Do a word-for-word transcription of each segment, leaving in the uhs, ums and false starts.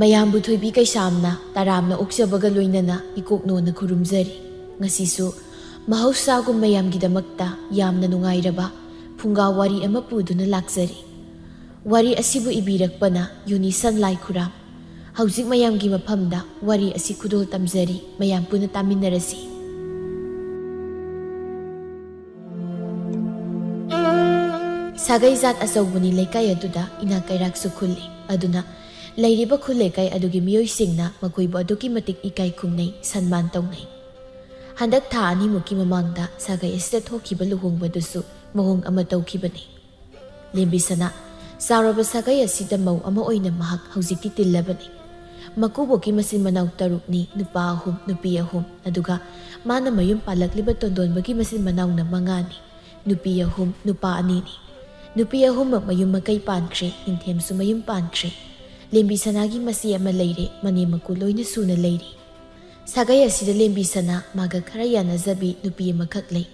ꯃꯌꯥꯝꯕꯨ ꯊꯣꯏꯕꯤ ꯀꯩꯁꯥꯝꯅ ꯇꯔꯥꯝꯅ ꯑꯣꯛꯆꯕꯒ ꯂꯣꯏꯅꯅ ꯏꯀꯣꯛꯅꯣꯅ ꯈꯨꯔꯨꯝꯖꯔꯤ꯫ ꯉꯁꯤꯁꯨ ꯃꯍꯧꯁꯥꯒꯨꯝ ꯃꯌꯥꯝꯒꯤꯗꯃꯛꯇ ꯌꯥꯝꯅ ꯅꯨꯡꯉꯥꯏꯔꯕ ꯐꯨꯡꯒꯥ ꯋꯥꯔꯤ ꯑꯃ ꯄꯨꯗꯨꯅ ꯂꯥꯛꯆꯔꯤ꯫ ꯋꯥꯔꯤ ꯑꯁꯤꯕꯨ ꯏꯕꯤꯔꯛꯄꯅ ꯌꯨꯅꯤꯁꯟ ꯂꯥꯏꯈꯨꯔꯥꯝ꯫ ꯍꯧꯖꯤꯛ ꯃꯌꯥꯝꯒꯤ ꯃꯐꯝꯗ ꯋꯥꯔꯤ ꯑꯁꯤ ꯈꯨꯗꯣꯜ ꯇꯝꯖꯔꯤ, ꯃꯌꯥꯝ ꯄꯨꯟꯅ ꯇꯥꯃꯤꯟꯅꯔꯁꯤ꯫ ꯁꯥꯒꯩ ꯖꯥꯠ ꯑꯆꯧꯕꯅꯤ ꯂꯩꯀꯥꯏ ꯑꯗꯨꯗ ꯏꯅꯥꯛ ꯀꯩꯔꯥꯛꯁꯨ ꯈꯨꯜꯂꯤ꯫ ꯑꯗꯨꯅ ꯂꯩꯔꯤꯕ ꯈꯨꯜ ꯂꯩꯀꯥꯏ ꯑꯗꯨꯒꯤ ꯃꯤꯑꯣꯏꯁꯤꯡꯅ ꯃꯈꯣꯏꯕꯨ ꯑꯗꯨꯛꯀꯤ ꯃꯇꯤꯛ ꯏꯀꯥꯏ ꯈꯨꯝꯅꯩ, ꯁꯟꯃꯥꯟ ꯇꯧꯅꯩ꯫ ꯍꯟꯗꯛ ꯊꯥ ꯑꯅꯤꯃꯨꯛꯀꯤ ꯃꯃꯥꯡꯗ ꯁꯥꯒꯩ ꯑꯁꯤꯗ ꯊꯣꯛꯈꯤꯕ ꯂꯨꯍꯣꯡꯕꯗꯨꯁꯨ ꯃꯑꯣꯡ ꯑꯃ ꯇꯧꯈꯤꯕꯅꯤ꯫ ꯂꯦꯝꯕꯤꯁꯅꯥ, ꯆꯥꯎꯔꯕ ꯁꯥꯒꯩ ꯑꯁꯤꯗ ꯃꯧ ꯑꯃ ꯑꯣꯏꯅ ꯃꯍꯥꯛ ꯍꯧꯖꯤꯛꯇꯤ ꯇꯤꯜꯂꯕꯅꯤ꯫ ꯃꯀꯨꯕꯣꯛꯀꯤ ꯃꯆꯤꯟ ꯃꯅꯥꯎ ꯇꯔꯨꯛꯅꯤ, ꯅꯨꯄꯥ ꯑꯍꯨꯝ, ꯅꯨꯄꯤ ꯑꯍꯨꯝ, ꯑꯗꯨꯒ ꯃꯥꯅ ꯃꯌꯨꯝ ꯄꯥꯜꯂꯛꯂꯤꯕ ꯇꯣꯟꯗꯣꯟꯕꯒꯤ ꯃꯆꯤꯟ ꯃꯅꯥꯎꯅ ꯃꯉꯥꯅꯤ, ꯅꯨꯄꯤ ꯑꯍꯨꯝ, ꯅꯨꯄꯥ ꯑꯅꯤꯅꯤ꯫ ꯅꯨꯄꯤ ꯑꯍꯨꯝꯃꯛ ꯃꯌꯨꯝ ꯃꯀꯩ ꯄꯥꯟꯈ꯭ꯔꯦ, ꯅꯤꯡꯊꯦꯝꯁꯨ ꯃꯌꯨꯝ ꯄꯥꯟꯈ꯭ꯔꯦ꯫ ꯂꯦꯝꯕꯤꯁꯅꯥꯒꯤ ꯃꯆꯦ ꯑꯃ ꯂꯩꯔꯦ, ꯃꯅꯦꯝ ꯃꯀꯨ ꯂꯣꯏꯅ ꯁꯨꯅ ꯂꯩꯔꯤ꯫ ꯁꯥꯒꯩ ꯑꯁꯤꯗ ꯂꯦꯝꯕꯤꯁꯅꯥ ꯃꯥꯒ ꯈꯔ ꯌꯥꯅꯖꯕꯤ ꯅꯨꯄꯤ ꯑꯃꯈꯛ ꯂꯩ꯫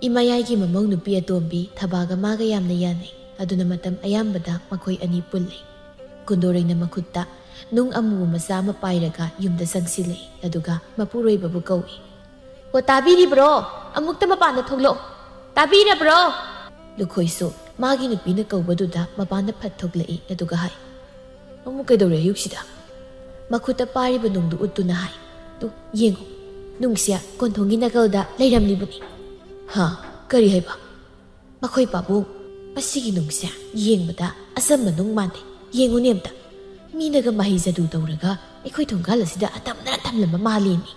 ꯏꯃꯥꯌꯥꯏꯒꯤ ꯃꯃꯧ ꯅꯨꯄꯤ ꯑꯇꯣꯝꯕꯤ ꯊꯕꯥꯒ ꯃꯥꯒ ꯌꯥꯝꯅ ꯌꯥꯅꯩ꯫ ꯑꯗꯨꯅ ꯃꯇꯝ ꯑꯌꯥꯝꯕꯗ ꯃꯈꯣꯏ ꯑꯅꯤ ꯄꯨꯜꯂꯤ꯫ ꯀꯨꯟꯗꯣꯔꯩꯅ ꯃꯈꯨꯠꯇ ꯅꯨꯡ ꯑꯃꯨꯕ ꯃꯆꯥ ꯑꯃ ꯄꯥꯏꯔꯒ ꯌꯨꯝꯗ ꯆꯪꯁꯤꯜꯂꯛꯏ, ꯑꯗꯨꯒ ꯃꯄꯨꯔꯣꯏꯕꯕꯨ ꯀꯧꯏ꯫ "ꯑꯣ, ꯇꯥꯕꯤꯔꯤꯕ꯭ꯔꯣ? ꯑꯃꯨꯛꯇ ꯃꯄꯥꯟꯗ ꯊꯣꯛꯂꯛꯑꯣ꯫ ꯇꯥꯕꯤꯔꯕ꯭ꯔꯣ?" ꯂꯨꯈꯣꯏꯁꯨ ꯃꯥꯒꯤ ꯅꯨꯄꯤꯅ ꯀꯧꯕꯗꯨꯗ ꯃꯄꯥꯟꯗ ꯐꯠ ꯊꯣꯛꯂꯛꯏ, ꯑꯗꯨꯒ ꯍꯥꯏ, "ꯑꯃꯨꯛ ꯀꯩꯗꯧꯔꯦ ꯑꯌꯨꯛꯁꯤꯗ?" ꯃꯈꯨꯠꯇ ꯄꯥꯏꯔꯤꯕ ꯅꯨꯡꯗꯨ ꯎꯠꯇꯨꯅ ꯍꯥꯏ, "ꯇꯨ, ꯌꯦꯡꯉꯨ, ꯅꯨꯡꯁꯦ ꯀꯣꯟꯊꯣꯡꯒꯤ ꯅꯥꯀꯜꯗ ꯂꯩꯔꯝꯂꯤꯕꯅꯤ꯫" "ꯍꯥ? ꯀꯔꯤ ꯍꯥꯏꯕ?" "ꯃꯈꯣꯏ ꯄꯥꯕꯨꯡ, ꯃꯁꯤꯒꯤ ꯅꯨꯡꯁꯦ ꯌꯦꯡꯕꯗ ꯑꯆꯝꯕ ꯅꯨꯡ ꯃꯥꯟꯗꯦ꯫ ꯌꯦꯡꯉꯨꯅꯦ ꯑꯝꯇ꯫ ꯃꯤꯅꯒ ꯃꯍꯩ ꯖꯗꯨ ꯇꯧꯔꯒ ꯑꯩꯈꯣꯏ ꯊꯣꯡꯒꯥꯜ ꯑꯁꯤꯗ ꯑꯇꯝꯅꯅ ꯊꯝꯂꯝꯕ ꯃꯥꯜꯂꯦꯃꯤ꯫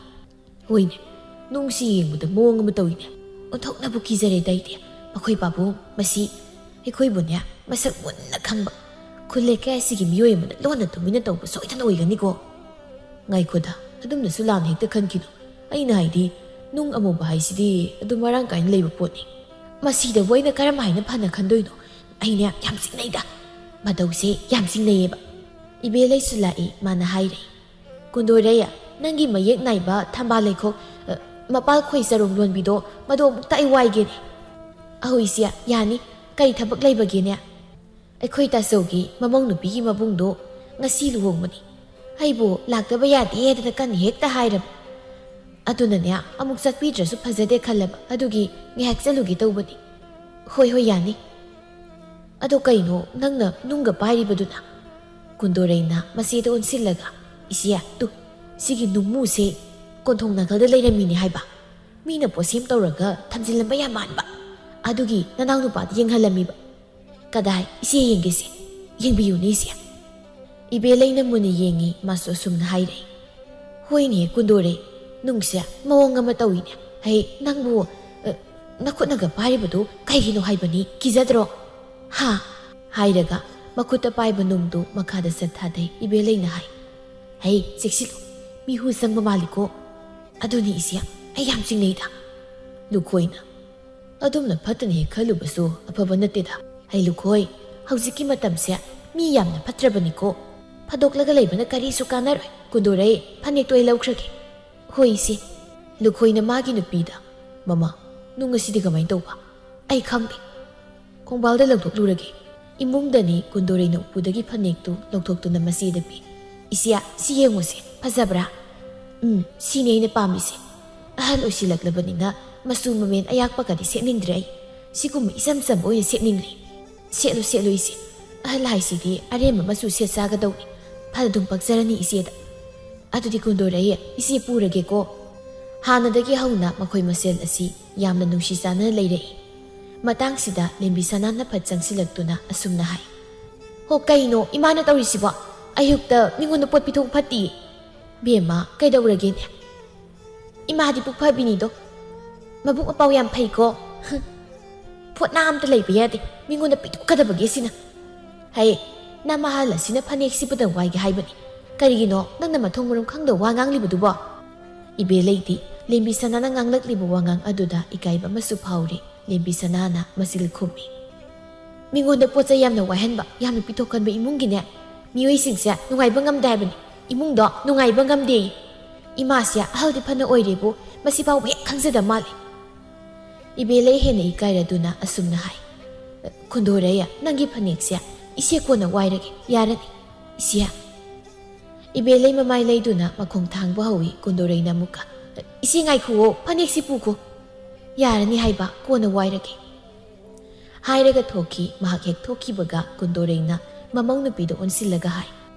ꯍꯣꯏꯅꯦ, ꯅꯨꯡꯁꯤ ꯌꯦꯡꯕꯗ ꯃꯑꯣꯡ ꯑꯃ ꯇꯧꯏꯅꯦ꯫ ꯑꯣꯟꯊꯣꯛꯅꯕꯨ ꯀꯤꯖꯔꯦꯗ ꯑꯩꯗꯤ꯫ ꯃꯈꯣꯏ ꯄꯥꯕꯨꯡ, ꯃꯁꯤ ꯑꯩꯈꯣꯏꯕꯨꯅꯦ ꯃꯁꯛ ꯃꯨꯟꯅ ꯈꯪꯕ ꯈꯨꯜ ꯂꯩꯀꯥꯏ ꯑꯁꯤꯒꯤ ꯃꯤꯑꯣꯏ ꯑꯃꯅ ꯂꯣꯟꯅ ꯇꯨꯃꯤꯟꯅ ꯇꯧꯕ ꯁꯣꯏꯗꯅ ꯑꯣꯏꯒꯅꯤꯀꯣ꯫ ꯉꯥꯏꯈꯣꯗ, ꯑꯗꯨꯝꯅꯁꯨ ꯂꯥꯟꯅ ꯍꯦꯛꯇ ꯈꯟꯈꯤꯅꯨ꯫ ꯑꯩꯅ ꯍꯥꯏꯗꯤ, ꯅꯨꯡ ꯑꯃꯨꯕ ꯍꯥꯏꯁꯤꯗꯤ ꯑꯗꯨꯝ ꯃꯔꯥꯡ ꯀꯥꯏꯅ ꯂꯩꯕ ꯄꯣꯠꯅꯤ꯫ ꯃꯁꯤꯗꯕꯨ ꯑꯩꯅ ꯀꯔꯝ ꯍꯥꯏꯅ ꯐꯅ ꯈꯟꯗꯣꯏꯅꯣ? ꯑꯩꯅꯦ ꯌꯥꯝ ꯆꯤꯡꯅꯩꯗ꯫ ꯃꯇꯧꯁꯦ ꯌꯥꯝ ꯆꯤꯡꯅꯩꯌꯦꯕ꯫" ꯏꯕꯦ ꯂꯩꯁꯨ ꯂꯥꯛꯏ, ꯃꯥꯅ ꯍꯥꯏꯔꯦ, "ꯀꯨꯟꯗꯣꯔꯩ, ꯅꯪꯒꯤ ꯃꯌꯦꯛ ꯅꯥꯏꯕ ꯊꯝꯕꯥꯜ ꯂꯩꯈꯣꯛ, ꯑ, ꯃꯄꯥꯜ ꯈꯣꯏ ꯆꯔꯣꯡ ꯂꯣꯟꯕꯤꯗꯣ, ꯃꯗꯣ ꯑꯃꯨꯛꯇ ꯑꯩ ꯋꯥꯏꯒꯦꯅꯦ꯫" "ꯑꯍꯣꯏ ꯏꯆꯦ, ꯌꯥꯅꯤ꯫ ꯀꯔꯤ ꯊꯕꯛ ꯂꯩꯕꯒꯦꯅꯦ?" "ꯑꯩꯈꯣꯏ ꯇꯥꯆꯧꯒꯤ ꯃꯃꯧ ꯅꯨꯄꯤꯒꯤ ꯃꯕꯨꯡꯗꯣ ꯉꯁꯤ ꯂꯨꯍꯣꯡꯕꯅꯤ꯫ ꯑꯩꯕꯨ ꯂꯥꯛꯇꯕ ꯌꯥꯗꯦ ꯍꯥꯏꯗꯅ ꯀꯟꯅ ꯍꯦꯛꯇ ꯍꯥꯏꯔꯕ꯫ ꯑꯗꯨꯅꯅꯦ, ꯑꯃꯨꯛ ꯆꯠꯄꯤꯗ꯭ꯔꯁꯨ ꯐꯖꯗꯦ ꯈꯜꯂꯕ, ꯑꯗꯨꯒꯤ ꯉꯥꯏꯍꯥꯛ ꯆꯠꯂꯨꯒꯦ ꯇꯧꯕꯅꯤ꯫ ꯍꯣꯏ, ꯍꯣꯏ, ꯌꯥꯅꯤ꯫ ꯑꯗꯣ ꯀꯩꯅꯣ ꯅꯪꯅ ꯅꯨꯡꯒ ꯄꯥꯏꯔꯤꯕꯗꯨꯅ? ꯀꯨꯟꯗꯣꯔꯩꯅ ꯃꯆꯦꯗ ꯑꯣꯟꯁꯤꯜꯂꯒ, "ꯏꯆꯦ, ꯇꯨ, ꯁꯤꯒꯤ ꯅꯨꯡꯃꯨꯁꯦ ꯀꯣꯟꯊꯣꯡ ꯅꯥꯀꯜꯗ ꯂꯩꯔꯝꯃꯤꯅꯦ ꯍꯥꯏꯕ꯫ ꯃꯤꯅ ꯄꯣꯠꯁꯦꯝ ꯇꯧꯔꯒ ꯊꯝꯖꯤꯜꯂꯝꯕ ꯌꯥꯝ ꯃꯥꯟꯕ꯫ ꯑꯗꯨꯒꯤ ꯅꯅꯥꯎ ꯅꯨꯄꯥꯗ ꯌꯦꯡꯍꯜꯂꯝꯃꯤꯕ꯫ ꯀꯗꯥꯏ, ꯏꯆꯦ ꯌꯦꯡꯒꯦꯁꯦ꯫ ꯌꯦꯡꯕꯤꯌꯨꯅꯦ, ꯏꯆꯦ꯫" ꯏꯕꯦꯂꯩꯅ ꯃꯨꯟꯅ ꯌꯦꯡꯉꯤ, ꯃꯥꯁꯨ ꯑꯁꯨꯝꯅ ꯍꯥꯏꯔꯛꯏ꯫ "ꯍꯣꯏꯅꯦ, ꯀꯨꯟꯗꯣꯔꯩ, ꯅꯨꯡꯁꯦ ꯃꯑꯣꯡ ꯑꯃ ꯇꯧꯏꯅꯦ꯫ ꯍꯩ, ꯅꯪꯕꯨ, ꯑ, ꯅꯈꯨꯠꯅꯒ ꯄꯥꯏꯔꯤꯕꯗꯨ ꯀꯩꯒꯤꯅꯣ ꯍꯥꯏꯕꯅꯤ, ꯀꯤꯖꯗ꯭ꯔꯣ?" "ꯍꯥ?" ꯍꯥꯏꯔꯒ ꯃꯈꯨꯠꯇ ꯄꯥꯏꯕ ꯅꯨꯡꯗꯨ ꯃꯈꯥꯗ ꯆꯠꯊꯥꯗꯩ꯫ ꯏꯕꯦꯂꯩꯅ ꯍꯥꯏ, "ꯍꯩ, ꯆꯦꯛꯁꯤꯜꯂꯨ, ꯃꯤꯍꯨ ꯆꯪꯕ ꯃꯥꯜꯂꯤꯀꯣ꯫" "ꯑꯗꯨꯅꯤ ꯏꯆꯦ, ꯑꯩ ꯌꯥꯝ ꯆꯤꯡꯅꯩꯗ꯫" ꯂꯨꯈꯣꯏꯅ, "ꯑꯗꯨꯝꯅ ꯐꯠꯇꯅ ꯍꯦꯛ ꯈꯜꯂꯨꯕꯁꯨ ꯑꯐꯕ ꯅꯠꯇꯦꯗ꯫ ꯍꯩ ꯂꯨꯈꯣꯏ, ꯍꯧꯖꯤꯛꯀꯤ ꯃꯇꯝꯁꯦ ꯃꯤ ꯌꯥꯝꯅ ꯐꯠꯇ꯭ꯔꯕꯅꯤꯀꯣ꯫ ꯐꯥꯗꯣꯛꯂꯒ ꯂꯩꯕꯅ ꯀꯔꯤꯁꯨ ꯀꯥꯟꯅꯔꯣꯏ꯫ ꯀꯨꯟꯗꯣꯔꯩ, ꯐꯅꯦꯛꯇꯣ ꯑꯩ ꯂꯧꯈ꯭ꯔꯒꯦ꯫" "ꯍꯣꯏ ꯏꯆꯦ꯫" ꯂꯨꯈꯣꯏꯅ ꯃꯥꯒꯤ ꯅꯨꯄꯤꯗ, "ꯃꯃꯥ, ꯅꯨꯡ ꯑꯁꯤꯗꯤ ꯀꯃꯥꯏꯅ ꯇꯧꯕ? ꯑꯩ ꯈꯪꯗꯦ꯫ ꯈꯣꯡꯕꯥꯜꯗ ꯂꯪꯊꯣꯛꯂꯨꯔꯒꯦ꯫" ꯏꯃꯨꯡꯗꯅꯤ ꯀꯨꯟꯗꯣꯔꯩꯅ ꯎꯄꯨꯗꯒꯤ ꯐꯅꯦꯛꯇꯨ ꯂꯧꯊꯣꯛꯇꯨꯅ ꯃꯆꯦꯗ ꯄꯤ꯫ "ꯏꯆꯦ, ꯁꯤ ꯌꯦꯡꯉꯨꯁꯦ, ꯐꯖꯕ꯭ꯔꯥ?" "ꯎꯝ, ꯁꯤꯅꯤ ꯑꯩꯅ ꯄꯥꯝꯃꯤꯁꯦ꯫ ꯑꯍꯜ ꯑꯣꯏꯁꯤꯜꯂꯛꯂꯕꯅꯤꯅ ꯃꯆꯨ ꯃꯃꯦꯟ ꯑꯌꯥꯛꯄꯒꯗꯤ ꯁꯦꯠꯅꯤꯡꯗ꯭ꯔꯦ ꯑꯩ꯫ ꯁꯤꯒꯨꯝꯕ ꯏꯆꯝ ꯆꯝꯕ ꯑꯣꯏꯅ ꯁꯦꯠꯅꯤꯡꯂꯦ꯫" "ꯁꯦꯠꯂꯨ, ꯁꯦꯠꯂꯨ ꯏꯆꯦ꯫ ꯑꯍꯜ ꯍꯥꯏꯁꯤꯗꯤ ꯑꯔꯦꯝꯕ ꯃꯆꯨ ꯁꯦꯠ ꯆꯥꯒꯗꯧꯅꯤ꯫ ꯐꯅꯗꯨꯝ ꯄꯛꯆꯔꯅꯤ ꯏꯆꯦꯗ꯫" "ꯑꯗꯨꯗꯤ ꯀꯨꯟꯗꯣꯔꯩ, ꯏꯆꯦ ꯄꯨꯔꯒꯦꯀꯣ꯫" ꯍꯥꯟꯅꯗꯒꯤ ꯍꯧꯅ ꯃꯈꯣꯏ ꯃꯁꯦꯜ ꯑꯁꯤ ꯌꯥꯝꯅ ꯅꯨꯡꯁꯤ ꯆꯥꯟꯅꯅ ꯂꯩꯔꯛꯏ꯫ ꯃꯇꯥꯡꯁꯤꯗ ꯂꯦꯝꯕꯤ ꯁꯅꯥꯅ ꯐꯠ ꯆꯪꯁꯤꯜꯂꯛꯇꯨꯅ ꯑꯁꯨꯝꯅ ꯍꯥꯏ, "ꯍꯣ, ꯀꯩꯅꯣ ꯏꯃꯥꯅ ꯇꯧꯔꯤꯁꯤꯕꯣ? ꯑꯌꯨꯛꯇ ꯃꯤꯉꯣꯟꯗ ꯄꯣꯠ ꯄꯤꯊꯣꯛ ꯐꯠꯇꯤꯌꯦ꯫" "ꯕꯦꯝꯃ, ꯀꯩꯗꯧꯔꯒꯦꯅꯦ? ꯏꯃꯥꯗꯤ ꯄꯨꯛ ꯐꯕꯤꯅꯤꯗꯣ꯫ ꯃꯕꯨꯛ ꯃꯄꯥꯎ ꯌꯥꯝ ꯐꯩꯀꯣ꯫" "ꯄꯣꯠꯅ ꯑꯝꯇ ꯂꯩꯕ ꯌꯥꯗꯦ, ꯃꯤꯉꯣꯟꯗ ꯄꯤꯊꯣꯛꯀꯗꯕꯒꯤ ꯑꯁꯤꯅ꯫" "ꯍꯩ, ꯅꯃꯥ ꯑꯍꯜ ꯑꯁꯤꯅ ꯐꯅꯦꯛ ꯁꯤꯕꯗ ꯋꯥꯏꯒꯦ ꯍꯥꯏꯕꯅꯤ꯫ ꯀꯔꯤꯒꯤꯅꯣ ꯅꯪꯅ ꯃꯊꯣꯡ ꯃꯔꯝ ꯈꯪꯗꯕ ꯋꯥ ꯉꯥꯡꯂꯤꯕꯗꯨꯕꯣ?" ꯏꯕꯦꯂꯩꯗꯤ ꯂꯦꯝꯕꯤ ꯁꯅꯥꯅ ꯉꯥꯡꯂꯛꯂꯤꯕ ꯋꯥꯉꯥꯡ ꯑꯗꯨꯗ ꯏꯀꯥꯏꯕ ꯑꯃꯁꯨ ꯐꯥꯎꯔꯤ꯫ ꯂꯦꯝꯕꯤ ꯁꯅꯥꯅ ꯃꯆꯤꯜ ꯈꯨꯝꯃꯤ, "ꯃꯤꯉꯣꯟꯗ ꯄꯣꯠ ꯆꯩ ꯌꯥꯝꯅ ꯋꯥꯏꯍꯟꯕ, ꯌꯥꯝꯅ ꯄꯤꯊꯣꯛꯀꯟꯕ ꯏꯃꯨꯡꯒꯤꯅꯦ, ꯃꯤꯑꯣꯏꯁꯤꯡꯁꯦ ꯅꯨꯡꯉꯥꯏꯕ ꯉꯝꯗꯦ ꯍꯥꯏꯕꯅꯤ꯫ ꯏꯃꯨꯡꯗꯣ ꯅꯨꯡꯉꯥꯏꯕ ꯉꯝꯗꯦ꯫ ꯏꯃꯥꯁꯦ ꯑꯍꯜꯗꯤ ꯐꯅ ꯑꯣꯏꯔꯦꯕꯨ, ꯃꯁꯤ ꯐꯥꯎꯕ ꯍꯦꯛ ꯈꯪꯖꯗ ꯃꯥꯜꯂꯦ꯫" ꯏꯕꯦꯂꯩ ꯍꯦꯟꯅ ꯏꯀꯥꯏꯔꯗꯨꯅ ꯑꯁꯨꯝꯅ ꯍꯥꯏ, "ꯀꯨꯟꯗꯣꯔꯩ, ꯅꯪꯒꯤ ꯐꯅꯦꯛꯁꯦ ꯏꯆꯦ ꯀꯣꯟꯅ ꯋꯥꯏꯔꯒꯦ, ꯌꯥꯔꯅꯤ, ꯏꯆꯦ꯫" ꯏꯕꯦꯂꯩ ꯃꯃꯥꯏ ꯂꯩꯗꯨꯅ ꯃꯈꯣꯡ ꯊꯥꯡꯕ ꯍꯧꯏ꯫ ꯀꯨꯟꯗꯣꯔꯩꯅ ꯑꯃꯨꯛꯀ, "ꯏꯆꯦ ꯉꯥꯏꯈꯨꯑꯣ, ꯐꯅꯦꯛꯁꯤ ꯄꯨꯈꯣ꯫ ꯌꯥꯔꯅꯤ ꯍꯥꯏꯕ, ꯀꯣꯟꯅ ꯋꯥꯏꯔꯒꯦ" ꯍꯥꯏꯔꯒ ꯊꯣꯛꯈꯤ꯫ ꯃꯍꯥꯛ ꯍꯦꯛ ꯊꯣꯛꯈꯤꯕꯒ ꯀꯨꯟꯗꯣꯔꯩꯅ ꯃꯃꯧ ꯅꯨꯄꯤꯗ ꯑꯣꯟꯁꯤꯜꯂꯒ ꯍꯥꯏ,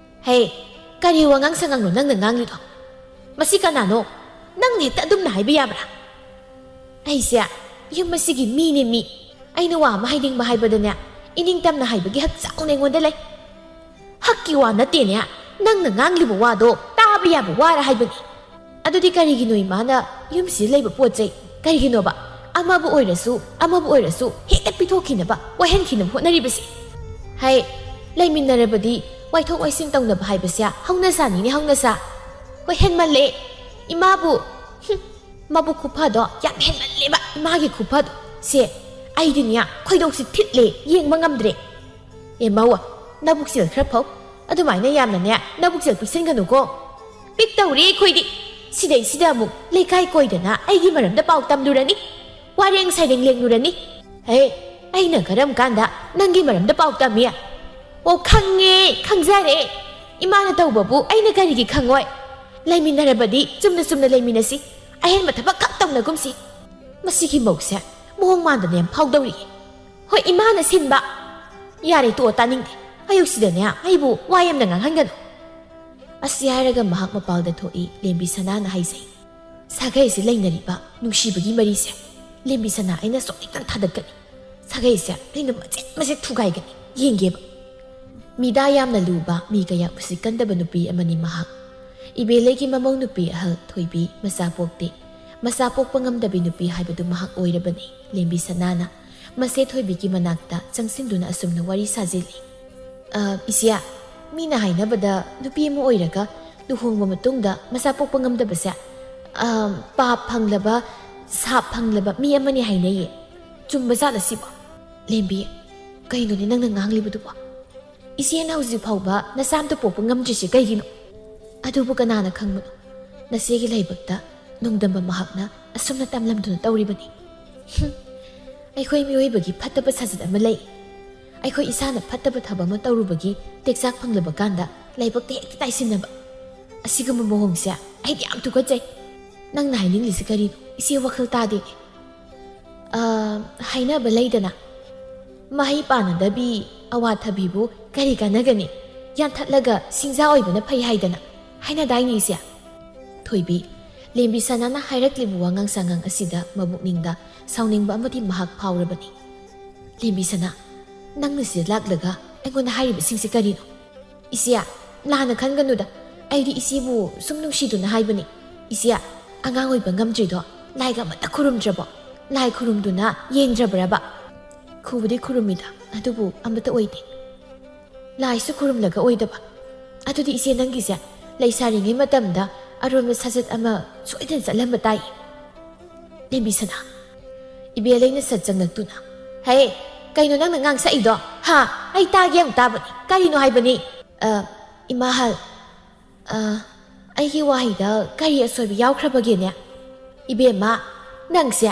"ꯍꯦ, ꯀꯔꯤ ꯋꯥꯉꯥꯡ ꯁꯉꯥꯡꯅꯣ ꯅꯪꯅ ꯉꯥꯡꯂꯤꯗꯣ? ꯃꯁꯤ ꯀꯅꯥꯅꯣ? ꯅꯪꯅ ꯍꯦꯛꯇ ꯑꯗꯨꯝꯅ ꯍꯥꯏꯕ ꯌꯥꯕ꯭ꯔꯥ? ꯑꯩꯁꯦ ꯌꯨꯝ ꯑꯁꯤꯒꯤ ꯃꯤꯅꯦ, ꯃꯤ꯫ ꯑꯩꯅ ꯋꯥ ꯑꯃ ꯍꯥꯏꯅꯤꯡꯕ ꯍꯥꯏꯕꯗꯅꯦ, ꯏꯅꯤꯡꯇꯝꯅ ꯍꯥꯏꯕꯒꯤ ꯍꯛ ꯆꯥꯎꯅ ꯑꯩꯉꯣꯟꯗ ꯂꯩ꯫ ꯍꯛꯀꯤ ꯋꯥ ꯅꯠꯇꯦꯅꯦ, ꯅꯪꯅ ꯉꯥꯡꯂꯤꯕ ꯋꯥꯗꯣ ꯇꯥꯕ ꯌꯥꯕ ꯋꯥꯔ ꯍꯥꯏꯕꯅꯤ꯫ ꯑꯗꯨꯗꯤ ꯀꯔꯤꯒꯤꯅꯣ ꯏꯃꯥꯅ ꯌꯨꯝꯁꯤꯗ ꯂꯩꯕ ꯄꯣꯠ ꯆꯩ, ꯀꯔꯤꯒꯤꯅꯣꯕ ꯑꯃꯕꯨ ꯑꯣꯏꯔꯁꯨ ꯑꯃꯕꯨ ꯑꯣꯏꯔꯁꯨ ꯍꯦꯛꯇ ꯄꯤꯊꯣꯛꯈꯤꯅꯕ, ꯋꯥꯏꯍꯟꯈꯤꯅꯕ ꯍꯣꯠꯅꯔꯤꯕꯁꯦ? ꯍꯥꯏ, ꯂꯩꯃꯤꯟꯅꯔꯕꯗꯤ ꯋꯥꯏꯊꯣꯛ ꯋꯥꯏꯁꯤꯟ ꯇꯧꯅꯕ ꯍꯥꯏꯕꯁꯦ ꯍꯧꯅꯁꯥꯅꯤꯅꯦ, ꯍꯧꯅꯁꯥ꯫ ꯍꯣꯏ, ꯍꯦꯟꯃꯜꯂꯦ꯫ ꯏꯃꯥꯕꯨ, ꯍꯨꯝ, ꯃꯕꯨꯛ ꯈꯨꯐꯗꯣ ꯌꯥꯝ ꯍꯦꯟꯃꯜꯂꯦꯕ, ꯏꯃꯥꯒꯤ ꯈꯨꯐꯗꯣ꯫ ꯁꯦ, ꯑꯩꯗꯤꯅꯦ ꯈꯣꯏꯗꯧꯁꯤ ꯊꯤꯠꯂꯦ, ꯌꯦꯡꯕ ꯉꯝꯗ꯭ꯔꯦ꯫ ꯑꯦ ꯃꯧ, ꯅꯕꯨꯛꯆꯦꯜ ꯈꯔ ꯐꯧ꯫ ꯑꯗꯨꯃꯥꯏꯅ ꯌꯥꯝꯅꯅꯦ ꯅꯕꯨꯛꯆꯦꯜ ꯄꯤꯛꯁꯟꯒꯅꯨꯀꯣ꯫ ꯄꯤꯛ ꯇꯧꯔꯦ ꯑꯩꯈꯣꯏꯗꯤ꯫ ꯁꯤꯗꯩꯁꯤꯗ ꯑꯃꯨꯛ ꯂꯩꯀꯥꯏ ꯀꯣꯏꯗꯅ ꯑꯩꯒꯤ ꯃꯔꯝꯗ ꯄꯥꯎ ꯇꯝꯂꯨꯔꯅꯤ, ꯋꯥꯔꯦꯡ ꯁꯩꯔꯦꯡ ꯂꯦꯡꯂꯨꯔꯅꯤ꯫ ꯍꯦ, ꯑꯩꯅ ꯀꯔꯝ ꯀꯥꯟꯗ ꯅꯪꯒꯤ ꯃꯔꯝꯗ ꯄꯥꯎ ꯇꯝꯃꯤ? ꯑꯣ, ꯈꯪꯉꯦ, ꯈꯪꯖꯔꯦ꯫ ꯏꯃꯥꯅ ꯇꯧꯕꯕꯨ ꯑꯩꯅ ꯀꯔꯤꯒꯤ ꯈꯪꯉꯣꯏ? ꯂꯩꯃꯤꯟꯅꯔꯕꯗꯤ ꯆꯨꯝꯅ ꯆꯨꯝꯅ ꯂꯩꯃꯤꯟꯅꯁꯤ, ꯑꯍꯦꯟꯕ ꯊꯕꯛ ꯈꯛ ꯇꯧꯅꯒꯨꯝꯁꯤ꯫ ꯃꯁꯤꯒꯤ ꯃꯧꯁꯦ ꯃꯑꯣꯡ ꯃꯥꯟꯗꯅ ꯌꯥꯝ ꯐꯥꯎꯗꯧꯔꯤꯌꯦ꯫ ꯍꯣꯏ, ꯏꯃꯥꯅ ꯁꯤꯟꯕ꯫ ꯌꯥꯔꯦ, ꯇꯣꯛꯑꯣ, ꯇꯥꯅꯤꯡꯗꯦ꯫ ꯑꯌꯨꯛꯁꯤꯗꯅꯦ ꯑꯩꯕꯨ ꯋꯥ ꯌꯥꯝꯅ ꯉꯥꯡꯍꯟꯒꯅꯨ꯫ ꯑꯁꯤ ꯍꯥꯏꯔꯒ ꯃꯍꯥꯛ ꯃꯄꯥꯜꯗ ꯊꯣꯛꯏ꯫ ꯂꯦꯝꯕꯤ ꯁꯅꯥꯅ ꯍꯥꯏꯖꯩ, "ꯁꯥꯒꯩꯁꯦ ꯂꯩꯅꯔꯤꯕ ꯅꯨꯡꯁꯤꯕꯒꯤ ꯃꯔꯤꯁꯦ, ꯂꯦꯝꯕꯤ ꯁꯅꯥ, ꯑꯩꯅ ꯁꯣꯏꯗꯅ ꯊꯥꯗꯠꯀꯅꯤ꯫ ꯁꯥꯒꯩꯁꯦ ꯑꯩꯅ ꯃꯆꯦꯠ ꯃꯆꯦꯠ ꯊꯨꯒꯥꯏꯒꯅꯤ, ꯌꯦꯡꯒꯦꯕ"꯫ ꯃꯤꯗꯥ ꯌꯥꯝꯅ ꯂꯨꯕ, ꯃꯤ ꯀꯌꯥ ꯎꯁꯤꯠꯀꯟꯗꯕ ꯅꯨꯄꯤ ꯑꯃꯅꯤ ꯃꯍꯥꯛ꯫ ꯏꯕꯦꯂꯩꯒꯤ ꯃꯃꯧ ꯅꯨꯄꯤ ꯑꯍꯜ ꯊꯣꯏꯕꯤ ꯃꯆꯥ ꯄꯣꯛꯇꯦ꯫ ꯃꯆꯥ ꯄꯣꯛꯄ ꯉꯝꯗꯕꯤ ꯅꯨꯄꯤ ꯍꯥꯏꯕꯗꯨ ꯃꯍꯥꯛ ꯑꯣꯏꯔꯕꯅꯤ꯫ ꯂꯦꯝꯕꯤ ꯁꯅꯥꯅ ꯃꯆꯦ ꯊꯣꯏꯕꯤꯒꯤ ꯃꯅꯥꯛꯇ ꯆꯪꯁꯤꯟꯗꯨꯅ ꯑꯁꯨꯝꯅ ꯋꯥꯔꯤ ꯁꯥꯖꯤꯜꯂꯤ꯫ "ꯑ, ꯏꯆꯦ, ꯃꯤꯅ ꯍꯥꯏꯅꯕꯗ ꯅꯨꯄꯤ ꯑꯃ ꯑꯣꯏꯔꯒ ꯂꯨꯍꯣꯡꯕ ꯃꯇꯨꯡꯗ ꯃꯆꯥ ꯄꯣꯛꯄ ꯉꯝꯗꯕꯁꯦ, ꯑ, ꯄꯥꯞ ꯐꯪꯂꯕ, ꯁꯥꯞ ꯐꯪꯂꯕ ꯃꯤ ꯑꯃꯅꯤ ꯍꯥꯏꯅꯩꯌꯦ꯫ ꯆꯨꯝꯕ ꯖꯥꯠꯂ ꯁꯤꯕꯣ?" "ꯂꯦꯝꯕꯤ, ꯀꯩꯅꯣꯅꯦ ꯅꯪꯅ ꯉꯥꯡꯂꯤꯕꯗꯨꯕꯣ? ꯏꯆꯦꯅ ꯍꯧꯖꯤꯛ ꯐꯥꯎꯕ ꯅꯆꯥ ꯑꯝꯇ ꯄꯣꯛꯄ ꯉꯝꯗ꯭ꯔꯤꯁꯦ ꯀꯩꯒꯤꯅꯣ?" "ꯑꯗꯨꯕꯨ ꯀꯅꯥꯅ ꯈꯪꯕꯅꯣ? ꯅꯆꯦꯒꯤ ꯂꯥꯏꯕꯛꯇ ꯅꯣꯡꯗꯝꯕ ꯃꯍꯥꯛꯅ ꯑꯁꯨꯝꯅ ꯇꯝꯂꯝꯗꯨꯅ ꯇꯧꯔꯤꯕꯅꯤ"꯫ ꯍꯨꯝ, ꯑꯩꯈꯣꯏ ꯃꯤꯑꯣꯏꯕꯒꯤ ꯐꯠꯇꯕ ꯁꯥꯖꯠ ꯑꯃ ꯂꯩ꯫ ꯑꯩꯈꯣꯏ ꯏꯁꯥꯅ ꯐꯠꯇꯕ ꯊꯕꯛ ꯑꯃ ꯇꯧꯔꯨꯕꯒꯤ ꯇꯦꯛꯆꯥꯛ ꯐꯪꯂꯕ ꯀꯥꯟꯗ ꯂꯥꯏꯕꯛꯇ ꯍꯦꯛꯇ ꯇꯥꯏꯁꯤꯟꯅꯕ꯫ ꯑꯁꯤꯒꯨꯝꯕ ꯃꯑꯣꯡꯁꯦ ꯑꯩꯗꯤ ꯌꯥꯝ ꯇꯨꯀꯠꯆꯩ꯫ ꯅꯪꯅ ꯍꯥꯏꯅꯤꯡꯂꯤꯁꯤ ꯀꯔꯤꯅꯣ? ꯏꯆꯦ ꯋꯥꯈꯜ ꯇꯥꯗꯦ꯫ ꯑ, ꯍꯥꯏꯅꯕ ꯂꯩꯗꯅ, ꯃꯍꯩ ꯄꯥꯟꯅꯗꯕꯤ ꯑꯋꯥꯊꯕꯤꯕꯨ ꯀꯔꯤ ꯀꯥꯟꯅꯒꯅꯤ? ꯌꯥꯟꯊꯠꯂꯒ ꯁꯤꯡꯖꯥ ꯑꯣꯏꯕꯅ ꯐꯩ ꯍꯥꯏꯗꯅ ꯍꯥꯏꯅꯗꯥꯏꯅꯦ ꯏꯆꯦ? ꯊꯣꯏꯕꯤ, ꯂꯦꯝꯕꯤ ꯁꯅꯥꯅ ꯍꯥꯏꯔꯛꯂꯤꯕ ꯋꯥꯉꯥꯡ ꯁꯉꯥꯡ ꯑꯁꯤꯗ ꯃꯕꯨꯛꯅꯤꯡꯗ ꯁꯥꯎꯅꯤꯡꯕ ꯑꯃꯗꯤ ꯃꯍꯥꯛ ꯐꯥꯎꯔꯕꯅꯤ꯫ ꯂꯦꯝꯕꯤ ꯁꯅꯥ, ꯅꯪꯅ ꯁꯤꯗ ꯂꯥꯛꯂꯒ ꯑꯩꯉꯣꯟꯗ ꯍꯥꯏꯔꯤꯕꯁꯤꯡꯁꯦ ꯀꯔꯤꯅꯣ? ꯏꯆꯦ, ꯂꯥꯟꯅ ꯈꯟꯒꯅꯨꯗ꯫ ꯑꯩꯗꯤ ꯏꯆꯦꯕꯨ ꯁꯨꯝ ꯅꯨꯡꯁꯤꯗꯨꯅ ꯍꯥꯏꯕꯅꯤ꯫ ꯏꯆꯦ, ꯑꯉꯥꯡ ꯑꯣꯏꯕ ꯉꯝꯗ꯭ꯔꯤꯗꯣ ꯂꯥꯏꯒ ꯑꯃꯠꯇ ꯈꯨꯔꯨꯝꯗ꯭ꯔꯕꯣ? ꯂꯥꯏ ꯈꯨꯔꯨꯝꯗꯨꯅ ꯌꯦꯡꯗ꯭ꯔꯕ꯭ꯔꯕ? ꯈꯨꯕꯨꯗꯤ ꯈꯨꯔꯨꯝꯃꯤꯗ, ꯑꯗꯨꯕꯨ ꯑꯃꯠꯇ ꯑꯣꯏꯗꯦ꯫ ꯂꯥꯏꯁꯨ ꯈꯨꯔꯨꯝꯂꯒ ꯑꯣꯏꯗꯕ꯫ ꯑꯗꯨꯗꯤ ꯏꯆꯦ, ꯅꯪꯒꯤꯁꯦ ꯂꯩꯁꯥꯔꯤꯉꯩ ꯃꯇꯝꯗ ꯑꯔꯣꯟꯕ ꯁꯥꯖꯠ ꯑꯃ ꯁꯣꯏꯗꯅ ꯆꯠꯂꯝꯕ ꯇꯥꯏ꯫ ꯂꯦꯝꯕꯤ ꯁꯅꯥ, ꯏꯕꯦꯜ ꯑꯩꯅ ꯁꯠ ꯆꯪꯂꯛꯇꯨꯅ, "ꯍꯦ, ꯀꯩꯅꯣ ꯅꯪꯅ ꯉꯥꯡꯁꯛꯏꯗꯣ? ꯍꯥ? ꯑꯩ ꯇꯥꯒꯦ ꯑꯃꯨꯛ ꯇꯥꯕꯅꯤ꯫ ꯀꯔꯤꯅꯣ ꯍꯥꯏꯕꯅꯤ?" "ꯑ, ꯏꯃꯥꯍꯜ, ꯑ, ꯑꯩꯒꯤ ꯋꯥꯍꯩꯗ ꯀꯔꯤ ꯑꯁꯣꯏꯕ ꯌꯥꯎꯈ꯭ꯔꯕꯒꯦꯅꯦ? ꯏꯕꯦꯝꯃ, ꯅꯪꯁꯦ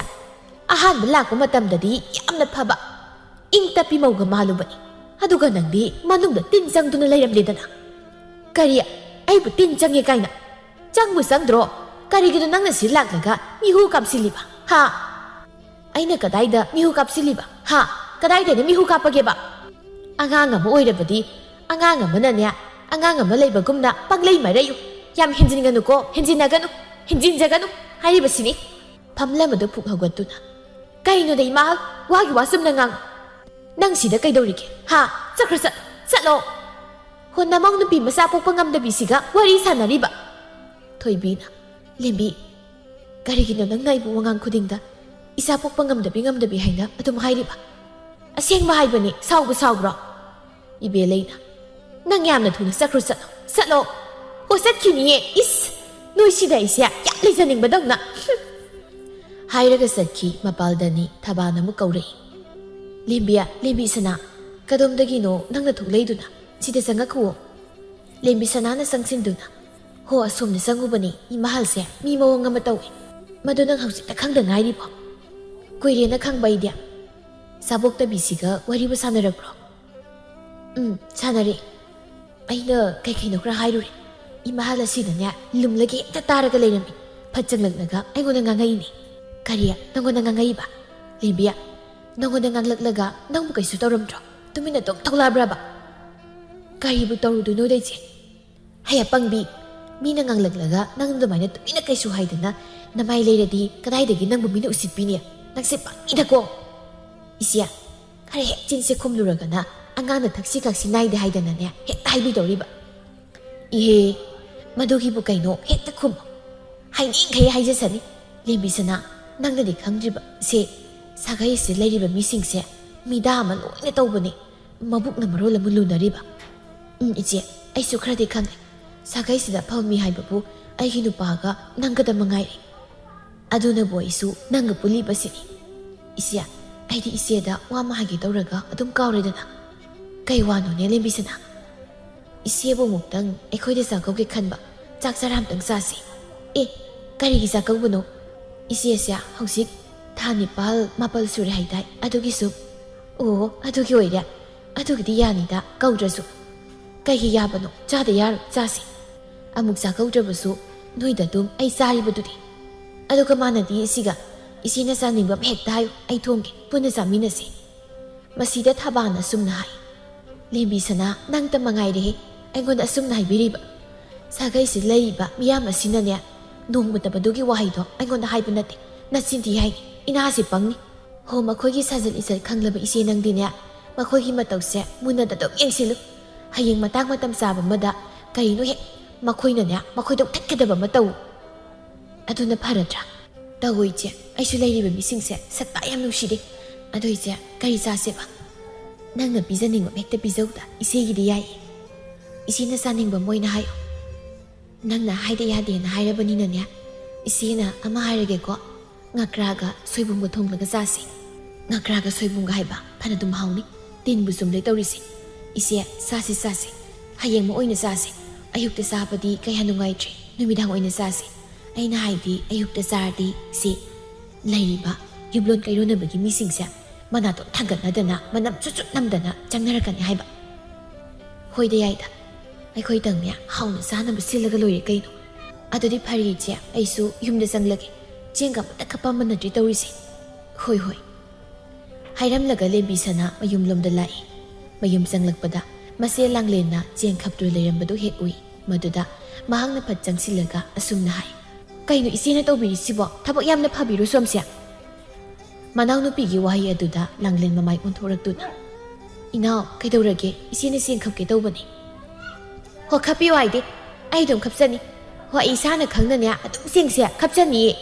ꯑꯍꯥꯟꯕ ꯂꯥꯛꯄ ꯃꯇꯝꯗꯗꯤ ꯌꯥꯝꯅ ꯐꯕ, ꯏꯪ ꯇꯞꯄꯤ ꯃꯧꯒ ꯃꯥꯜꯂꯨꯕꯅꯤ꯫ ꯑꯗꯨꯒ ꯅꯪꯗꯤ ꯃꯅꯨꯡꯗ ꯇꯤꯟ ꯆꯪꯗꯨꯅ ꯂꯩꯔꯝꯂꯦꯗꯅ꯫ ꯀꯔꯤ? ꯑꯩꯕꯨ ꯇꯤꯟ ꯆꯪꯉꯦ ꯀꯥꯏꯅ? ꯆꯪꯕꯨ ꯆꯪꯗ꯭ꯔꯣ? ꯀꯔꯤꯒꯤꯅꯣ ꯅꯪꯅ ꯁꯤ ꯂꯥꯛꯂꯒ ꯃꯤꯍꯨ ꯀꯥꯞꯁꯤꯜꯂꯤꯕ? ꯍꯥ?" "ꯑꯩꯅ ꯀꯗꯥꯏꯗ ꯃꯤꯍꯨ ꯀꯥꯞꯁꯤꯜꯂꯤꯕ? ꯍꯥ? ꯀꯗꯥꯏꯗ ꯑꯩꯅ ꯃꯤꯍꯨ ꯀꯥꯞꯄꯒꯦꯕ?" "ꯑꯉꯥꯡ ꯑꯃ ꯑꯣꯏꯔꯕꯗꯤ, ꯑꯉꯥꯡ ꯑꯃꯅꯅꯦ, ꯑꯉꯥꯡ ꯑꯃ ꯂꯩꯕꯒꯨꯝꯅ ꯄꯪꯂꯩ ꯃꯔꯩꯌꯨ꯫ ꯌꯥꯝ ꯍꯦꯟꯖꯤꯟꯒꯅꯨꯀꯣ, ꯍꯦꯟꯖꯤꯟꯅꯒꯅꯨ, ꯍꯦꯟꯖꯤꯟꯖꯒꯅꯨ ꯍꯥꯏꯔꯤꯕꯁꯤꯅꯤ꯫" ꯐꯝꯂꯝꯕꯗꯨ ꯐꯨꯛ ꯍꯧꯒꯠꯇꯨꯅ, "ꯀꯩꯅꯣꯗ ꯏꯃꯥ, ꯋꯥꯒꯤ ꯋꯥ ꯆꯨꯝꯅ ꯉꯥꯡ꯫ ꯅꯪ ꯁꯤꯗ ꯀꯩꯗꯧꯔꯤꯒꯦ? ꯍꯥ? ꯆꯠꯈ꯭ꯔꯣ, ꯆꯠ-, ꯆꯠꯂꯣ꯫ ꯍꯣ, ꯅꯃꯧ ꯅꯨꯄꯤ ꯃꯆꯥ ꯄꯣꯛꯄ ꯉꯝꯗꯕꯤꯁꯤꯒ ꯋꯥꯔꯤ ꯁꯥꯟꯅꯔꯤꯕ?" ꯊꯣꯏꯕꯤꯅ, "ꯂꯦꯝꯕꯤ, ꯀꯔꯤꯒꯤꯅꯣ ꯅꯪꯅ ꯑꯩꯕꯨ ꯋꯥꯉꯥꯡ ꯈꯨꯗꯤꯡꯗ ꯏꯆꯥ ꯄꯣꯛꯄ ꯉꯝꯗꯕꯤ ꯉꯝꯗꯕꯤ ꯍꯥꯏꯅ ꯑꯗꯨꯝ ꯍꯥꯏꯔꯤꯕ? ꯑꯁꯦꯡꯕ ꯍꯥꯏꯕꯅꯤ, ꯁꯥꯎꯕ ꯁꯥꯎꯕ꯭ꯔꯣ?" ꯏꯕꯦꯜꯂꯩꯅ, "ꯅꯪ ꯌꯥꯝꯅ ꯊꯨꯅ ꯆꯠꯈ꯭ꯔꯣ, ꯆꯠꯂꯣ, ꯆꯠꯂꯣ꯫ ꯑꯣ, ꯆꯠꯈꯤꯅꯤꯌꯦ꯫ ꯏꯁ, ꯅꯣꯏ ꯁꯤꯗ ꯑꯩꯁꯦ ꯌꯥꯝ ꯂꯩꯖꯅꯤꯡꯕꯗꯧꯅ꯫" ꯍꯥꯏꯔꯒ ꯆꯠꯈꯤ꯫ ꯃꯄꯥꯜꯗꯅꯤ ꯊꯕꯥꯅ ꯑꯃꯨꯛ ꯀꯧꯔꯛꯏ, "ꯂꯦꯝꯕꯤ, ꯂꯦꯝꯕꯤ ꯁꯅꯥ, ꯀꯗꯣꯝꯗꯒꯤꯅꯣ ꯅꯪꯅ ꯊꯣꯛꯂꯛꯏꯗꯨꯅ? ꯁꯤꯗ ꯆꯪꯉꯛꯈꯨꯑꯣ꯫" ꯂꯦꯝꯕꯤ ꯁꯅꯥꯅ ꯆꯪꯁꯤꯟꯗꯨꯅ, "ꯍꯣ, ꯑꯁꯣꯝꯗ ꯆꯪꯉꯨꯕꯅꯤ꯫ ꯏꯃꯥꯍꯜꯁꯦ ꯃꯤ ꯃꯑꯣꯡ ꯑꯃ ꯇꯧꯏ꯫ ꯃꯗꯨ ꯅꯪ ꯍꯧꯖꯤꯛꯇ ꯈꯪꯗ ꯉꯥꯏꯔꯤꯕꯣ?" "ꯀꯨꯏꯔꯦꯅ ꯈꯪꯕ ꯑꯩꯗꯤ꯫ ꯆꯥꯕꯣꯛꯇꯕꯤꯁꯤꯒ ꯋꯥꯔꯤꯕꯨ ꯁꯥꯟꯅꯔꯕ꯭ꯔꯣ?" "ꯎꯝ, ꯁꯥꯟꯅꯔꯦ꯫ ꯑꯩꯅ ꯀꯩ ꯀꯩꯅꯣ ꯈꯔ ꯍꯥꯏꯔꯨꯔꯦ꯫ ꯏꯃꯥ ꯍꯜꯂꯁꯤꯗꯅꯦ ꯂꯨꯝꯂꯒ ꯍꯦꯛꯇ ꯇꯥꯔꯒ ꯂꯩꯔꯝꯃꯤ꯫ ꯐꯠ ꯆꯪꯂꯛꯂꯒ ꯑꯩꯉꯣꯟꯗ ꯉꯥꯡꯉꯛꯏꯅꯦ꯫ "ꯀꯔꯤ? ꯅꯪꯉꯣꯟꯗ ꯉꯥꯡꯉꯛꯏꯕ? ꯂꯦꯝꯕꯤꯌꯥ, ꯅꯪꯉꯣꯟꯗ ꯉꯥꯡꯂꯛꯂꯒ ꯅꯪꯕꯨ ꯀꯩꯁꯨ ꯇꯧꯔꯝꯗ꯭ꯔꯣ? ꯇꯨꯃꯤꯟꯅ ꯑꯗꯨꯝ ꯊꯣꯛꯂꯛꯑꯕ꯭ꯔꯕ? ꯀꯔꯤꯕꯨ ꯇꯧꯔꯨꯗꯣꯏꯅꯣꯗ ꯏꯆꯦ? ꯍꯩ ꯑꯄꯪꯕꯤ, ꯃꯤꯅ ꯉꯥꯡꯂꯛꯂꯒ ꯅꯪ ꯑꯗꯨꯃꯥꯏꯅ ꯇꯨꯃꯤꯟꯅ ꯀꯩꯁꯨ ꯍꯥꯏꯗꯅ ꯅꯃꯥꯏ ꯂꯩꯔꯗꯤ ꯀꯗꯥꯏꯗꯒꯤ ꯅꯪꯕꯨ ꯃꯤꯅ ꯎꯁꯤꯠꯄꯤꯅꯤ? ꯅꯪꯁꯦ ꯄꯪꯉꯤꯗꯀꯣ!" ꯏꯆꯦ, ꯈꯔ ꯍꯦꯛ ꯆꯤꯟꯁꯦ ꯈꯨꯝꯂꯨꯔꯒꯅ ꯑꯉꯥꯡꯅ ꯊꯛꯁꯤ ꯈꯥꯛꯁꯤ ꯅꯥꯏꯗꯦ ꯍꯥꯏꯗꯅꯅꯦ ꯍꯦꯛꯇ ꯍꯥꯏꯕꯤꯗꯧꯔꯤꯕ꯫ "ꯏꯍꯦ, ꯃꯗꯨꯒꯤꯕꯨ ꯀꯩꯅꯣ, ꯍꯦꯛꯇ ꯈꯨꯝꯃꯣ꯫ ꯍꯥꯏꯅꯤꯡꯈꯩ ꯍꯥꯏꯖꯁꯅꯤ꯫ ꯂꯦꯝꯕꯤꯁꯅꯥ, ꯅꯪꯅꯗꯤ ꯈꯪꯗ꯭ꯔꯤꯕ ꯁꯦ, ꯁꯥꯒꯩꯁꯤꯗ ꯂꯩꯔꯤꯕ ꯃꯤꯁꯤꯡꯁꯦ ꯃꯤꯗꯥ ꯑꯃ ꯂꯣꯏꯅ ꯇꯧꯕꯅꯤ꯫ ꯃꯕꯨꯛꯅ ꯃꯔꯣꯜ ꯑꯃ ꯂꯨꯅꯔꯤꯕ꯫" "ꯎꯝ, ꯏꯆꯦ, ꯑꯩꯁꯨ ꯈꯔꯗꯤ ꯈꯪꯉꯦ꯫ ꯁꯥꯒꯩꯁꯤꯗ ꯑꯐꯕ ꯃꯤ ꯍꯥꯏꯕꯕꯨ ꯑꯩꯒꯤ ꯅꯨꯄꯥꯒ ꯅꯪꯒꯗ ꯃꯉꯥꯏꯔꯦ꯫ ꯑꯗꯨꯅꯕꯨ ꯑꯩꯁꯨ ꯅꯪꯒ ꯄꯨꯜꯂꯤꯕꯁꯤꯅꯤ꯫" "ꯏꯆꯦ, ꯑꯩꯗꯤ ꯏꯆꯦꯗ ꯋꯥ ꯑꯃ ꯍꯥꯏꯒꯦ ꯇꯧꯔꯒ ꯑꯗꯨꯝ ꯀꯥꯎꯔꯦꯗꯅ꯫ ꯀꯩ ꯋꯥꯅꯣꯅꯦ, ꯂꯦꯝꯕꯤꯁꯅꯥ?" "ꯏꯆꯦꯕꯨ ꯑꯃꯨꯛꯇꯪ ꯑꯩꯈꯣꯏꯗ ꯆꯥꯛꯀꯧꯒꯦ ꯈꯟꯕ꯫ ꯆꯥꯛ ꯆꯔꯥ ꯑꯝꯇꯪ ꯆꯥꯁꯤ꯫" "ꯑꯦ, ꯀꯔꯤꯒꯤ ꯆꯥꯛꯀꯧꯕꯅꯣ? ꯏꯆꯦꯁꯦ ꯍꯧꯖꯤꯛ ꯊꯥ ꯅꯤꯄꯥꯜ ꯃꯥꯄꯜ ꯁꯨꯔꯦ ꯍꯥꯏꯗꯥꯏ? ꯑꯗꯨꯒꯤ ꯁꯨꯝ꯫" "ꯑꯣ, ꯑꯗꯨꯒꯤ ꯑꯣꯏꯔꯦ꯫ ꯑꯗꯨꯒꯤꯗꯤ ꯌꯥꯅꯤꯗ, ꯀꯧꯗ꯭ꯔꯁꯨ꯫" "ꯀꯩꯒꯤ ꯌꯥꯕꯅꯣ? ꯆꯥꯗ ꯌꯥꯔꯣꯏ, ꯆꯥꯁꯤ꯫ ꯑꯃꯨꯛ ꯆꯥꯛꯀꯧꯗ꯭ꯔꯕꯁꯨ ꯅꯣꯏꯗ ꯑꯗꯨꯝ ꯑꯩ ꯆꯥꯔꯤꯕꯗꯨꯗꯤ꯫ ꯑꯗꯨꯒ ꯃꯥꯟꯅꯗꯤ ꯁꯤꯒ꯫ ꯏꯆꯦꯅ ꯆꯥꯅꯤꯡꯕ ꯑꯃ ꯍꯦꯛꯇ ꯍꯥꯏꯌꯨ, ꯑꯩ ꯊꯣꯡꯒꯦ, ꯄꯨꯟꯅ ꯆꯥꯃꯤꯟꯅꯁꯤ꯫" ꯃꯁꯤꯗ ꯊꯥꯕꯥꯅ ꯑꯁꯨꯝꯅ ꯍꯥꯏ꯫ "ꯂꯦꯝꯕꯤꯁꯅꯥ, ꯅꯪꯇ ꯃꯉꯥꯏꯔꯦꯍꯦ ꯑꯩꯉꯣꯟꯗ ꯑꯁꯨꯝꯅ ꯍꯥꯏꯕꯤꯔꯤꯕ꯫ ꯁꯥꯒꯩꯁꯤꯗ ꯂꯩꯔꯤꯕ ꯃꯤꯌꯥꯝ ꯑꯁꯤꯅꯅꯦ ꯅꯣꯡꯃꯇ ꯃꯗꯨꯒꯤ ꯋꯥꯍꯩꯗꯣ ꯑꯩꯉꯣꯟꯗ ꯍꯥꯏꯕ ꯅꯠꯇꯦ꯫ ꯅꯆꯤꯟ ꯊꯤ ꯍꯥꯏꯅꯤ, ꯏꯅꯥꯁꯤ ꯄꯪꯅꯤ꯫ ꯍꯣ, ꯃꯈꯣꯏꯒꯤ ꯁꯥꯖꯠ ꯂꯤꯆꯠ ꯈꯪꯂꯕ ꯏꯆꯦ ꯅꯪꯗꯤꯅꯦ, ꯃꯈꯣꯏꯒꯤ ꯃꯇꯧꯁꯦ ꯃꯨꯟꯅ ꯑꯗꯨꯝ ꯌꯦꯡꯁꯤꯜꯂꯨ꯫ ꯍꯌꯦꯡ ꯃꯇꯥꯡ ꯃꯇꯝ ꯆꯥꯕ ꯑꯃꯗ ꯀꯔꯤꯅꯣ ꯍꯦꯛ ꯃꯈꯣꯏꯅꯅꯦ ꯃꯈꯣꯏꯗ ꯃꯨꯊꯠꯀꯗꯕ ꯑꯃ ꯇꯧ꯫ ꯑꯗꯨꯅ ꯐꯔꯗ꯭ꯔꯥ?" "ꯇꯧ ꯏꯆꯦ, ꯑꯩꯁꯨ ꯂꯩꯔꯤꯕ ꯃꯤꯁꯤꯡꯁꯦ ꯁꯛꯇ ꯌꯥꯝ ꯅꯨꯡꯁꯤꯗꯦ꯫ ꯑꯗꯣ ꯏꯆꯦ, ꯀꯔꯤ ꯆꯥꯁꯦꯕ?" "ꯅꯪꯅ ꯄꯤꯖꯅꯤꯡꯕ ꯑꯃ ꯍꯦꯛꯇ ꯄꯤꯖꯧꯗ, ꯏꯆꯦꯒꯤꯗꯤ ꯌꯥꯏꯌꯦ꯫ ꯏꯆꯦꯅ ꯆꯥꯅꯤꯡꯕ ꯑꯃ ꯑꯣꯏꯅ ꯍꯥꯏꯌꯨ꯫" "ꯅꯪꯅ ꯍꯥꯏꯗ ꯌꯥꯗꯦꯅ ꯍꯥꯏꯔꯕꯅꯤꯅꯅꯦ, ꯏꯆꯦꯅ ꯑꯃ ꯍꯥꯏꯔꯒꯦꯀꯣ꯫ ꯉꯀ꯭ꯔꯥꯒ ꯁꯣꯏꯕꯨꯝꯒ ꯊꯣꯡꯂꯒ ꯆꯥꯁꯤ꯫" "ꯉꯀ꯭ꯔꯥꯒ ꯁꯣꯏꯕꯨꯝꯒ ꯍꯥꯏꯕ? ꯐꯅꯗꯨꯝ ꯍꯥꯎꯅꯤ꯫ ꯇꯤꯟꯕꯨ ꯆꯨꯝꯂꯦ ꯇꯧꯔꯤꯁꯦ꯫ ꯏꯆꯦ, ꯆꯥꯁꯤ, ꯆꯥꯁꯤ꯫ ꯍꯌꯦꯡꯃꯛ ꯑꯣꯏꯅ ꯆꯥꯁꯤ꯫ ꯑꯌꯨꯛꯇ ꯆꯥꯕꯗꯤ ꯀꯌꯥ ꯅꯨꯡꯉꯥꯏꯇ꯭ꯔꯦ꯫ ꯅꯨꯃꯤꯗꯥꯡ ꯑꯣꯏꯅ ꯆꯥꯁꯤ꯫ ꯑꯩꯅ ꯍꯥꯏꯗꯤ, ꯑꯌꯨꯛꯇ ꯆꯥꯔꯗꯤ ꯁꯤ ꯂꯩꯔꯤꯕ ꯌꯨꯝꯂꯣꯟ ꯀꯩꯔꯣꯟꯅꯕꯒꯤ ꯃꯤꯁꯤꯡꯁꯦ ꯃꯅꯥꯇꯣꯟ ꯊꯥꯡꯒꯠꯅꯗꯅ, ꯃꯅꯝ ꯆꯨꯠ ꯆꯨꯠ ꯅꯝꯗꯅ ꯆꯪꯅꯔꯛꯀꯅꯤ ꯍꯥꯏꯕ꯫" "ꯍꯣꯏꯗ, ꯌꯥꯏꯗ꯫ ꯑꯩꯈꯣꯏꯗꯪꯅꯦ ꯍꯥꯎꯅ ꯆꯥꯅꯕ ꯁꯤꯜꯂꯒ ꯂꯣꯏꯔꯦ ꯀꯩꯅꯣ꯫ ꯑꯗꯨꯗꯤ ꯐꯔꯦ ꯏꯆꯦ, ꯑꯩꯁꯨ ꯌꯨꯝꯗ ꯆꯪꯂꯒꯦ꯫ ꯆꯦꯡꯒ ꯑꯃꯠꯇ ꯈꯞꯄ ꯃꯅꯗ꯭ꯔꯤ ꯇꯧꯔꯤꯁꯦ꯫ ꯍꯣꯏ, ꯍꯣꯏ꯫ ꯍꯥꯏꯔꯝꯂꯒ ꯂꯦꯝꯕꯤ ꯁꯅꯥ ꯃꯌꯨꯝꯂꯣꯝꯗ ꯂꯥꯛꯏ꯫ ꯃꯌꯨꯝ ꯆꯪꯂꯛꯄꯗ ꯃꯆꯦ ꯂꯥꯡꯂꯦꯟꯅ ꯆꯦꯡ ꯈꯞꯇꯨꯅ ꯂꯩꯔꯝꯕꯗꯨ ꯍꯦꯛ ꯎꯏ꯫ ꯃꯗꯨꯗ ꯃꯍꯥꯛꯅ ꯐꯠ ꯆꯪꯁꯤꯜꯂꯒ ꯑꯁꯨꯝꯅ ꯍꯥꯏ, "ꯀꯩꯅꯣ ꯏꯆꯦꯅ ꯇꯧꯕꯤꯔꯤꯁꯤꯕꯣ? ꯊꯕꯛ ꯌꯥꯝꯅ ꯐꯕꯤꯔꯣ ꯁꯣꯝꯁꯦ?" ꯃꯅꯥꯎꯅꯨꯄꯤꯒꯤ ꯋꯥꯍꯩ ꯑꯗꯨꯗ ꯂꯥꯡꯂꯦꯟ ꯃꯃꯥꯏ ꯑꯣꯟꯊꯣꯔꯛꯇꯨꯅ, "ꯏꯅꯥꯎ, ꯀꯩꯗꯧꯔꯒꯦ? ꯏꯆꯦꯅ ꯆꯦꯡ ꯈꯞꯀꯦ ꯇꯧꯕꯅꯤ꯫" "ꯍꯣ, ꯈꯞꯄꯤꯌꯨ ꯍꯥꯏꯗꯤ ꯑꯩ ꯑꯗꯨꯝ ꯈꯞꯆꯅꯤ꯫ ꯍꯣ, ꯑꯩ ꯏꯁꯥꯅ ꯈꯪꯅꯅꯦ ꯑꯗꯨꯝ ꯆꯦꯡꯁꯦ ꯈꯞꯆꯅꯤꯌꯦ꯫"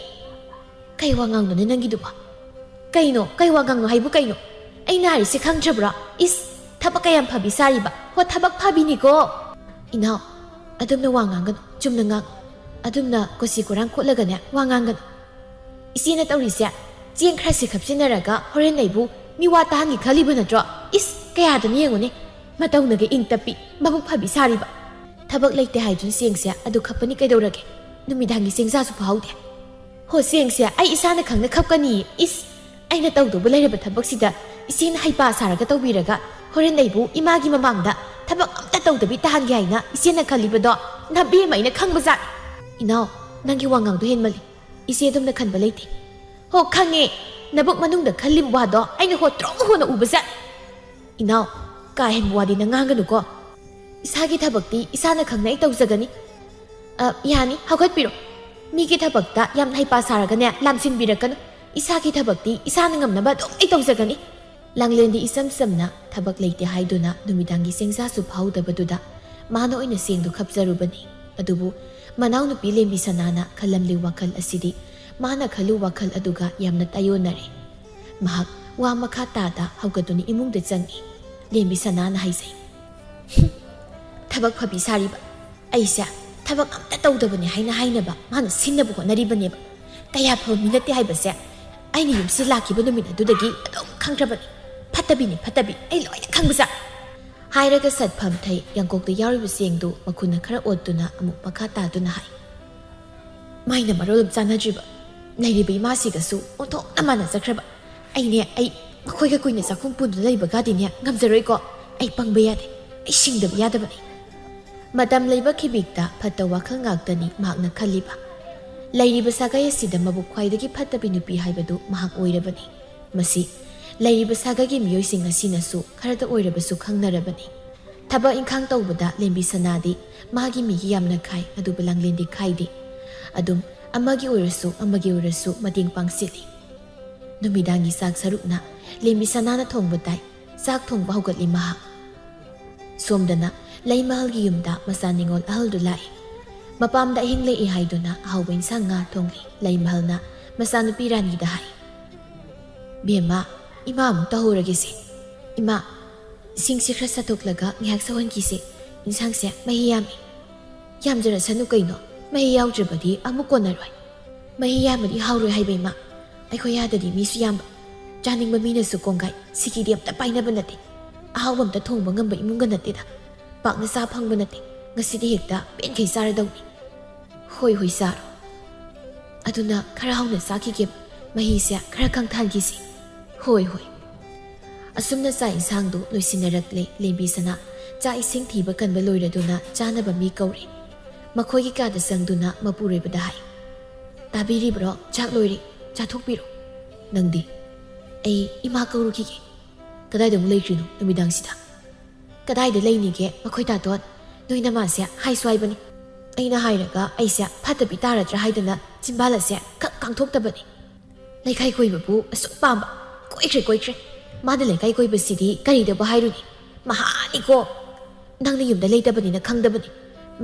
"ꯀꯩ ꯋꯥꯉꯥꯡꯅꯣꯅꯦ ꯅꯪꯒꯤꯗꯨꯕꯣ? ꯀꯩꯅꯣ? ꯀꯩ ꯋꯥꯉꯥꯡꯅꯣ ꯍꯥꯏꯕꯨ ꯀꯩꯅꯣ? ꯑꯩꯅ ꯍꯥꯏꯔꯤꯁꯦ ꯈꯪꯗ꯭ꯔꯕ꯭ꯔꯣ? ꯏꯁ, ꯊꯕꯛ ꯀꯌꯥꯝ ꯐꯕꯤ ꯁꯥꯔꯤꯕ? ꯍꯣ, ꯊꯕꯛ ꯐꯕꯤꯅꯤꯀꯣ꯫" "ꯏꯅꯥꯎ, ꯑꯗꯨꯝꯅ ꯋꯥ ꯉꯥꯡꯒꯅꯨ, ꯆꯨꯝꯅ ꯉꯥꯡꯉꯨ꯫ ꯑꯗꯨꯝꯅ ꯀꯣꯆꯤ ꯀꯣꯔꯥꯡ ꯈꯣꯠꯂꯒꯅꯦ ꯋꯥ ꯉꯥꯡꯒꯅꯨ꯫ ꯏꯆꯦꯅ ꯇꯧꯔꯤꯁꯦ, ꯆꯦꯡ ꯈꯔꯁꯤ ꯈꯞꯆꯤꯟꯅꯔꯒ ꯍꯣꯔꯦꯟ ꯑꯩꯕꯨ ꯃꯤꯋꯥ ꯇꯥꯍꯟꯒꯦ ꯈꯜꯂꯤꯕ ꯅꯠꯇ꯭ꯔꯣ? ꯏꯁ, ꯀꯌꯥꯗꯅꯣ ꯌꯦꯡꯉꯨꯅꯦ, ꯃꯇꯧꯅꯒ ꯏꯪ ꯇꯞꯄꯤ, ꯃꯕꯨꯛ ꯐꯕꯤ ꯁꯥꯔꯤꯕ꯫ ꯊꯕꯛ ꯂꯩꯇꯦ ꯍꯥꯏꯗꯨꯅ ꯆꯦꯡꯁꯦ ꯑꯗꯨ ꯈꯞꯄꯅꯤ ꯀꯩꯗꯧꯔꯒꯦ? ꯅꯨꯃꯤꯗꯥꯡꯒꯤ ꯆꯦꯡꯖꯥꯁꯨ ꯐꯥꯍꯧꯗꯦ꯫ ꯍꯣ, ꯆꯦꯡꯁꯦ ꯑꯩ ꯏꯁꯥꯅ ꯈꯪꯅ ꯈꯞꯀꯅꯤꯌꯦ꯫ ꯏꯁ, ꯑꯩꯅ ꯇꯧꯗꯧꯕ ꯂꯩꯔꯕ ꯊꯕꯛꯁꯤꯗ ꯏꯆꯦꯅ ꯍꯩꯄꯥ ꯁꯥꯔꯒ ꯇꯧꯕꯤꯔꯒ ꯍꯣꯔꯦꯟ ꯑꯩꯕꯨ ꯏꯃꯥꯒꯤ ꯃꯃꯥꯡꯗ ꯊꯕꯛ ꯑꯝꯇ ꯇꯧꯗꯕꯤ ꯇꯥꯍꯟꯒꯦ ꯍꯥꯏꯅ ꯏꯆꯦꯅ ꯈꯜꯂꯤꯕꯗꯣ ꯅꯕꯦꯝꯃ ꯑꯩꯅ ꯈꯪꯕꯖꯥꯠꯅꯤ꯫" "ꯏꯅꯥꯎ, ꯅꯪꯒꯤ ꯋꯥꯉꯥꯡꯗꯣ ꯍꯦꯟꯃꯜꯂꯤ꯫ ꯏꯆꯦ ꯑꯗꯨꯝꯅ ꯈꯟꯕ ꯂꯩꯇꯦ꯫" "ꯍꯣ, ꯈꯪꯉꯦ꯫ ꯅꯕꯨꯛ ꯃꯅꯨꯡꯗ ꯈꯜꯂꯤꯕ ꯋꯥꯗꯣ ꯑꯩꯅ ꯍꯣꯠꯇ꯭ꯔꯣꯛ ꯍꯣꯟꯅ ꯎꯕꯖꯥꯠꯅꯤ꯫" "ꯏꯅꯥꯎ, ꯀꯥ ꯍꯦꯟꯕ ꯋꯥꯗꯤ ꯅꯪ ꯉꯥꯡꯒꯅꯨꯀꯣ꯫ ꯏꯁꯥꯒꯤ ꯊꯕꯛꯇꯤ ꯏꯁꯥꯅ ꯈꯪꯅ ꯑꯩ ꯇꯧꯖꯒꯅꯤ꯫" "ꯑ, ꯌꯥꯅꯤ, ꯍꯧꯒꯠꯄꯤꯔꯣ꯫ ꯃꯤꯒꯤ ꯊꯕꯛꯇ ꯌꯥꯝ ꯍꯩꯄꯥ ꯁꯥꯔꯒꯅꯦ ꯂꯥꯝꯁꯤꯟꯕꯤꯔꯛꯀꯅꯨ꯫ ꯏꯁꯥꯒꯤ ꯊꯕꯛꯇꯤ ꯏꯁꯥꯅ ꯉꯝꯅꯕ ꯑꯗꯨꯝ ꯑꯩ ꯇꯧꯖꯒꯅꯤ꯫" ꯂꯥꯡꯂꯦꯟꯗꯤ ꯏꯆꯝ ꯆꯝꯅ ꯊꯕꯛ ꯂꯩꯇꯦ ꯍꯥꯏꯗꯨꯅ ꯅꯨꯃꯤꯗꯥꯡꯒꯤ ꯆꯦꯡꯖꯥꯁꯨ ꯐꯥꯍꯧꯗꯕꯗꯨꯗ ꯃꯥꯅ ꯑꯣꯏꯅ ꯆꯦꯡꯗꯨ ꯈꯞꯆꯔꯨꯕꯅꯤ꯫ ꯑꯗꯨꯕꯨ ꯃꯅꯥꯎꯅꯨꯄꯤ ꯂꯦꯝꯕꯤ ꯁꯅꯥꯅ ꯈꯜꯂꯝꯂꯤ ꯋꯥꯈꯜ ꯑꯁꯤꯗꯤ ꯃꯥꯅ ꯈꯜꯂꯨ ꯋꯥꯈꯜ ꯑꯗꯨꯒ ꯌꯥꯝꯅ ꯇꯥꯏꯌꯣꯟꯅꯔꯦ꯫ ꯃꯍꯥꯛ ꯋꯥ ꯃꯈꯥ ꯇꯥꯗ ꯍꯧꯒꯠꯇꯨꯅ ꯏꯃꯨꯡꯗ ꯆꯪꯏ꯫ ꯂꯦꯝꯕꯤ ꯁꯅꯥꯅ ꯍꯥꯏꯖꯩ, "ꯍꯨꯝ, ꯊꯕꯛ ꯐꯕꯤ ꯁꯥꯔꯤꯕ꯫ ꯑꯩꯁꯦ ꯊꯕꯛ ꯑꯝꯇ ꯇꯧꯗꯕꯅꯦ ꯍꯥꯏꯅ ꯍꯥꯏꯅꯕ ꯃꯥꯅ ꯁꯤꯟꯅꯕ ꯍꯣꯠꯅꯔꯤꯕꯅꯦꯕ꯫ ꯀꯌꯥ ꯐꯕ ꯃꯤ ꯅꯠꯇꯦ ꯍꯥꯏꯕꯁꯦ ꯑꯩꯅ ꯌꯨꯝꯁꯤ ꯂꯥꯛꯈꯤꯕ ꯅꯨꯃꯤꯠ ꯑꯗꯨꯗꯒꯤ ꯑꯗꯨꯝ ꯈꯪꯈ꯭ꯔꯕꯅꯤ꯫ ꯐꯠꯇꯕꯤꯅꯤ, ꯐꯠꯇꯕꯤ꯫ ꯑꯩ ꯂꯣꯏꯅ ꯈꯪꯕꯖꯥꯠ꯫" ꯍꯥꯏꯔꯒ ꯁꯠ ꯐꯝꯊꯩ꯫ ꯌꯥꯡꯀꯣꯛꯇ ꯌꯥꯎꯔꯤꯕ ꯆꯦꯡꯗꯨ ꯃꯈꯨꯠꯅ ꯈꯔ ꯑꯣꯠꯇꯨꯅ ꯑꯃꯨꯛ ꯃꯈꯥ ꯇꯥꯗꯨꯅ ꯍꯥꯏ, "ꯃꯥꯏꯅ ꯃꯔꯣꯜ ꯑꯃ ꯆꯥꯟꯅꯗ꯭ꯔꯤꯕ, ꯂꯩꯔꯤꯕ ꯏꯃꯥꯁꯤꯒꯁꯨ ꯑꯣꯟꯊꯣꯛꯅ ꯃꯥꯟꯅꯖꯈ꯭ꯔꯕ꯫ ꯑꯩꯅꯦ, ꯑꯩ ꯃꯈꯣꯏꯒ ꯀꯨꯏꯅ ꯆꯥꯛꯈꯨꯝ ꯄꯨꯟꯗꯨꯅ ꯂꯩꯕꯒꯗꯤꯅꯦ ꯉꯝꯖꯔꯣꯏꯀꯣ꯫ ꯑꯩ ꯄꯪꯕ ꯌꯥꯗꯦ, ꯑꯩ ꯁꯤꯡꯗꯕ ꯌꯥꯗꯕꯅꯤ꯫" ꯃꯇꯝ ꯂꯩꯕ ꯈꯤꯕꯤꯛꯇ ꯐꯠꯇ ꯋꯥꯈꯜ ꯉꯥꯛꯇꯅꯤ ꯃꯍꯥꯛꯅ ꯈꯜꯂꯤꯕ꯫ ꯂꯩꯔꯤꯕ ꯁꯥꯒꯩ ꯑꯁꯤꯗ ꯃꯕꯨꯛ ꯈ꯭ꯋꯥꯏꯗꯒꯤ ꯐꯠꯇꯕꯤ ꯅꯨꯄꯤ ꯍꯥꯏꯕꯗꯨ ꯃꯍꯥꯛ ꯑꯣꯏꯔꯕꯅꯤ꯫ ꯃꯁꯤ ꯂꯩꯔꯤꯕ ꯁꯥꯒꯩꯒꯤ ꯃꯤꯑꯣꯏꯁꯤꯡ ꯑꯁꯤꯅꯁꯨ ꯈꯔꯇ ꯑꯣꯏꯔꯕꯁꯨ ꯈꯪꯅꯔꯕꯅꯤ꯫ ꯊꯕꯛ ꯏꯪꯈꯥꯡ ꯇꯧꯕꯗ ꯂꯦꯝꯕꯤ ꯁꯅꯥꯗꯤ ꯃꯥꯒꯤ ꯃꯤꯒꯤ ꯌꯥꯝꯅ ꯈꯥꯏ, ꯑꯗꯨꯕꯨ ꯂꯥꯡꯂꯦꯟꯗꯤ ꯈꯥꯏꯗꯦ꯫ ꯑꯗꯨꯝ ꯑꯃꯒꯤ ꯑꯣꯏꯔꯁꯨ ꯑꯃꯒꯤ ꯑꯣꯏꯔꯁꯨ ꯃꯇꯦꯡ ꯄꯥꯡꯁꯤꯜꯂꯤ꯫ ꯅꯨꯃꯤꯗꯥꯡꯒꯤ ꯆꯥꯛ ꯁꯔꯨꯛꯅ ꯂꯦꯝꯕꯤ ꯁꯅꯥꯅ ꯊꯣꯡꯕ ꯇꯥꯏ꯫ ꯆꯥꯛ ꯊꯣꯡꯕ ꯍꯧꯒꯠꯂꯤ ꯃꯍꯥꯛ꯫ ꯁꯣꯝꯗꯅ ꯂꯩꯃꯍꯜꯒꯤ ꯌꯨꯝꯗ ꯃꯆꯥ ꯅꯤꯉꯣꯜ ꯑꯍꯜꯗꯨ ꯂꯥꯛꯏ꯫ ꯃꯄꯥꯝꯗ ꯑꯍꯤꯡ ꯂꯦꯛꯏ ꯍꯥꯏꯗꯨꯅ ꯑꯍꯥꯎꯕ ꯏꯟꯁꯥꯡ ꯉꯥ ꯊꯣꯡꯂꯤ꯫ ꯂꯩꯃꯍꯜꯅ ꯃꯆꯥꯅꯨꯄꯤ ꯔꯥꯅꯤꯗ ꯍꯥꯏ, "ꯕꯦꯝꯃ, ꯏꯃꯥ ꯑꯃꯨꯛ ꯇꯧꯍꯧꯔꯒꯦꯁꯦ꯫ ꯏꯃꯥ, ꯏꯁꯤꯡꯁꯦ ꯈꯔ ꯁꯥꯠꯇꯣꯛꯂꯒ ꯉꯥꯏꯍꯥꯛ ꯁꯧꯍꯟꯈꯤꯁꯦ꯫ ꯏꯟꯁꯥꯡꯁꯦ ꯃꯍꯤ ꯌꯥꯝꯃꯤ꯫" "ꯌꯥꯝꯖꯔꯁꯅꯨ ꯀꯩꯅꯣ, ꯃꯍꯤ ꯌꯥꯎꯗ꯭ꯔꯕꯗꯤ ꯑꯃꯨꯛ ꯀꯣꯟꯅꯔꯣꯏ꯫ ꯃꯍꯤ ꯌꯥꯝꯃꯗꯤ ꯍꯥꯎꯔꯣꯏ ꯍꯥꯏꯕ ꯏꯃꯥ꯫ ꯑꯩꯈꯣꯏ ꯑꯥꯗꯗꯤ ꯃꯤꯁꯨ ꯌꯥꯝꯕ, ꯆꯥꯅꯤꯡꯕ ꯃꯤꯅꯁꯨ ꯀꯣꯡꯒꯥꯏ, ꯁꯤꯀꯤꯗꯤ ꯑꯝꯇ ꯄꯥꯏꯅꯕ ꯅꯠꯇꯦ꯫ ꯑꯍꯥꯎꯕ ꯑꯝꯇ ꯊꯣꯡꯕ ꯉꯝꯕ ꯏꯃꯨꯡꯒ ꯅꯠꯇꯦꯗ꯫ ꯄꯥꯛꯅ ꯆꯥ ꯐꯪꯕ ꯅꯠꯇꯦ꯫ ꯉꯁꯤꯗꯤ ꯍꯦꯛꯇ ꯄꯦꯟꯈꯩ ꯆꯥꯔꯗꯧꯅꯤ꯫" "ꯍꯣꯏ, ꯍꯣꯏ, ꯆꯥꯔꯣ꯫ ꯑꯗꯨꯅ ꯈꯔ ꯍꯥꯎꯅ ꯆꯥꯈꯤꯒꯦ꯫ ꯃꯍꯤꯁꯦ ꯈꯔ ꯀꯪꯊꯍꯟꯈꯤꯁꯤ꯫" "ꯍꯣꯏ, ꯍꯣꯏ꯫" ꯑꯁꯨꯝꯅ ꯆꯥꯛ ꯏꯟꯁꯥꯡꯗꯨ ꯂꯣꯏꯁꯤꯟꯅꯔꯛꯂꯦ꯫ ꯂꯦꯝꯕꯤ ꯁꯅꯥ ꯆꯥꯛ ꯏꯁꯤꯡ ꯊꯤꯕ ꯀꯟꯕ ꯂꯣꯏꯔꯗꯨꯅ ꯆꯥꯅꯕ ꯃꯤ ꯀꯧꯔꯦ꯫ ꯃꯈꯣꯏꯒꯤ ꯀꯥꯗ ꯆꯪꯗꯨꯅ ꯃꯄꯨꯔꯣꯏꯕꯗ ꯍꯥꯏ, "ꯇꯥꯕꯤꯔꯤꯕ꯭ꯔꯣ? ꯆꯥꯛ ꯂꯣꯏꯔꯦ, ꯆꯥꯊꯣꯛꯄꯤꯔꯣ꯫" "ꯅꯪꯗꯤ?" "ꯑꯩ ꯏꯃꯥ ꯀꯧꯔꯨꯈꯤꯒꯦ꯫" "ꯀꯗꯥꯏꯗ ꯑꯃꯨꯛ ꯂꯩꯈ꯭ꯔꯤꯅꯣ ꯅꯨꯃꯤꯗꯥꯡꯁꯤꯗ?" "ꯀꯗꯥꯏꯗ ꯂꯩꯅꯤꯒꯦ, ꯃꯈꯣꯏ ꯇꯥꯇꯣꯟ? ꯅꯣꯏ ꯅꯃꯥꯁꯦ ꯍꯥꯏꯁꯨ ꯍꯥꯏꯕꯅꯤ꯫ ꯑꯩꯅ ꯍꯥꯏꯔꯒ ꯑꯩꯁꯦ ꯐꯠꯇꯕꯤ ꯇꯥꯔꯗ꯭ꯔꯥ ꯍꯥꯏꯗꯅ ꯆꯤꯝꯕꯥꯜ ꯑꯁꯦ ꯈꯛ ꯀꯥꯡꯊꯣꯛꯇꯕꯅꯤ꯫ ꯂꯩꯀꯥꯏ ꯀꯣꯏꯕꯕꯨ ꯑꯁꯨꯛ ꯄꯥꯝꯕ꯫ ꯀꯣꯏꯈ꯭ꯔꯦ, ꯀꯣꯏꯈ꯭ꯔꯦ꯫ ꯃꯥꯅ ꯂꯩꯀꯥꯏ ꯀꯣꯏꯕꯁꯤꯗꯤ ꯀꯔꯤꯗꯕꯨ ꯍꯥꯏꯔꯨꯅꯤ? ꯃꯍꯥꯅꯤꯀꯣ꯫ ꯅꯪꯅ ꯌꯨꯝꯗ ꯂꯩꯇꯕꯅꯤꯅ ꯈꯪꯗꯕꯅꯤ꯫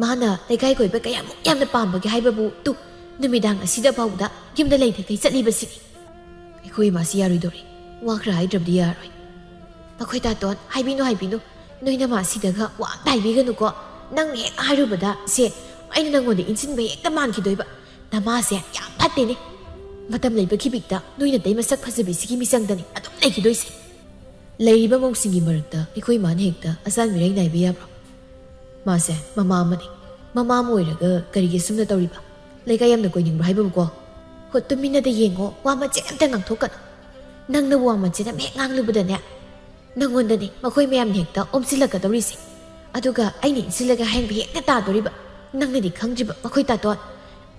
ꯃꯥꯅ ꯂꯩꯀꯥꯏ ꯀꯣꯏꯕ ꯀꯌꯥꯃꯨꯛ ꯌꯥꯝꯅ ꯄꯥꯝꯕꯒꯦ ꯍꯥꯏꯕꯕꯨ ꯇꯨ, ꯅꯨꯃꯤꯗꯥꯡ ꯑꯁꯤꯗ ꯐꯥꯎꯕꯗ ꯌꯨꯝꯗ ꯂꯩꯇꯈꯩ ꯆꯠꯂꯤꯕꯁꯤꯅꯤ꯫" "ꯑꯩꯈꯣꯏ ꯏꯃꯥꯁꯤ ꯌꯥꯔꯣꯏꯗꯧꯔꯤ꯫ ꯋꯥ ꯈꯔ ꯍꯥꯏꯗ꯭ꯔꯕꯗꯤ ꯌꯥꯔꯣꯏ꯫" "ꯃꯈꯣꯏ ꯇꯥꯇꯣꯟ, ꯍꯥꯏꯕꯤꯅꯨ, ꯍꯥꯏꯕꯤꯅꯨ꯫ ꯅꯣꯏ ꯅꯃꯥꯁꯤꯗꯒ ꯋꯥ ꯑꯝꯇ ꯍꯥꯏꯕꯤꯒꯅꯨꯀꯣ꯫ ꯅꯪꯅ ꯍꯦꯛ ꯍꯥꯏꯔꯨꯕꯗ ꯁꯦ, ꯑꯩꯅ ꯅꯪꯉꯣꯟꯗ ꯏꯟꯁꯤꯟꯕ ꯍꯦꯛꯇ ꯃꯥꯟꯈꯤꯗꯣꯏꯕ꯫ ꯅꯃꯥꯁꯦ ꯌꯥꯝ ꯐꯠꯇꯦꯅꯦ꯫ ꯃꯇꯝ ꯂꯩꯕ ꯈꯤꯕꯤꯛꯇ ꯅꯣꯏ ꯅꯇꯩ ꯃꯁꯛ ꯐꯖꯕꯤꯁꯤꯒꯤ ꯃꯤꯆꯪꯗꯅꯤ ꯑꯗꯨꯝ ꯂꯩꯈꯤꯗꯣꯏꯁꯦ꯫" ꯂꯩꯔꯤꯕ ꯃꯧꯁꯤꯡꯒꯤ ꯃꯔꯛꯇ ꯑꯩꯈꯣꯏ ꯏꯃꯥꯅ ꯍꯦꯛꯇ ꯑꯆꯥꯟ ꯃꯤꯔꯥꯏ ꯅꯥꯏꯕ ꯌꯥꯕ꯭ꯔꯣ? "ꯃꯥꯁꯦ ꯃꯃꯥ ꯑꯃꯅꯤ꯫ ꯃꯃꯥ ꯑꯃ ꯑꯣꯏꯔꯒ ꯀꯔꯤꯒꯤ ꯑꯁꯨꯝꯅ ꯇꯧꯔꯤꯕ? ꯂꯩꯀꯥꯏ ꯌꯥꯝꯅ ꯀꯣꯏꯅꯤꯡꯕ꯭ꯔꯥ ꯍꯥꯏꯕꯕꯨꯀꯣ?" "ꯍꯣ, ꯇꯨꯃꯤꯟꯅꯗ ꯌꯦꯡꯉꯣ, ꯋꯥ ꯃꯆꯦꯠ ꯑꯝꯇ ꯉꯥꯡꯊꯣꯛꯀꯅꯨ꯫ ꯅꯪꯅ ꯋꯥ ꯃꯆꯦꯠ ꯑꯃ ꯍꯦꯛ ꯉꯥꯡꯂꯨꯕꯗꯅꯦ, ꯅꯪꯉꯣꯟꯗꯅꯦ ꯃꯈꯣꯏ ꯃꯌꯥꯝꯅ ꯍꯦꯛꯇ ꯑꯣꯝꯁꯤꯜꯂꯛꯀꯗꯧꯔꯤꯁꯦ꯫ ꯑꯗꯨꯒ ꯑꯩꯅ ꯏꯟꯁꯤꯜꯂꯒ ꯍꯌꯦꯡ ꯍꯦꯛꯇ ꯇꯥꯗꯣꯔꯤꯕ꯫ ꯅꯪꯅꯗꯤ ꯈꯪꯗ꯭ꯔꯤꯕ, ꯃꯈꯣꯏ ꯇꯥꯇꯣꯟ꯫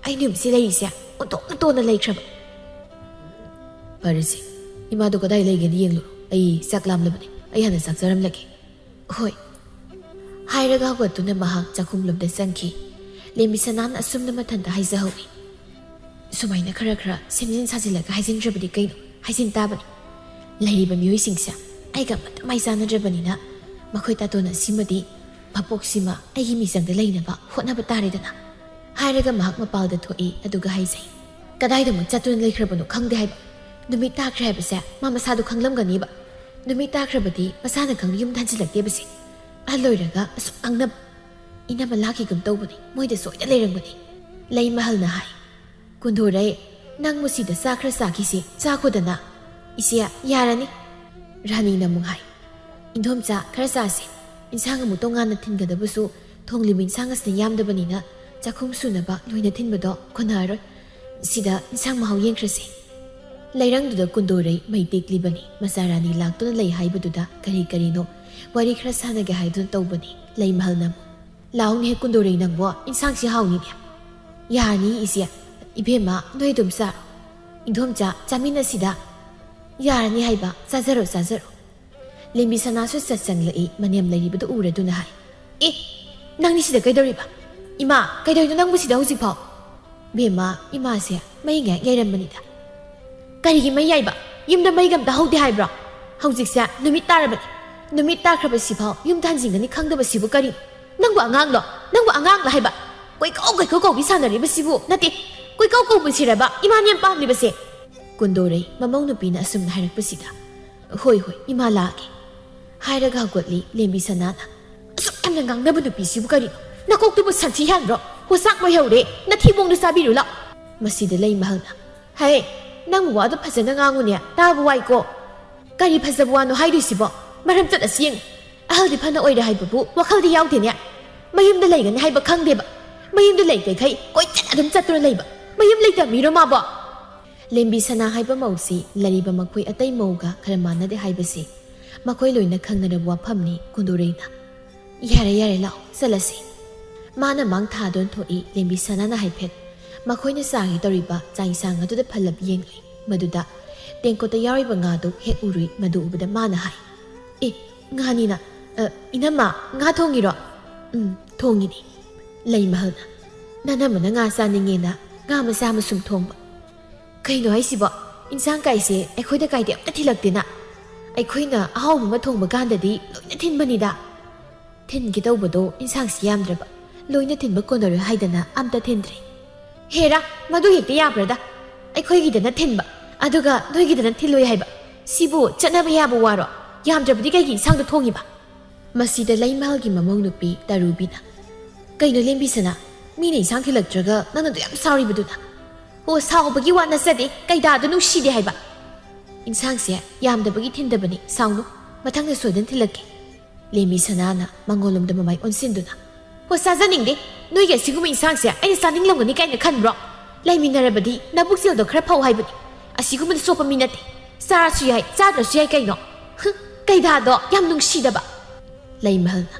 ꯑꯩ ꯅꯨꯃꯤꯠꯁꯤ ꯂꯩꯔꯤꯁꯦ ꯑꯣꯟꯊꯣꯛꯅ ꯇꯣꯟꯅ ꯂꯩꯈ꯭ꯔꯕ꯫ ꯐꯔꯦꯁꯦ, ꯏꯃꯥꯗꯣ ꯀꯗꯥꯏ ꯂꯩꯒꯦꯅ ꯌꯦꯡꯂꯨꯔꯣ꯫ ꯑꯩ ꯆꯥꯛ ꯂꯥꯝꯂꯕꯅꯤ, ꯑꯩ ꯍꯥꯟꯅ ꯆꯥꯛ ꯆꯥꯔꯝꯂꯒꯦ꯫ ꯍꯣꯏ꯫ ꯍꯥꯏꯔꯒ ꯍꯧꯒꯠꯇꯨꯅ ꯃꯍꯥꯛ ꯆꯥꯛꯈꯨꯝꯂꯣꯝꯗ ꯆꯪꯈꯤ꯫ ꯂꯦꯝꯕꯤꯁꯅꯥꯅ ꯑꯁꯨꯝꯅ ꯃꯊꯟꯇ ꯍꯥꯏꯖꯍꯧꯏ꯫ ꯁꯨꯃꯥꯏꯅ ꯈꯔ ꯈꯔ ꯁꯦꯝꯖꯤꯟ ꯁꯥꯖꯤꯜꯂꯒ ꯍꯥꯏꯖꯤꯟꯗ꯭ꯔꯕꯗꯤ ꯀꯩꯅꯣ? ꯍꯥꯏꯖꯤꯟ ꯇꯥꯕꯅꯤ꯫ ꯂꯩꯔꯤꯕ ꯃꯤꯑꯣꯏꯁꯤꯡꯁꯦ ꯑꯩꯒ ꯑꯃꯠꯇ ꯃꯥꯏ ꯆꯥꯟꯅꯗ꯭ꯔꯕꯅꯤꯅ ꯃꯈꯣꯏ ꯇꯥꯇꯣꯟ ꯑꯁꯤꯃꯗꯤ ꯃꯄꯣꯛꯁꯤꯃ ꯑꯩꯒꯤ ꯃꯤꯆꯪꯗ ꯂꯩꯅꯕ ꯍꯣꯠꯅꯕ ꯇꯥꯔꯦꯗꯅ꯫ ꯍꯥꯏꯔꯒ ꯃꯍꯥꯛ ꯃꯄꯥꯜꯗ ꯊꯣꯛꯏ, ꯑꯗꯨꯒ ꯍꯥꯏꯖꯩ, "ꯀꯗꯥꯏꯗ ꯑꯃꯨꯛ ꯆꯠꯇꯨꯅ ꯂꯩꯈ꯭ꯔꯕꯅꯣ ꯈꯪꯗꯦ ꯍꯥꯏꯕ꯫ ꯅꯨꯃꯤꯠ ꯇꯥꯈ꯭ꯔꯦ ꯍꯥꯏꯕꯁꯦ ꯃꯥ ꯃꯁꯥꯗꯣ ꯈꯪꯂꯝꯒꯅꯤꯕ꯫ ꯅꯨꯃꯤꯠ ꯇꯥꯈ꯭ꯔꯕꯗꯤ ꯃꯁꯥꯅ ꯈꯪꯅ ꯌꯨꯝꯗ ꯍꯟꯖꯤꯜꯂꯛꯇꯦꯕꯁꯦ꯫ ꯑꯍꯜ ꯑꯣꯏꯔꯒ ꯑꯁꯨꯛ ꯉꯥꯡꯅꯕ꯫ ꯏꯅꯝꯃ ꯂꯥꯛꯈꯤꯒꯨꯝ ꯇꯧꯕꯅꯤ, ꯃꯣꯏꯗ ꯁꯣꯏꯗ ꯂꯩꯔꯝꯒꯅꯤ"꯫ ꯂꯩꯃꯍꯜꯅ ꯍꯥꯏ, "ꯀꯨꯟꯗꯣꯔꯩ, ꯅꯪꯕꯨ ꯁꯤꯗ ꯆꯥꯛ ꯈꯔ ꯆꯥꯈꯤꯁꯤ, ꯆꯥꯈꯣꯗꯅ"꯫ "ꯏꯆꯦ, ꯌꯥꯔꯅꯤ"꯫ ꯔꯥꯅꯤꯅ ꯑꯃꯨꯛ ꯍꯥꯏ, "ꯏꯟꯗꯣꯝꯆꯥ, ꯈꯔ ꯆꯥꯁꯤ꯫ ꯏꯟꯁꯥꯡ ꯑꯃꯨꯛ ꯇꯣꯉꯥꯟꯅ ꯊꯤꯟꯒꯗꯕꯁꯨ ꯊꯣꯡꯂꯤꯕ ꯏꯟꯁꯥꯡ ꯑꯁꯤꯅ ꯌꯥꯝꯗꯕꯅꯤꯅ ꯆꯥꯛꯈꯨꯝ ꯁꯨꯅꯕ ꯂꯣꯏꯅ ꯊꯤꯟꯕꯗꯣ ꯀꯣꯟꯅꯔꯔꯣꯏ꯫ ꯁꯤꯗ ꯏꯟꯁꯥꯡ ꯃꯍꯥꯎ ꯌꯦꯡꯈ꯭ꯔꯁꯤ"꯫ ꯂꯩꯔꯪꯗꯨꯗ ꯀꯨꯟꯗꯣꯔꯩ ꯃꯩ ꯇꯦꯛꯂꯤꯕꯅꯤ꯫ ꯃꯆꯥ ꯔꯥꯅꯤ ꯂꯥꯛꯇꯨꯅ ꯂꯩ ꯍꯥꯏꯕꯗꯨꯗ ꯀꯔꯤ ꯀꯔꯤꯅꯣ ꯋꯥꯔꯤ ꯈꯔ ꯁꯥꯟꯅꯒꯦ ꯍꯥꯏꯗꯨꯅ ꯇꯧꯕꯅꯤ꯫ ꯂꯩꯃꯍꯜꯅ ꯑꯃꯨꯛ, "ꯂꯥꯛꯎꯅꯦ ꯀꯨꯟꯗꯣꯔꯩ ꯅꯪꯕꯣ, ꯏꯟꯁꯥꯡꯁꯤ ꯍꯥꯎꯅꯤꯅꯦ"꯫ "ꯌꯥꯔꯅꯤ ꯏꯆꯦ"꯫ "ꯏꯕꯦꯝꯃ, ꯅꯣꯏ ꯑꯗꯨꯝ ꯆꯥꯔꯣ"꯫ "ꯏꯟꯗꯣꯝꯆꯥ, ꯆꯥꯃꯤꯟꯅꯁꯤꯗ"꯫ "ꯌꯥꯔꯅꯤ ꯍꯥꯏꯕ, ꯆꯥꯖꯔꯣ, ꯆꯥꯖꯔꯣ"꯫ ꯂꯦꯝꯕꯤ ꯁꯅꯥꯁꯨ ꯆꯠ ꯆꯪꯂꯛꯏ, ꯃꯅꯦꯝ ꯂꯩꯔꯤꯕꯗꯨ ꯎꯔꯗꯨꯅ ꯍꯥꯏ, "ꯑꯦ, ꯅꯪꯗꯤ ꯁꯤꯗ ꯀꯩꯗꯧꯔꯤꯕ? ꯏꯃꯥ, ꯀꯩꯗꯧꯔꯤꯅꯣ ꯅꯪꯕꯨ ꯁꯤꯗ ꯍꯧꯖꯤꯛꯐꯥꯎ?" "ꯕꯦꯝꯃ, ꯏꯃꯥꯁꯦ ꯃꯩ ꯉꯥꯏꯍꯥꯛ ꯌꯥꯏꯔꯝꯕꯅꯤꯗ"꯫ "ꯀꯔꯤꯒꯤ ꯃꯩ ꯌꯥꯏꯕ? ꯌꯨꯝꯗ ꯃꯩꯒ ꯑꯝꯇ ꯍꯧꯗꯦ ꯍꯥꯏꯕ꯭ꯔꯣ? ꯍꯧꯖꯤꯛꯁꯦ ꯅꯨꯃꯤꯠ ꯇꯥꯔꯕꯅꯤ꯫ ꯅꯨꯃꯤꯠ ꯇꯥꯈ꯭ꯔꯕꯁꯤꯐꯥꯎ ꯌꯨꯝꯗ ꯍꯟꯖꯤꯟꯒꯅꯤ ꯈꯪꯗꯕꯁꯤꯕꯨ ꯀꯔꯤꯅꯣ? ꯅꯪꯕꯨ ꯑꯉꯥꯡꯂꯣ? ꯅꯪꯕꯨ ꯑꯉꯥꯡꯂꯣ ꯍꯥꯏꯕ? ꯀꯣꯏꯀꯧ ꯀꯣꯏꯀꯧ ꯀꯧꯕꯤ ꯁꯥꯟꯅꯔꯤꯕꯁꯤꯕꯨ? ꯅꯠꯇꯦ, ꯀꯣꯏꯀꯧ ꯀꯧꯕꯁꯤꯔꯕ ꯏꯃꯥ ꯅꯦꯝ ꯄꯥꯝꯂꯤꯕꯁꯦ?" ꯀꯨꯟꯗꯣꯔꯩ ꯃꯃꯧ ꯅꯨꯄꯤꯅ ꯑꯁꯨꯝꯅ ꯍꯥꯏꯔꯛꯄꯁꯤꯗ, "ꯍꯣꯏ, ꯍꯣꯏ, ꯏꯃꯥ ꯂꯥꯛꯑꯒꯦ" ꯍꯥꯏꯔꯒ ꯍꯧꯒꯠꯂꯤ ꯂꯦꯝꯕꯤ ꯁꯅꯥꯅ꯫ "ꯑꯁꯨꯛ ꯌꯥꯝꯅ ꯉꯥꯡꯅꯕ ꯅꯨꯄꯤꯁꯤꯕꯨ ꯀꯔꯤꯅꯣ? ꯅꯀꯣꯛꯇꯨꯕꯨ ꯁꯟꯊꯤ ꯍꯥꯟꯕ꯭ꯔꯣ? ꯍꯣ, ꯆꯥꯛ ꯂꯣꯏꯍꯧꯔꯦ, ꯅꯊꯤꯕꯣꯡꯗꯣ ꯆꯥꯕꯤꯔꯨ ꯂꯥꯎ"꯫ ꯃꯁꯤꯗ ꯂꯩꯃꯍꯜꯅ, "ꯍꯦ, ꯅꯪꯕꯨ ꯋꯥꯗꯣ ꯐꯖꯅ ꯉꯥꯡꯉꯨꯅꯦ, ꯇꯥꯕ ꯋꯥꯏꯀꯣ꯫ ꯀꯔꯤ ꯐꯖꯕ ꯋꯥꯅꯣ ꯍꯥꯏꯗꯣꯏꯁꯤꯕꯣ? ꯃꯔꯝ ꯆꯠ ꯑꯁꯤ ꯌꯦꯡꯉꯨ꯫ ꯑꯍꯜꯗꯤ ꯐꯅ ꯑꯣꯏꯔꯦ ꯍꯥꯏꯕꯕꯨ ꯋꯥꯈꯜꯗꯤ ꯌꯥꯎꯗꯦꯅꯦ꯫ ꯃꯌꯨꯝꯗ ꯂꯩꯒꯅꯤ ꯍꯥꯏꯕ ꯈꯪꯗꯦꯕ꯫ ꯃꯌꯨꯝꯗ ꯂꯩꯇ꯭ꯔꯤꯈꯩ ꯀꯣꯏꯆꯠ ꯑꯗꯨꯝ ꯆꯠꯇꯨꯅ ꯂꯩꯕ꯫ ꯃꯌꯨꯝ ꯂꯩꯇꯕ ꯃꯤꯔꯣ ꯃꯥꯕꯣ?" ꯂꯦꯝꯕꯤ ꯁꯅꯥ ꯍꯥꯏꯕ ꯃꯧꯁꯤ ꯂꯩꯔꯤꯕ ꯃꯈꯣꯏ ꯑꯇꯩ ꯃꯧꯒ ꯈꯔ ꯃꯥꯟꯅꯗꯦ ꯍꯥꯏꯕꯁꯤ ꯃꯈꯣꯏ ꯂꯣꯏꯅ ꯈꯪꯅꯔꯕ ꯋꯥꯐꯝꯅꯤ꯫ ꯀꯨꯟꯗꯣꯔꯩꯅ, "ꯌꯥꯔꯦ, ꯌꯥꯔꯦ, ꯂꯥꯛꯑꯣ, ꯆꯠꯂꯁꯤ꯫" ꯃꯥꯅ ꯃꯥꯡ ꯊꯥꯗꯨꯅ ꯊꯣꯛꯏ꯫ ꯂꯦꯝꯕꯤ ꯁꯅꯥꯅ ꯍꯥꯏꯐꯦꯠ ꯃꯈꯣꯏꯅ ꯆꯥꯒꯦ ꯇꯧꯔꯤꯕ ꯆꯥꯛ ꯏꯟꯁꯥꯡ ꯑꯗꯨꯗ ꯐꯠꯂꯞ ꯌꯦꯡꯂꯨꯏ꯫ ꯃꯗꯨꯗ ꯇꯦꯡꯀꯣꯠꯇ ꯌꯥꯎꯔꯤꯕ ꯉꯥꯗꯨ ꯍꯦꯛ ꯎꯔꯨꯏ꯫ ꯃꯗꯨ ꯎꯕꯗ ꯃꯥꯅ ꯍꯥꯏ, "ꯑꯦ, ꯉꯥꯅꯤꯅ꯫ ꯑ, ꯏꯅꯝꯃ, ꯉꯥ ꯊꯣꯡꯉꯤꯔꯣ?" "ꯎꯝ, ꯊꯣꯡꯉꯤꯅꯦ꯫" ꯂꯩꯃꯍꯜꯅ, "ꯅꯅꯝꯃꯅ ꯉꯥ ꯆꯥꯅꯤꯡꯉꯦꯅ ꯉꯥ ꯃꯆꯥ ꯑꯃꯁꯨꯝ ꯊꯣꯡꯕ꯫" "ꯀꯩꯅꯣ ꯍꯥꯏꯁꯤꯕꯣ? ꯏꯟꯁꯥꯡ ꯀꯥꯏꯁꯦ ꯑꯩꯈꯣꯏꯗ ꯀꯥꯏꯗꯤ ꯑꯝꯇ ꯊꯤꯜꯂꯛꯇꯦꯅ꯫ ꯑꯩꯈꯣꯏꯅ ꯑꯍꯥꯎꯕ ꯑꯃ ꯊꯣꯡꯕ ꯀꯥꯟꯗꯗꯤ ꯂꯣꯏꯅ ꯊꯤꯟꯕꯅꯤꯗ꯫" "ꯊꯤꯟꯒꯦ ꯇꯧꯕꯗꯣ ꯏꯟꯁꯥꯡꯁꯤ ꯌꯥꯝꯗ꯭ꯔꯕ, ꯂꯣꯏꯅ ꯊꯤꯟꯕ ꯀꯣꯟꯅꯔꯣꯏ ꯍꯥꯏꯗꯅ ꯑꯝꯇ ꯊꯤꯟꯗ꯭ꯔꯦ꯫" "ꯍꯦꯔꯥ, ꯃꯗꯨ ꯍꯦꯛꯇ ꯌꯥꯕ꯭ꯔꯗ? ꯑꯩꯈꯣꯏꯒꯤꯗꯅ ꯊꯤꯟꯕ, ꯑꯗꯨꯒ ꯅꯣꯏꯒꯤꯗꯅ ꯊꯤꯜꯂꯣꯏ ꯍꯥꯏꯕ? ꯁꯤꯕꯨ ꯆꯠꯅꯕ ꯌꯥꯕ ꯋꯥꯔꯣ? ꯌꯥꯝꯗ꯭ꯔꯕꯗꯤ ꯀꯩꯒꯤ ꯏꯟꯁꯥꯡꯗꯣ ꯊꯣꯡꯉꯤꯕ?" ꯃꯁꯤꯗ ꯂꯩꯃꯍꯜꯒꯤ ꯃꯃꯧ ꯅꯨꯄꯤ ꯇꯔꯨꯕꯤꯅ, "ꯀꯩꯅꯣ ꯂꯦꯝꯕꯤꯁꯅꯥ, ꯃꯤꯅ ꯏꯟꯁꯥꯡ ꯊꯤꯜꯂꯛꯇ꯭ꯔꯒ ꯅꯪꯅ ꯑꯗꯨ ꯌꯥꯝ ꯁꯥꯎꯔꯤꯕꯗꯨꯅ?" "ꯑꯣ, ꯁꯥꯎꯕꯒꯤ ꯋꯥ ꯅꯠꯆꯗꯦ, ꯀꯩꯗꯥꯗꯣ ꯅꯨꯡꯁꯤꯗꯦ ꯍꯥꯏꯕ꯫ ꯏꯟꯁꯥꯡꯁꯦ ꯌꯥꯝꯗꯕꯒꯤ ꯊꯤꯟꯗꯕꯅꯤ, ꯁꯥꯎꯅꯨ, ꯃꯊꯪꯗ ꯁꯣꯏꯗꯅ ꯊꯤꯜꯂꯛꯀꯦ꯫" ꯂꯦꯝꯕꯤꯁꯅꯥꯅ ꯃꯉꯣꯟꯂꯣꯝꯗ ꯃꯃꯥꯏ ꯑꯣꯟꯁꯤꯟꯗꯨꯅ, "ꯍꯣ, ꯆꯥꯖꯅꯤꯡꯗꯦ꯫ ꯅꯣꯏꯒꯤ ꯑꯁꯤꯒꯨꯝꯕ ꯏꯟꯁꯥꯡꯁꯦ ꯑꯩꯅ ꯆꯥꯅꯤꯡꯂꯝꯒꯅꯤ ꯀꯥꯏꯅ ꯈꯟꯕ꯭ꯔꯣ? ꯂꯩꯃꯤꯟꯅꯔꯕꯗꯤ ꯅꯕꯨꯛꯆꯦꯜꯗꯣ ꯈꯔ ꯐꯧ ꯍꯥꯏꯕꯅꯤ꯫ ꯑꯁꯤꯒꯨꯝꯕꯗ ꯆꯣꯞꯄ ꯃꯤ ꯅꯠꯇꯦ꯫ ꯆꯥꯔꯁꯨ ꯌꯥꯏ, ꯆꯥꯗ꯭ꯔꯁꯨ ꯌꯥꯏ ꯀꯩꯅꯣ꯫ ꯍꯨꯝ, ꯀꯩꯗꯥꯗꯣ ꯌꯥꯝ ꯅꯨꯡꯁꯤꯗꯕ꯫" ꯂꯩꯃꯍꯜꯅ,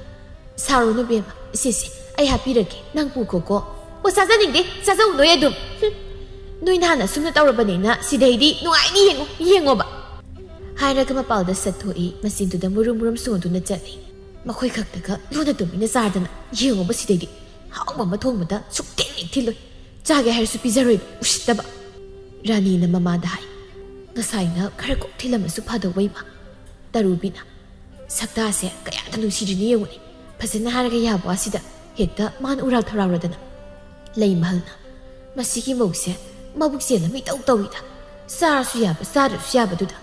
"ꯁꯥꯎꯔꯨꯅꯨ ꯕꯦꯝꯃ, ꯏꯆꯦꯁꯦ, ꯑꯩ ꯍꯥꯞꯄꯤꯔꯒꯦ, ꯅꯪ ꯄꯨꯈꯣꯀꯣ꯫" "ꯑꯣ, ꯆꯥꯖꯅꯤꯡꯗꯦ, ꯆꯥꯖꯧ ꯅꯣꯏ ꯑꯗꯨꯝ꯫ ꯍꯨꯝ, ꯅꯣꯏ ꯅꯍꯥꯟ ꯑꯁꯨꯝꯅ ꯇꯧꯔꯕꯅꯤꯅ ꯁꯤꯗꯩꯗꯤ ꯅꯨꯡꯉꯥꯏꯅꯤ, ꯌꯦꯡꯉꯨ, ꯌꯦꯡꯉꯣꯕ꯫" ꯍꯥꯏꯔꯒ ꯃꯄꯥꯜꯗ ꯆꯠꯊꯣꯛꯏ꯫ ꯃꯆꯤꯟꯗꯨꯗ ꯃꯨꯔꯨꯝ ꯃꯨꯔꯨꯝ ꯆꯣꯡꯗꯨꯅ ꯆꯠꯂꯤ꯫ ꯃꯈꯣꯏ ꯈꯛꯇꯒ ꯂꯨꯅ ꯇꯨꯃꯤꯟꯅ ꯆꯥꯗꯅ, "ꯌꯦꯡꯉꯣꯕ ꯁꯤꯗꯩꯗꯤ, ꯍꯥꯎꯕ ꯑꯃ ꯊꯣꯡꯕꯗ ꯁꯨꯛꯊꯤꯟ ꯍꯦꯛ ꯊꯤꯜꯂꯣꯏ, ꯆꯥꯒꯦ ꯍꯥꯏꯔꯁꯨ ꯄꯤꯖꯔꯣꯏꯕ, ꯎꯁꯤꯠꯇꯕ꯫" ꯔꯥꯅꯤꯅ ꯃꯃꯥꯗ ꯍꯥꯏ, "ꯉꯁꯥꯏꯅ ꯈꯔ ꯀꯣꯛ ꯊꯤꯜꯂꯝꯃꯁꯨ ꯐꯗꯧꯕ ꯏꯃꯥ꯫" ꯇꯔꯨꯕꯤꯅ, "ꯁꯛꯇꯥꯁꯦ ꯀꯌꯥꯗ ꯅꯨꯡꯁꯤꯔꯤꯅꯤ ꯌꯦꯡꯉꯨꯅꯦ, ꯐꯖꯅ ꯍꯥꯏꯔꯒ ꯌꯥꯕ ꯋꯥꯁꯤꯗ ꯍꯦꯛꯇ ꯃꯥꯅ ꯎꯔꯥꯎ ꯊꯔꯥꯎꯔꯗꯅ꯫" ꯂꯩꯃꯍꯜꯅ, "ꯃꯁꯤꯒꯤ ꯃꯧꯁꯦ ꯃꯕꯨꯛ ꯆꯦꯜ ꯑꯃ ꯏꯇꯧ ꯇꯧꯏꯗ, ꯆꯥꯔꯁꯨ ꯌꯥꯕ ꯆꯥꯗ꯭ꯔꯁꯨ ꯌꯥꯕꯗꯨꯗ꯫"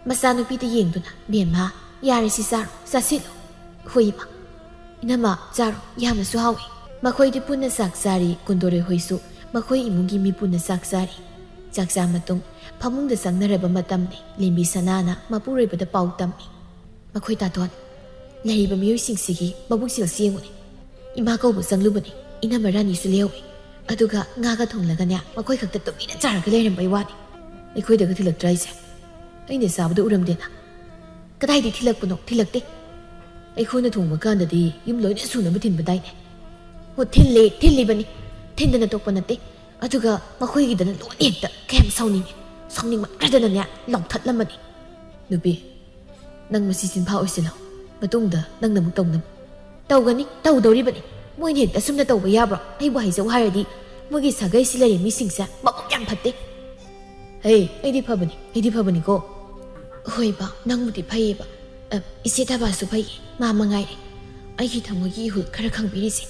ꯃꯆꯥꯅꯨꯄꯤꯗ ꯌꯦꯡꯗꯨꯅ, "ꯕꯦꯝꯃ, ꯌꯥꯔꯦ, ꯁꯤ ꯆꯥꯔꯣ, ꯆꯥꯁꯤꯜꯂꯣ꯫" "ꯍꯣꯏ ꯏꯃꯥ꯫" "ꯏꯅꯝꯃ, ꯆꯥꯔꯣ, ꯌꯥꯝꯅꯁꯨ ꯍꯥꯎꯏ꯫" ꯃꯈꯣꯏꯗꯤ ꯄꯨꯟꯅ ꯆꯥꯛ ꯆꯥꯔꯤ꯫ ꯀꯨꯟꯗꯣꯔꯦ ꯍꯣꯏꯁꯨ ꯃꯈꯣꯏ ꯏꯃꯨꯡꯒꯤ ꯃꯤ ꯄꯨꯟꯅ ꯆꯥꯛ ꯆꯥꯔꯤ꯫ ꯆꯥꯛꯆꯥ ꯃꯇꯨꯡ ꯐꯃꯨꯡꯗ ꯆꯪꯅꯔꯕ ꯃꯇꯝꯅꯤ꯫ ꯂꯦꯝꯕꯤ ꯁꯅꯥꯅ ꯃꯄꯨꯔꯣꯏꯕꯗ ꯄꯥꯎ ꯇꯝꯃꯤ꯫ "ꯃꯈꯣꯏ ꯇꯥꯇꯣꯟ, ꯂꯩꯔꯤꯕ ꯃꯤꯑꯣꯏꯁꯤꯡꯁꯤꯒꯤ ꯃꯕꯨꯛ ꯆꯦꯜꯁꯤ ꯌꯦꯡꯉꯨꯅꯦ꯫ ꯏꯃꯥ ꯀꯧꯕ ꯆꯪꯂꯨꯕꯅꯤ, ꯏꯅꯝꯃ ꯔꯥꯅꯤꯁꯨ ꯂꯩꯍꯧꯏ꯫ ꯑꯗꯨꯒ ꯉꯥꯒ ꯊꯣꯡꯂꯒꯅꯦ, ꯃꯈꯣꯏ ꯈꯛꯇ ꯇꯨꯃꯤꯟꯅ ꯆꯥꯔꯒ ꯂꯩꯔꯝꯕꯩ ꯋꯥꯅꯤ꯫ ꯑꯩꯈꯣꯏꯗꯒ ꯊꯤꯜꯂꯛꯇ꯭ꯔꯥ ꯍꯥꯏꯁꯦ? ꯑꯩꯅ ꯆꯥꯕꯗ ꯎꯔꯝꯗꯦꯅ꯫" "ꯀꯗꯥꯏꯗꯩ ꯊꯤꯜꯂꯛꯄꯅꯣ? ꯊꯤꯜꯂꯛꯇꯦ꯫" ꯑꯩꯈꯣꯏꯅ ꯊꯣꯡꯕ ꯀꯥꯟꯗꯗꯤ ꯌꯨꯝ ꯂꯣꯏꯅ ꯁꯨꯅꯕ ꯊꯤꯟꯕꯗꯥꯏꯅꯦ? ꯑꯣ, ꯊꯤꯜꯂꯦ, ꯊꯤꯜꯂꯤꯕꯅꯤ꯫ ꯊꯤꯟꯗꯅ ꯇꯣꯛꯄ ꯅꯠꯇꯦ꯫ ꯑꯗꯨꯒ ꯃꯈꯣꯏꯒꯤꯗꯅ ꯂꯣꯏꯅ ꯍꯦꯛꯇ ꯀꯌꯥꯝ ꯁꯥꯎꯅꯤꯡꯉꯦ꯫ ꯁꯥꯎꯅꯤꯡꯃꯟꯈ꯭ꯔꯗꯅꯅꯦ, ꯂꯥꯎꯊꯠꯂꯝꯕꯅꯤ꯫ ꯅꯨꯄꯤ, ꯅꯪ ꯃꯁꯤ ꯆꯤꯟꯐꯥ ꯑꯣꯏꯁꯤꯜꯂꯣ꯫ ꯃꯇꯨꯡꯗ ꯅꯪꯅ ꯑꯃꯨꯛ ꯇꯧꯅꯕ꯫ ꯇꯧꯒꯅꯤ, ꯇꯧꯗꯧꯔꯤꯕꯅꯤ꯫ ꯃꯣꯏꯅ ꯍꯦꯛꯇ ꯑꯁꯨꯝꯅ ꯇꯧꯕ ꯌꯥꯕ꯭ꯔꯣ? ꯑꯩꯕꯨ ꯍꯥꯏꯖꯧ ꯍꯥꯏꯔꯗꯤ, ꯃꯣꯏꯒꯤ ꯁꯥꯒꯩꯁꯤ ꯂꯩꯔꯤ ꯃꯤꯁꯤꯡꯁꯦ ꯃꯕꯨꯛ ꯌꯥꯝ ꯐꯠꯇꯦ꯫ ꯍꯦ, ꯑꯩꯗꯤ ꯐꯕꯅꯤ, ꯑꯩꯗꯤ ꯐꯕꯅꯤꯀꯣ꯫ ꯍꯣꯏꯕ, ꯅꯪꯕꯨꯗꯤ ꯐꯩꯌꯦꯕ꯫ ꯑ, ꯏꯆꯦ ꯊꯕꯥꯁꯨ ꯐꯩ, ꯃꯥ ꯃꯉꯥꯏꯔꯦ ꯑꯩꯒꯤ ꯊꯃꯣꯏꯒꯤ ꯏꯍꯨꯜ ꯈꯔ ꯈꯪꯕꯤꯔꯤꯁꯦ꯫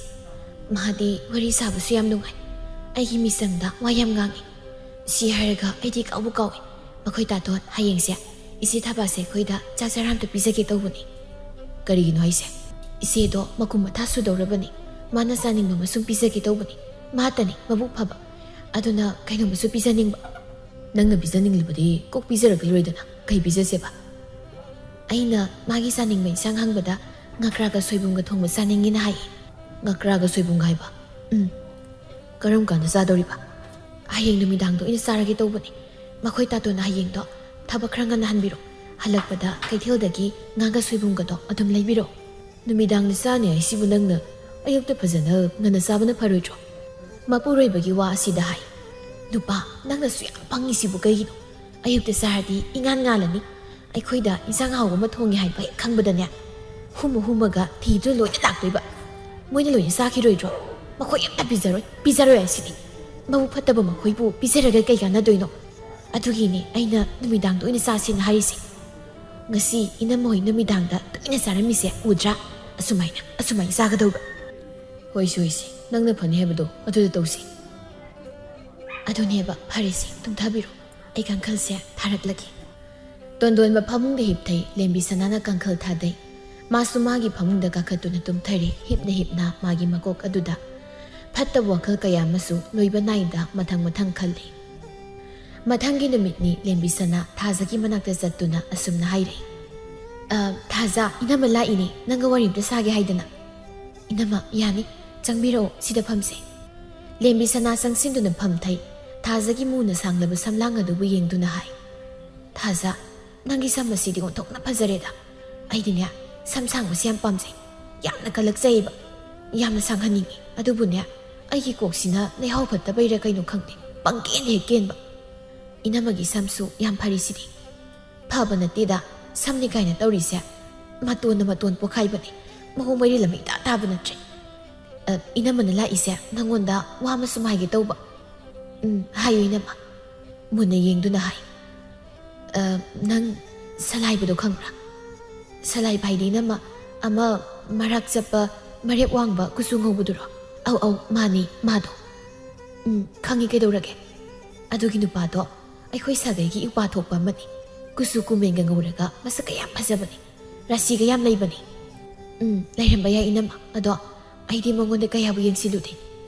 ꯃꯥꯗꯤ ꯋꯥꯔꯤ ꯁꯥꯕꯁꯨ ꯌꯥꯝ ꯅꯨꯡꯉꯥꯏ, ꯑꯩꯒꯤ ꯃꯤꯆꯪꯗ ꯋꯥ ꯌꯥꯝ ꯉꯥꯡꯉꯤ꯫ ꯁꯤ ꯍꯥꯏꯔꯒ ꯑꯩꯗꯤ ꯀꯥꯎꯕꯨ ꯀꯥꯎꯏ, ꯃꯈꯣꯏ ꯇꯥꯇꯣꯟ ꯍꯌꯦꯡꯁꯦ ꯏꯆꯦ ꯊꯕꯥꯁꯦ ꯑꯩꯈꯣꯏꯗ ꯆꯥꯛ ꯆꯔꯥ ꯑꯝꯇ ꯄꯤꯖꯒꯦ ꯇꯧꯕꯅꯤ꯫ ꯀꯔꯤꯒꯤꯅꯣ ꯍꯥꯏꯁꯦ? ꯏꯆꯦꯗꯣ ꯃꯈꯨꯝ ꯃꯊꯥ ꯁꯨꯗꯧꯔꯕꯅꯤ, ꯃꯥꯅ ꯆꯥꯅꯤꯡꯕ ꯑꯃ ꯁꯨꯝ ꯄꯤꯖꯒꯦ ꯇꯧꯕꯅꯤ꯫ ꯃꯥꯇꯅꯤ ꯃꯕꯨꯛ ꯐꯕ, ꯑꯗꯨꯅ ꯀꯩꯅꯣꯝꯃꯁꯨ ꯄꯤꯖꯅꯤꯡꯕ꯫ ꯅꯪꯅ ꯄꯤꯖꯅꯤꯡꯂꯤꯕꯗꯤ ꯀꯣꯛ ꯄꯤꯖꯔꯒ ꯂꯣꯏꯔꯦꯗꯅ, ꯀꯩ ꯄꯤꯖꯁꯦꯕ? ꯑꯩꯅ ꯃꯥꯒꯤ ꯆꯥꯅꯤꯡꯕ ꯏꯟꯁꯥꯡ ꯍꯪꯕꯗ ꯉꯀ꯭ꯔꯥꯒ ꯁꯣꯏꯕꯨꯝꯒ ꯊꯣꯡꯕ ꯆꯥꯅꯤꯡꯉꯤꯅ ꯍꯥꯏꯌꯦ꯫ ꯉꯀ꯭ꯔꯥꯒ ꯁꯣꯏꯕꯨꯝꯒ ꯍꯥꯏꯕ? ꯎꯝ꯫ ꯀꯔꯝ ꯀꯥꯟꯗ ꯆꯥꯗꯧꯔꯤꯕ? ꯍꯌꯦꯡ ꯅꯨꯃꯤꯗꯥꯡꯗ ꯑꯣꯏꯅ ꯆꯥꯔꯒꯦ ꯇꯧꯕꯅꯤ꯫ ꯃꯈꯣꯏ ꯇꯥꯇꯣꯟꯅ ꯍꯌꯦꯡꯗꯣ ꯊꯕꯛ ꯈꯔ ꯉꯟꯅ ꯍꯟꯕꯤꯔꯣ꯫ ꯍꯜꯂꯛꯄꯗ ꯀꯩꯊꯦꯜꯗꯒꯤ ꯉꯥꯒ ꯁꯣꯏꯕꯨꯝꯒꯗꯣ ꯑꯗꯨꯝ ꯂꯩꯕꯤꯔꯣ꯫ ꯅꯨꯃꯤꯗꯥꯡꯗ ꯆꯥꯅꯤ ꯍꯥꯏꯁꯤꯕꯨ ꯅꯪꯅ ꯑꯌꯨꯛꯇ ꯐꯖꯅ ꯉꯟꯅ ꯆꯥꯕꯅ ꯐꯔꯣꯏꯗ꯭ꯔꯣ? ꯃꯄꯨꯔꯣꯏꯕꯒꯤ ꯋꯥ ꯑꯁꯤꯗ ꯍꯥꯏ, "ꯅꯨꯄꯥ, ꯅꯪꯅꯁꯨ ꯌꯥꯝ ꯄꯪꯉꯤꯁꯤꯕꯨ ꯀꯩꯒꯤꯅꯣ? ꯑꯌꯨꯛꯇ ꯆꯥꯔꯗꯤ ꯏꯉꯥꯟ ꯉꯥꯜꯂꯅꯤ꯫ ꯑꯩꯈꯣꯏꯗ ꯏꯟꯁꯥꯡ ꯑꯍꯥꯎꯕ ꯑꯃ ꯊꯣꯡꯉꯦ ꯍꯥꯏꯕ ꯍꯦꯛ ꯈꯪꯕꯗꯅꯦ, ꯍꯨꯝꯃ ꯍꯨꯝꯃꯒ ꯊꯤꯗꯨꯅ ꯂꯣꯏꯅ ꯂꯥꯛꯇꯣꯏꯕ꯫ ꯃꯣꯏꯅ ꯂꯣꯏꯅ ꯆꯥꯈꯤꯔꯣꯏꯗ꯭ꯔꯣ? ꯃꯈꯣꯏ ꯑꯝꯇ ꯄꯤꯖꯔꯣꯏ, ꯄꯤꯖꯔꯣꯏ ꯍꯥꯏꯁꯤꯗꯤ꯫ ꯃꯕꯨꯛ ꯐꯠꯇꯕ ꯃꯈꯣꯏꯕꯨ ꯄꯤꯖꯔꯒ ꯀꯩ ꯀꯥꯟꯅꯗꯣꯏꯅꯣ? ꯑꯗꯨꯒꯤꯅꯦ ꯑꯩꯅ ꯅꯨꯃꯤꯗꯥꯡꯗ ꯑꯣꯏꯅ ꯆꯥꯁꯦꯅ ꯍꯥꯏꯔꯤꯁꯦ꯫ ꯉꯁꯤ ꯏꯅꯝꯃ ꯍꯣꯏ ꯅꯨꯃꯤꯗꯥꯡꯗ ꯇꯨꯃꯤꯟꯅ ꯆꯥꯔꯝꯃꯤꯁꯦ ꯎꯗ꯭ꯔꯥ? ꯑꯁꯨꯃꯥꯏꯅ, ꯑꯁꯨꯃꯥꯏꯅ ꯆꯥꯒꯗꯧꯕ꯫" "ꯍꯣꯏꯁꯦ, ꯍꯣꯏꯁꯦ, ꯅꯪꯅ ꯐꯅꯤ ꯍꯥꯏꯕꯗꯣ ꯑꯗꯨꯗ ꯇꯧꯁꯤ꯫" "ꯑꯗꯨꯅꯦꯕ ꯐꯔꯤꯁꯦ, ꯇꯨꯝꯊꯕꯤꯔꯣ, ꯑꯩ ꯀꯥꯡꯈꯜꯁꯦ ꯊꯥꯔꯛꯂꯒꯦ꯫" ꯇꯣꯟꯗꯣꯟꯕ ꯐꯃꯨꯡꯗ ꯍꯤꯞꯊꯩ, ꯂꯦꯝꯕꯤ ꯁꯅꯥꯅ ꯀꯥꯡꯈꯜ ꯊꯥꯗꯩ꯫ ꯃꯥꯁꯨ ꯃꯥꯒꯤ ꯐꯃꯨꯡꯗ ꯀꯥꯈꯠꯇꯨꯅ ꯇꯨꯝꯊꯔꯦ, ꯍꯤꯞꯅ ꯍꯤꯞꯅ ꯃꯥꯒꯤ ꯃꯀꯣꯛ ꯑꯗꯨꯗ ꯐꯠꯇꯕ ꯋꯥꯈꯜ ꯀꯌꯥ ꯑꯃꯁꯨ ꯂꯣꯏꯕ ꯅꯥꯏꯗ ꯃꯊꯪ ꯃꯊꯪ ꯈꯜꯂꯤ꯫ ꯃꯊꯪꯒꯤ ꯅꯨꯃꯤꯠꯅꯤ, ꯂꯦꯝꯕꯤ ꯁꯅꯥ ꯊꯥꯖꯒꯤ ꯃꯅꯥꯛꯇ ꯆꯠꯇꯨꯅ ꯑꯁꯨꯝꯅ ꯍꯥꯏꯔꯛꯏ, "ꯑ, ꯊꯥꯖ, ꯏꯅꯝꯃ ꯂꯥꯛꯏꯅꯦ, ꯅꯪꯒ ꯋꯥꯔꯤ ꯑꯝꯇ ꯁꯥꯒꯦ ꯍꯥꯏꯗꯅ꯫" "ꯏꯅꯝꯃ, ꯌꯥꯅꯤ, ꯆꯪꯕꯤꯔꯛꯑꯣ, ꯁꯤꯗ ꯐꯝꯁꯦ꯫" ꯂꯦꯝꯕꯤ ꯁꯅꯥ ꯆꯪꯁꯤꯟꯗꯨꯅ ꯐꯝꯊꯩ꯫ ꯊꯥꯖꯒꯤ ꯃꯨꯅ ꯁꯥꯡꯂꯕ ꯁꯝꯂꯥꯡ ꯑꯗꯨꯕꯨ ꯌꯦꯡꯗꯨꯅ ꯍꯥꯏ, "ꯊꯥꯖ, ꯅꯪꯒꯤ ꯁꯝ ꯑꯁꯤꯗꯤ ꯑꯣꯟꯊꯣꯛꯅ ꯐꯖꯔꯦꯗ꯫ ꯑꯩꯗꯤꯅꯦ, ꯁꯝ ꯁꯥꯡꯕꯁꯦ ꯌꯥꯝ ꯄꯥꯝꯖꯩ, ꯌꯥꯝꯅ ꯀꯜꯂꯛꯆꯩꯌꯦꯕ, ꯌꯥꯝꯅ ꯁꯥꯡꯍꯟꯅꯤꯡꯉꯤ꯫ ꯑꯗꯨꯕꯨꯅꯦ, ꯑꯩꯒꯤ ꯀꯣꯛꯁꯤꯅ ꯂꯩꯍꯥꯎ ꯐꯠꯇꯕꯩꯔꯥ ꯀꯩꯅꯣ ꯈꯪꯗꯦ, ꯄꯪꯀꯦꯟ ꯍꯦꯛ ꯀꯦꯟꯕ꯫ ꯏꯅꯝꯃꯒꯤ ꯁꯝꯁꯨ ꯌꯥꯝ ꯐꯔꯤꯁꯤꯗꯤ꯫ ꯐꯕ ꯅꯠꯇꯦꯗ, ꯁꯝꯅꯤ ꯀꯥꯏꯅ ꯇꯧꯔꯤꯁꯦ ꯃꯇꯣꯟꯅ ꯃꯇꯣꯟ ꯄꯣꯛꯈꯥꯏꯕꯅꯦ, ꯃꯑꯣꯡ ꯃꯔꯤꯜ ꯑꯃ ꯏꯇꯥ ꯇꯥꯕ ꯅꯠꯇ꯭ꯔꯦ꯫ ꯑ, ꯏꯅꯝꯃꯅ ꯂꯥꯛꯏꯁꯦ ꯅꯪꯉꯣꯟꯗ ꯋꯥ ꯑꯃ ꯁꯨꯝ ꯍꯥꯏꯒꯦ ꯇꯧꯕ꯫ ꯎꯝ, ꯍꯥꯏꯌꯨ ꯏꯅꯝꯃ꯫ ꯃꯨꯟꯅ ꯌꯦꯡꯗꯨꯅ ꯍꯥꯏ꯫ "ꯑ, ꯅꯪ ꯁꯂꯥꯏꯕꯗꯣ ꯈꯪꯕ꯭ꯔꯥ? ꯁꯂꯥꯏꯕ ꯍꯥꯏꯗꯤ ꯏꯅꯝꯃ, ꯑꯃ ꯃꯔꯥꯛ ꯆꯠꯄ, ꯃꯔꯦꯞ ꯋꯥꯡꯕ, ꯀꯨꯆꯨ ꯉꯧꯕꯗꯨꯔꯣ?" "ꯑꯧ, ꯑꯧ, ꯃꯥꯅꯤ, ꯃꯥꯗꯣ꯫" "ꯎꯝ, ꯈꯪꯉꯤ, ꯀꯩꯗꯧꯔꯒꯦ? ꯑꯗꯨꯒꯤ ꯅꯨꯄꯥꯗꯣ ꯑꯩꯈꯣꯏ ꯁꯥꯒꯩꯒꯤ ꯏꯄꯥ ꯊꯣꯛꯄ ꯑꯃꯅꯤ꯫ ꯀꯨꯆꯨ ꯀꯨꯃꯦꯟꯒ ꯉꯧꯔꯒ ꯃꯁꯛꯀ ꯌꯥꯝ ꯐꯖꯕꯅꯤ, ꯔꯥꯁꯤꯒ ꯌꯥꯝ ꯂꯩꯕꯅꯤ꯫" "ꯎꯝ, ꯂꯩꯔꯝꯕ ꯌꯥꯏ ꯏꯅꯝꯃ, ꯑꯗꯣ ꯑꯩꯗꯤ ꯃꯉꯣꯟꯗ ꯀꯌꯥꯕꯨ ꯌꯦꯡꯁꯤꯜꯂꯨꯗꯦ꯫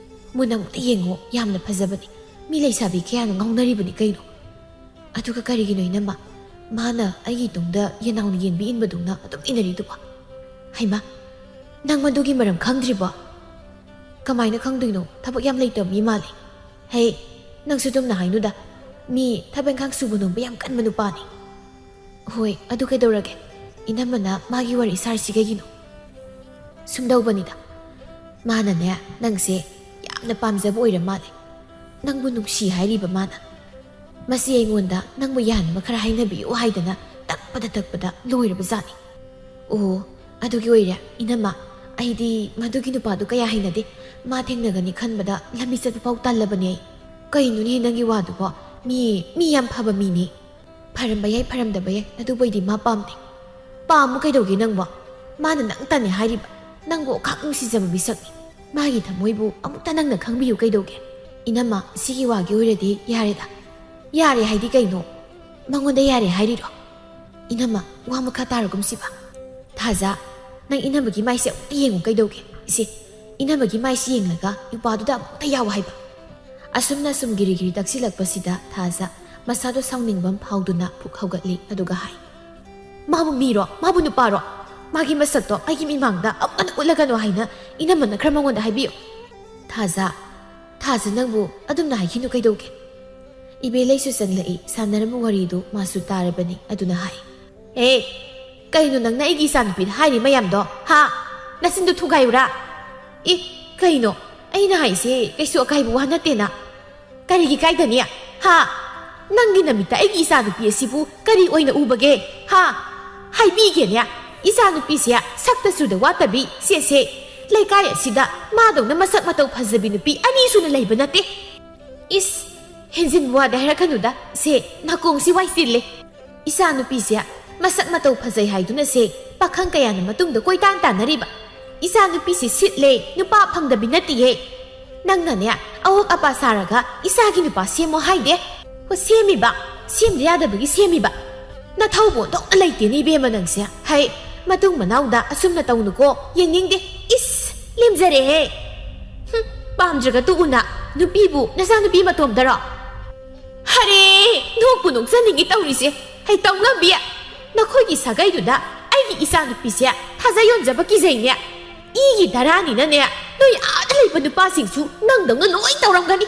ꯃꯨꯟꯅ ꯑꯃꯨꯛꯇ ꯌꯦꯡꯉꯣ, ꯌꯥꯝꯅ ꯐꯖꯕꯅꯤ꯫ ꯃꯤ ꯂꯩꯁꯥꯕꯤ ꯀꯌꯥꯅ ꯉꯥꯎꯅꯔꯤꯕꯅꯤ ꯀꯩꯅꯣ꯫ ꯑꯗꯨꯒ ꯀꯔꯤꯒꯤꯅꯣ ꯏꯅꯝꯃ, ꯃꯥꯅ ꯑꯩꯒꯤ ꯇꯨꯡꯗ ꯌꯦꯅꯥꯎꯅ ꯌꯦꯟꯕꯤ ꯏꯟꯕꯗꯧꯅ ꯑꯗꯨꯝ ꯏꯟꯅꯔꯤꯗꯨꯕꯣ? ꯍꯩꯃꯥ, ꯅꯪ ꯃꯗꯨꯒꯤ ꯃꯔꯝ ꯈꯪꯗ꯭ꯔꯤꯕꯣ? ꯀꯃꯥꯏꯅ ꯈꯪꯗꯣꯏꯅꯣ? ꯊꯕꯛ ꯌꯥꯝ ꯂꯩꯇꯕ ꯃꯤ ꯃꯥꯜꯂꯤ꯫" "ꯍꯦ, ꯅꯪꯁꯨ ꯑꯗꯨꯝꯅ ꯍꯥꯏꯅꯨꯗ꯫ ꯃꯤ ꯊꯕꯛ ꯏꯪꯈꯥꯡ ꯁꯨꯕ ꯅꯣꯝꯕ ꯌꯥꯝ ꯀꯟꯕ ꯅꯨꯄꯥꯅꯤ꯫" "ꯍꯣꯏ, ꯑꯗꯨ ꯀꯩꯗꯧꯔꯒꯦ? ꯏꯅꯝꯃꯅ ꯃꯥꯒꯤ ꯋꯥꯔꯤ ꯁꯥꯔꯤꯁꯤ ꯀꯩꯒꯤꯅꯣ?" "ꯁꯨꯝꯗꯧꯕꯅꯤꯗ, ꯃꯥꯅꯅꯦ ꯅꯪꯁꯦ ꯌꯥꯝꯅ ꯄꯥꯝꯖꯕ ꯑꯣꯏꯔ ꯃꯥꯜꯂꯦ꯫ ꯅꯪꯕꯨ ꯅꯨꯡꯁꯤ ꯍꯥꯏꯔꯤꯕ ꯃꯥꯅ꯫ ꯃꯁꯤ ꯑꯩꯉꯣꯟꯗ ꯅꯪꯕꯨ ꯌꯥꯅꯕ ꯈꯔ ꯍꯥꯏꯅꯕꯤꯌꯨ ꯍꯥꯏꯗꯅ ꯇꯛꯄꯗ ꯇꯛꯄꯗ ꯂꯣꯏꯔꯕ ꯖꯥꯠꯅꯤ꯫" "ꯑꯣ, ꯑꯗꯨꯒꯤ ꯑꯣꯏꯔꯦ ꯏꯅꯝꯃ꯫ ꯑꯩꯗꯤ ꯃꯗꯨꯒꯤ ꯅꯨꯄꯥꯗꯨ ꯀꯌꯥ ꯍꯩꯅꯗꯦ꯫ ꯃꯥ ꯊꯦꯡꯅꯒꯅꯤ ꯈꯟꯕꯗ ꯂꯝꯕꯤ ꯆꯠꯄ ꯐꯥꯎ ꯇꯜꯂꯕꯅꯦ ꯑꯩ꯫" "ꯀꯩꯅꯣꯅꯦ ꯅꯪꯒꯤ ꯋꯥꯗꯨꯕꯣ? ꯃꯤ, ꯃꯤ ꯌꯥꯝ ꯐꯕ ꯃꯤꯅꯤ꯫" "ꯐꯔꯝꯕ ꯌꯥꯏ, ꯐꯔꯝꯗꯕ ꯌꯥꯏ, ꯑꯗꯨꯕꯨ ꯑꯩꯗꯤ ꯃꯥ ꯄꯥꯝꯗꯦ꯫" "ꯄꯥꯝꯃꯨ ꯀꯩꯗꯧꯒꯦ ꯅꯪꯕꯣ? ꯃꯥꯅ ꯅꯪꯇꯅꯦ ꯍꯥꯏꯔꯤꯕ꯫ ꯅꯪꯕꯨ ꯑꯣꯈꯥꯛ ꯅꯨꯡꯁꯤꯖꯕ ꯃꯤꯁꯛꯅꯤ꯫ ꯃꯥꯒꯤ ꯊꯃꯣꯏꯕꯨ ꯑꯃꯨꯛꯇ ꯅꯪꯅ ꯈꯪꯕꯤꯌꯨ ꯀꯩꯗꯧꯒꯦ?" "ꯏꯅꯝꯃ, ꯁꯤꯒꯤ ꯋꯥꯒꯤ ꯑꯣꯏꯔꯗꯤ ꯌꯥꯔꯦꯗ꯫" "ꯌꯥꯔꯦ ꯍꯥꯏꯗꯤ ꯀꯩꯅꯣ? ꯃꯉꯣꯟꯗ ꯌꯥꯔꯦ ꯍꯥꯏꯔꯤꯔꯣ?" "ꯏꯅꯝꯃ, ꯋꯥ ꯃꯈꯥ ꯇꯥꯔꯒꯨꯝꯁꯤꯕ꯫" "ꯊꯥꯖ, ꯅꯪ ꯏꯅꯝꯃꯒꯤ ꯃꯥꯏꯁꯦ ꯑꯃꯨꯛꯇ ꯌꯦꯡꯉꯨ ꯀꯩꯗꯧꯒꯦ? ꯏꯁꯦ, ꯏꯅꯝꯃꯒꯤ ꯃꯥꯏꯁꯦ ꯌꯦꯡꯂꯒ ꯅꯨꯄꯥꯗꯨꯗ ꯑꯃꯨꯛꯇ ꯌꯥꯎ ꯍꯥꯏꯕ꯫" ꯑꯁꯨꯝꯅ ꯁꯨꯝ ꯒꯤꯔꯤ ꯒꯤꯔꯤ ꯇꯛꯁꯤꯜꯂꯛꯄꯁꯤꯗ ꯊꯥꯖ ꯃꯁꯥꯗꯣ ꯁꯥꯎꯅꯤꯡꯕ ꯑꯃ ꯐꯥꯎꯗꯨꯅ ꯐꯨꯛ ꯍꯧꯒꯠꯂꯤ, ꯑꯗꯨꯒ ꯍꯥꯏ, "ꯃꯥꯕꯨ ꯃꯤꯔꯣ? ꯃꯥꯕꯨ ꯅꯨꯄꯥꯔꯣ? ꯃꯥꯒꯤ ꯃꯁꯛꯇꯣ ꯑꯩꯒꯤ ꯃꯤꯃꯥꯡꯗ ꯑꯃꯨꯛ ꯍꯟꯅ ꯎꯠꯂꯒꯅꯨ ꯍꯥꯏꯅ ꯏꯅꯝꯃꯅ ꯈꯔ ꯃꯉꯣꯟꯗ ꯍꯥꯏꯕꯤꯌꯨ꯫" "ꯊꯥꯖ, ꯊꯥꯖ, ꯅꯪꯕꯨ ꯑꯗꯨꯝꯅ ꯍꯥꯏꯈꯤꯅꯨ ꯀꯩꯗꯧꯒꯦ?" ꯏꯕꯦꯂꯩꯁꯨ ꯆꯪꯂꯛꯏ꯫ ꯁꯥꯟꯅꯔꯝꯕ ꯋꯥꯔꯤꯗꯨ ꯃꯥꯁꯨ ꯇꯥꯔꯕꯅꯤ, ꯑꯗꯨꯅ ꯍꯥꯏ, "ꯑꯦ, ꯀꯩꯅꯣ ꯅꯪꯅ ꯑꯩꯒꯤ ꯏꯆꯥꯅꯨꯄꯤꯗ ꯍꯥꯏꯔꯤ ꯃꯌꯥꯝꯗꯣ? ꯍꯥ? ꯅꯆꯤꯟꯗꯣ ꯊꯨꯒꯥꯏꯌꯨꯔꯥ? ꯑꯦ, ꯀꯩꯅꯣ? ꯑꯩꯅ ꯍꯥꯏꯁꯦ ꯀꯩꯁꯨ ꯑꯀꯥꯏꯕ ꯋꯥ ꯅꯠꯇꯦꯅ꯫ ꯀꯔꯤꯒꯤ ꯀꯥꯏꯗꯅꯤ? ꯍꯥ? ꯅꯪꯒꯤ ꯅꯃꯤꯠꯇ ꯑꯩꯒꯤ ꯏꯆꯥꯅꯨꯄꯤ ꯑꯁꯤꯕꯨ ꯀꯔꯤ ꯑꯣꯏꯅ ꯎꯕꯒꯦ? ꯍꯥ? ꯍꯥꯏꯕꯤꯒꯦꯅꯦ, ꯏꯆꯥꯅꯨꯄꯤꯁꯦ ꯁꯛꯇ ꯆꯨꯗ ꯋꯥꯠꯇꯕꯤ, ꯁꯦ, ꯁꯦ, ꯂꯩꯀꯥꯏ ꯑꯁꯤꯗ ꯃꯥꯗꯧꯅ ꯃꯁꯛ ꯃꯇꯧ ꯐꯖꯕꯤ ꯅꯨꯄꯤ ꯑꯅꯤ ꯁꯨꯅ ꯂꯩꯕ ꯅꯠꯇꯦ꯫ ꯏꯁ, ꯍꯦꯟꯖꯤꯟꯕ ꯋꯥꯗꯤ ꯍꯥꯏꯔꯛꯀꯅꯨꯗ, ꯁꯦ, ꯅꯥꯀꯣꯡꯁꯤ ꯋꯥꯏ ꯆꯤꯜꯂꯦ꯫ ꯏꯆꯥꯅꯨꯄꯤꯁꯦ ꯃꯁꯛ ꯃꯇꯧ ꯐꯖꯩ ꯍꯥꯏꯗꯨꯅ ꯁꯦ, ꯄꯥꯈꯪ ꯀꯌꯥꯅ ꯃꯇꯨꯡꯗ ꯀꯣꯏꯇꯥꯟ ꯇꯥꯟꯅꯔꯤꯕ꯫ ꯏꯆꯥꯅꯨꯄꯤꯁꯦ ꯁꯤꯠꯂꯦ, ꯅꯨꯄꯥ ꯐꯪꯗꯕꯤ ꯅꯠꯇꯦꯌꯦ꯫ ꯅꯪꯅꯅꯦ, ꯑꯋꯣꯛ ꯑꯄꯥ ꯁꯥꯔꯒ ꯏꯆꯥꯒꯤ ꯅꯨꯄꯥ ꯁꯦꯝꯃꯣ ꯍꯥꯏꯗꯦ꯫ ꯍꯣ, ꯁꯦꯝꯃꯤꯕ, ꯁꯦꯝꯗ ꯌꯥꯗꯕꯒꯤ ꯁꯦꯝꯃꯤꯕ꯫ ꯅꯊꯧꯕꯨ ꯑꯣꯟꯊꯣꯛꯅ ꯂꯩꯇꯦꯅꯦ ꯏꯕꯦꯝꯃ ꯅꯪꯁꯦ꯫ ꯍꯩ, ꯃꯇꯨꯡ ꯃꯅꯥꯎꯗ ꯑꯁꯨꯝꯅ ꯇꯧꯅꯨꯀꯣ, ꯌꯦꯡꯅꯤꯡꯗꯦ꯫ ꯏꯁ, ꯂꯦꯝꯖꯔꯦꯍꯦ꯫ ꯍꯨꯝ, ꯄꯥꯝꯗ꯭ꯔꯒ ꯇꯣꯛꯎꯅ, ꯅꯨꯄꯤꯕꯨ ꯅꯆꯥꯅꯨꯄꯤ ꯃꯇꯣꯝꯗꯔꯣ? ꯍꯔꯦ, ꯅꯣꯛꯄꯨ ꯅꯣꯛꯆꯅꯤꯡꯉꯤ ꯇꯧꯔꯤꯁꯦ꯫ ꯍꯩ, ꯇꯧꯉꯝꯕꯤ, ꯅꯈꯣꯏꯒꯤ ꯁꯥꯒꯩꯗꯨꯗ ꯑꯩꯒꯤ ꯏꯆꯥꯅꯨꯄꯤꯁꯦ ꯊꯥꯖ ꯌꯣꯟꯖꯕ ꯀꯤꯖꯩꯅꯦ꯫ ꯏꯒꯤ ꯙꯔꯥꯅꯤꯅꯅꯦ, ꯅꯣꯏ ꯑꯥꯗ ꯂꯩꯕ ꯅꯨꯄꯥꯁꯤꯡꯁꯨ ꯅꯪꯗꯧꯅ ꯂꯣꯏ ꯇꯧꯔꯝꯒꯅꯤ꯫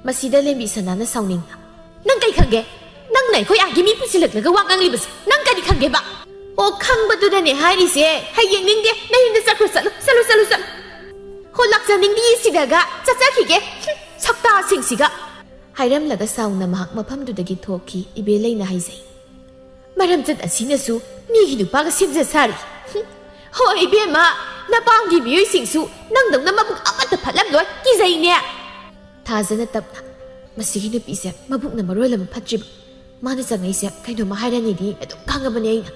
ꯃꯁꯤꯗ ꯂꯦꯝꯕꯤ ꯁꯅꯥꯅ ꯁꯥꯎꯅꯤꯡꯅ, "ꯅꯪ ꯀꯩ ꯈꯪꯒꯦ? ꯅꯪꯅ ꯑꯩꯈꯣꯏ ꯑꯥꯒꯤ ꯃꯤ ꯄꯨꯁꯤꯜꯂꯛꯂꯒ ꯋꯥ ꯉꯥꯡꯂꯤꯕꯁꯦ ꯅꯪ ꯀꯔꯤ ꯈꯪꯒꯦꯕ?" "ꯑꯣ, ꯈꯪꯕꯗꯨꯗꯅꯦ ꯍꯥꯏꯔꯤꯁꯦ꯫ ꯍꯩ, ꯌꯦꯡꯅꯤꯡꯗꯦ꯫ ꯅꯌꯨꯝꯗ ꯆꯠꯈ꯭ꯔꯣ, ꯆꯠꯂꯨ, ꯆꯠꯂꯨ, ꯆꯠꯂꯨ, ꯆꯠꯂꯨ꯫ ꯍꯣ, ꯂꯥꯛꯆꯅꯤꯡꯗꯦ ꯁꯤꯗꯒ꯫ ꯆꯠꯆꯈꯤꯒꯦ꯫ ꯍꯨꯝ, ꯁꯛꯇꯥꯁꯤꯡꯁꯤꯒ!" ꯍꯥꯏꯔꯝꯂꯒ ꯁꯥꯎꯅ ꯃꯍꯥꯛ ꯃꯐꯝꯗꯨꯗꯒꯤ ꯊꯣꯛꯈꯤ꯫ ꯏꯕꯦꯂꯩꯅ ꯍꯥꯏꯖꯩ, "ꯃꯔꯝꯆꯠ ꯑꯁꯤꯅꯁꯨ ꯃꯤꯒꯤ ꯅꯨꯄꯥꯒ ꯁꯦꯝꯖ ꯁꯥꯔꯤ꯫ ꯍꯨꯝ, ꯍꯣꯏ ꯏꯕꯦꯝꯃ, ꯅꯄꯥꯝꯒꯤ ꯃꯤꯑꯣꯏꯁꯤꯡꯁꯨ ꯅꯪꯗꯧꯅ ꯃꯕꯨꯛ ꯑꯃꯠꯇ ꯐꯠꯂꯝꯂꯣꯏ꯫ ꯀꯤꯖꯩꯅꯦ!" ꯊꯥꯖꯅ ꯇꯞꯅ, "ꯃꯁꯤꯒꯤ ꯅꯨꯄꯤꯁꯦ ꯃꯕꯨꯛꯅ ꯃꯔꯣꯜ ꯑꯃ ꯐꯠꯇ꯭ꯔꯤꯕ꯫ ꯃꯥꯅ ꯆꯪꯉꯛꯏꯁꯦ ꯀꯩꯅꯣꯝꯃ ꯍꯥꯏꯔꯅꯤꯗꯤ ꯑꯗꯨꯝ ꯈꯪꯉꯕꯅꯦ ꯑꯩꯅ꯫